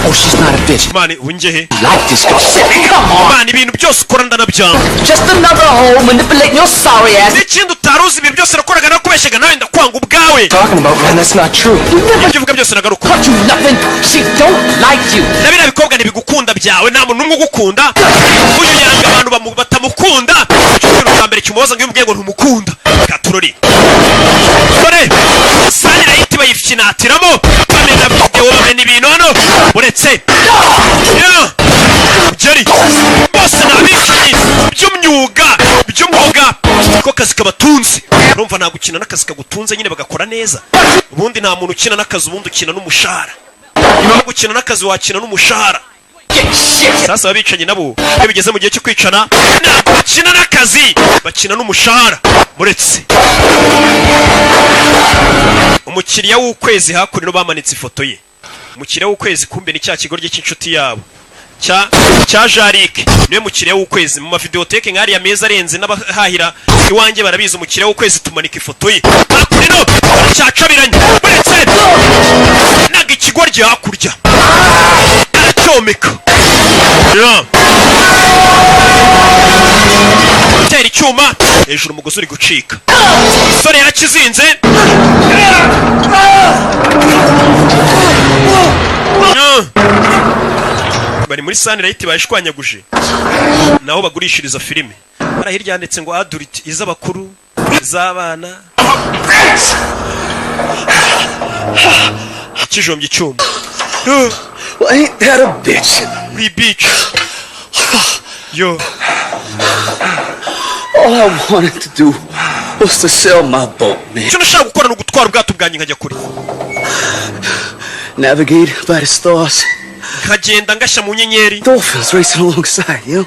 Oh, she's not a bitch. Man, ungehe. Like this girl. Shit, come on. Man, ibintu byose ukora ndanabyanga. Just another hoe manipulating your sorry ass. N'ikindi utari uzi, ibintu byose nakoraga nakubeshyaga, nawe ndakwanga ubwawe. Talking about, man, that's not true. Ibyo uvuga byose nagaruka. Cut you nothing. She don't like you. Na biriya bikobwa ntibigukunda byawe, nta muntu n'umwe ugukunda. Uyu yanga abantu batamukunda. Icyo kintu cya mbere kimubaza ngo iyo umubwiye ngo ntumukunda. Katurori dore Sunlight bayifyinatiramo, bamena videwo, bamena ibintu hano. Uretse Yeah. Jerry, bose ni abicanyi by'umwuga, by'umwuga, ko kazi kabatunze. Urumva nta gukina n'akazi kagutunze nyine bagakora neza. Ubundi nta muntu ukina n'akazi, ubundi ukina n'umushahara. Nyuma yo gukina n'akazi wakina n'umushahara. Sasa abicanyi nabo iyo bigeze mu gihe cyo kwicana ntabwo bakina n'akazi, bakina n'umushahara. Muretse umukiriya w'ukwezi hakuno bamanitse ifoto ye. Umukiriya w'ukwezi kumbe ni cya kigoryi cy'inshuti yabo cya Jarike, niwe mukiriya w'ukwezi. Mu mavideoteke nk'ariya meza arenze n'abahahira iwanjye barabizi, umukiriya w'ukwezi tumanika ifoto ye. Hakuno baracyacabiranye. Uretse naga ikigoryi hakurya aracyomeka. Yeah. Gutera icyuma hejuru, umugozi uri gucika, umusore yarakizinze. Yeah. Bari muri Sunlight bayishwanyaguje, naho bagurishiriza filime. Hariya hirya handitse ngo adult, iz'abakuru, iz'abana. Ikijombye icyuma. Well, ain't that a bitch? Uri bitch yo. All I wanted to do was to sell my boat, man. Icyo nashaka gukora ni ugutwara ubwato bwanjye nkajya kure. Navigate by the stars. Nkagenda ngashya mu nyenyeri. Dolphins racing alongside, you know?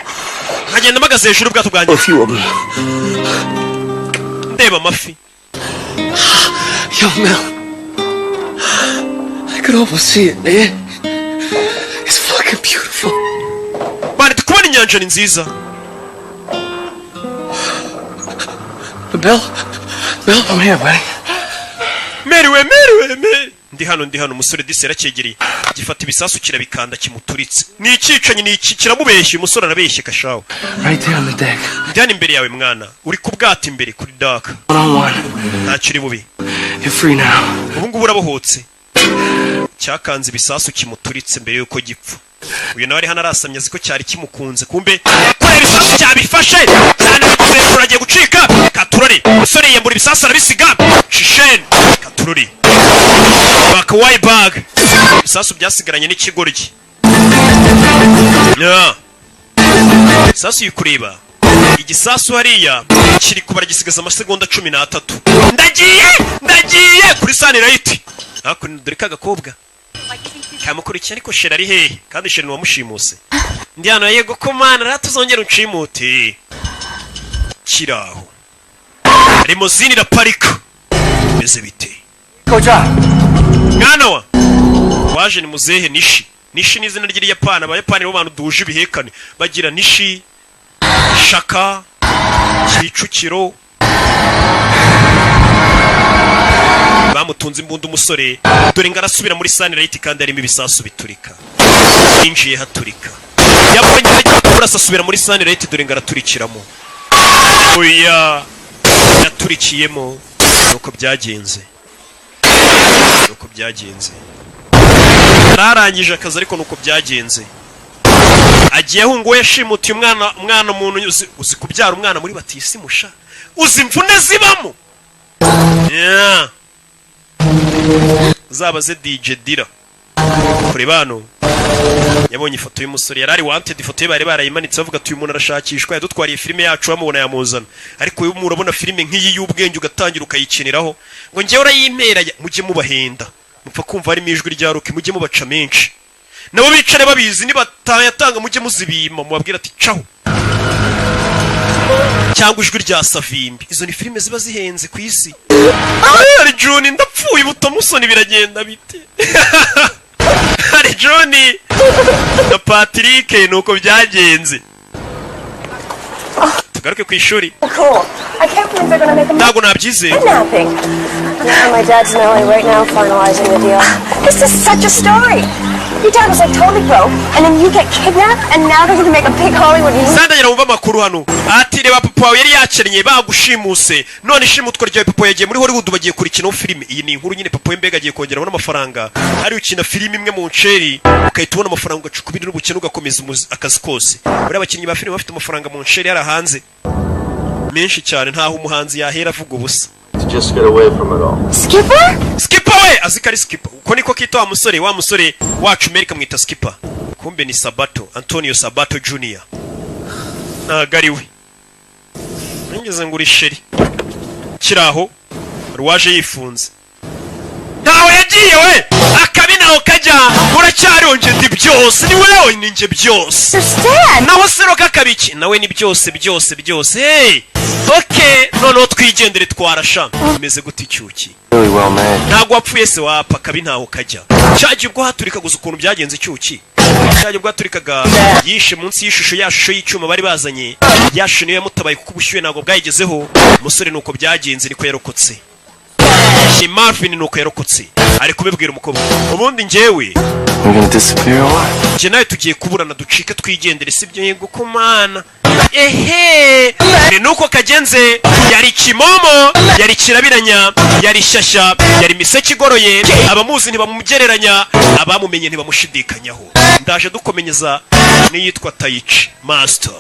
Nkagenda mpagaze hejuru y'ubwato bwanjye. A few of them. Ndeba amafi. Yo, Mel. I could almost see it, man. It's fucking beautiful. Bari ndi kubona inyanja ni nziza. But Mel, Mel, I'm here, buddy. Meriwe, meriwe, meri, ndi hano, ndi hano. Umusore disi yaracyegereye, gifata ibisasu kirabikanda kimuturitse. Ni icyicanyi, ni iki? Kiramubeshya. Umusore arabeshye kashawe. Right there on the deck. Ndi hano imbere yawe mwana, uri ku bwato imbere kuri deck. One on one. Ntacyo uri bubi. You're free now. Ubu ngubu urabohotse. Cyakanze ibisasu kimuturitse mbere y'uko gipfa. Uyu nawe ari hano arasamye, azi ko cyari kimukunze, kumbe kubera ibisasu cyabifashe cyane hejuru agiye gucika. Katurori, umusore yiyambura ibisasu arabisiga. Shisheni katurori bakawayi bag, ibisasu byasigaranye n'ikigoryi. Yeah. Isasu yikureba, igisasu hariya kiri kubara, gisigaza amasegonda 13. Ndagiye, ndagiye kuri Sunlight hakuno. Dore ka gakobwa kamukurikiye, ariko sheri ari hehe? Kandi sheri wamushimuse. Ndi hano. Yego ko mana rero tuzongera unshimute. Kiraho limousine iraparika, bimeze bite? Mwana wa waje ni muzehe Nishi. Nishi ni izina ry'Iriyapani. Abayapani bo bantu duhuje ibihekane, bagira Nishi, Shaka, Kicukiro. Bamutunze imbunda umusore, dore ngo arasubira muri Sunlight kandi harimo ibisasu biturika. Yinjiye haturika, yabonye agiye kurasa, asubira muri Sunlight, dore ngo araturikiramo. Oya, yaturikiyemo. Nuko byagenze, nuko byagenze. Yararangije akazi, ariko nuko byagenze. Agiye ahunga yashimutiye umwana. Umwana umuntu uzi kubyara umwana muri batisimusha, uzi imvune zibamo. Yeah. Uzabaze DJ Dira. Kure hano yabonye ifoto y'umusore yari ari wanted. Ifoto ye bari barayimanitse, bavuga ati uyu muntu arashakishwa, yadutwariye filime yacu, bamubona yamuzana. Ariko uyu murabona filime nk'iyi y'ubwenge ugatangira ukayikiniraho ngo njyewe urayimpera. Mujye mubahenda, mupfa kumva harimo ijwi rya Rocky, mujye mubaca menshi nabo bicare babizi. Nibatayatanga mujye muzibima, mubabwira ati caho, cyangwa ijwi rya Savimbi. Izo ni filime ziba zihenze ku isi. Ari Juni, ndapfuye ubutamusoni, biragenda bite? Hari John na Patrick. Nuko byagenze, tugaruke ku ishuri. Cool. I can't believe they're gonna make a Ntabwo nabyizeye. kidnapping. Yeah, my dad's in LA right now finalizing the deal. This is such a story. Your dad was like totally broke, and then you get kidnapped, and now they're gonna make a big Hollywood movie. Sandagira wumva amakuru hano. Ati reba, papa wawe yari yakennye, bagushimuse, none ishimutwa ryawe, papa yagiye muri Hollywood, bagiye kurikinaho filime. Iyi ni inkuru nyine. Papa we mbega agiye kongera abona amafaranga. Ari ukina filime imwe mu nceri, ugahita ubona amafaranga, ugaca ukubiri n'ubukene, ugakomeza akazi kose. Buriya abakinnyi ba filime bafite amafaranga mu nceri yari hanze menshi cyane, ntaho umuhanzi yahera avuga ubusa. To just get away from it all. Skipper? Skipper we, azi ko ari Skipper, uko niko kita wa musore, wa musore wacu Amerika amwita Skipper, kumbe ni Sabato, Antonio Sabato Junior, ntago ari we. Nigeze ngo uri chéri kiraho. Hari uwaje yifunze, ntawe yagiye we, akabi naho kajya. Uracyariho? Nje ndi byose, ni wewe, ni nje byose. Naho seroka akabiki nawe ni byose byose byose. Hey, okay, noneho twigendere, twarasha. Bimeze gute icyuki? Really well made. Ntabwo wapfuye se? Wapfa, akabi ntaho kajya. Cyagiye ubwo haturikaguza ukuntu byagenze icyuki, cyagiye ubwo haturikaga, yishe munsi y'ishusho, ya shusho y'icyuma bari bazanye. Ya shusho niyo yamutabaye, kuko ubushyuhe ntabwo bwayigezeho umusore. Nuko byagenze, niko yarokotse. Ni Marvin, nuko yarokotse. Ari kubibwira umukobwa: ubundi njyewe We're gonna disappear or what? Njye nawe tugiye kuburana, ducike twigendere, sibyo? Yego kumana. Ehe, ni nuko kagenze. Yari kimomo, yari kirabiranya, yari shyashya, yari miseke igoroye. Abamuzi ntibamugereranya, abamumenye ntibamushidikanyaho. Ndaje dukomenyeza n'iyitwa Tayici Master.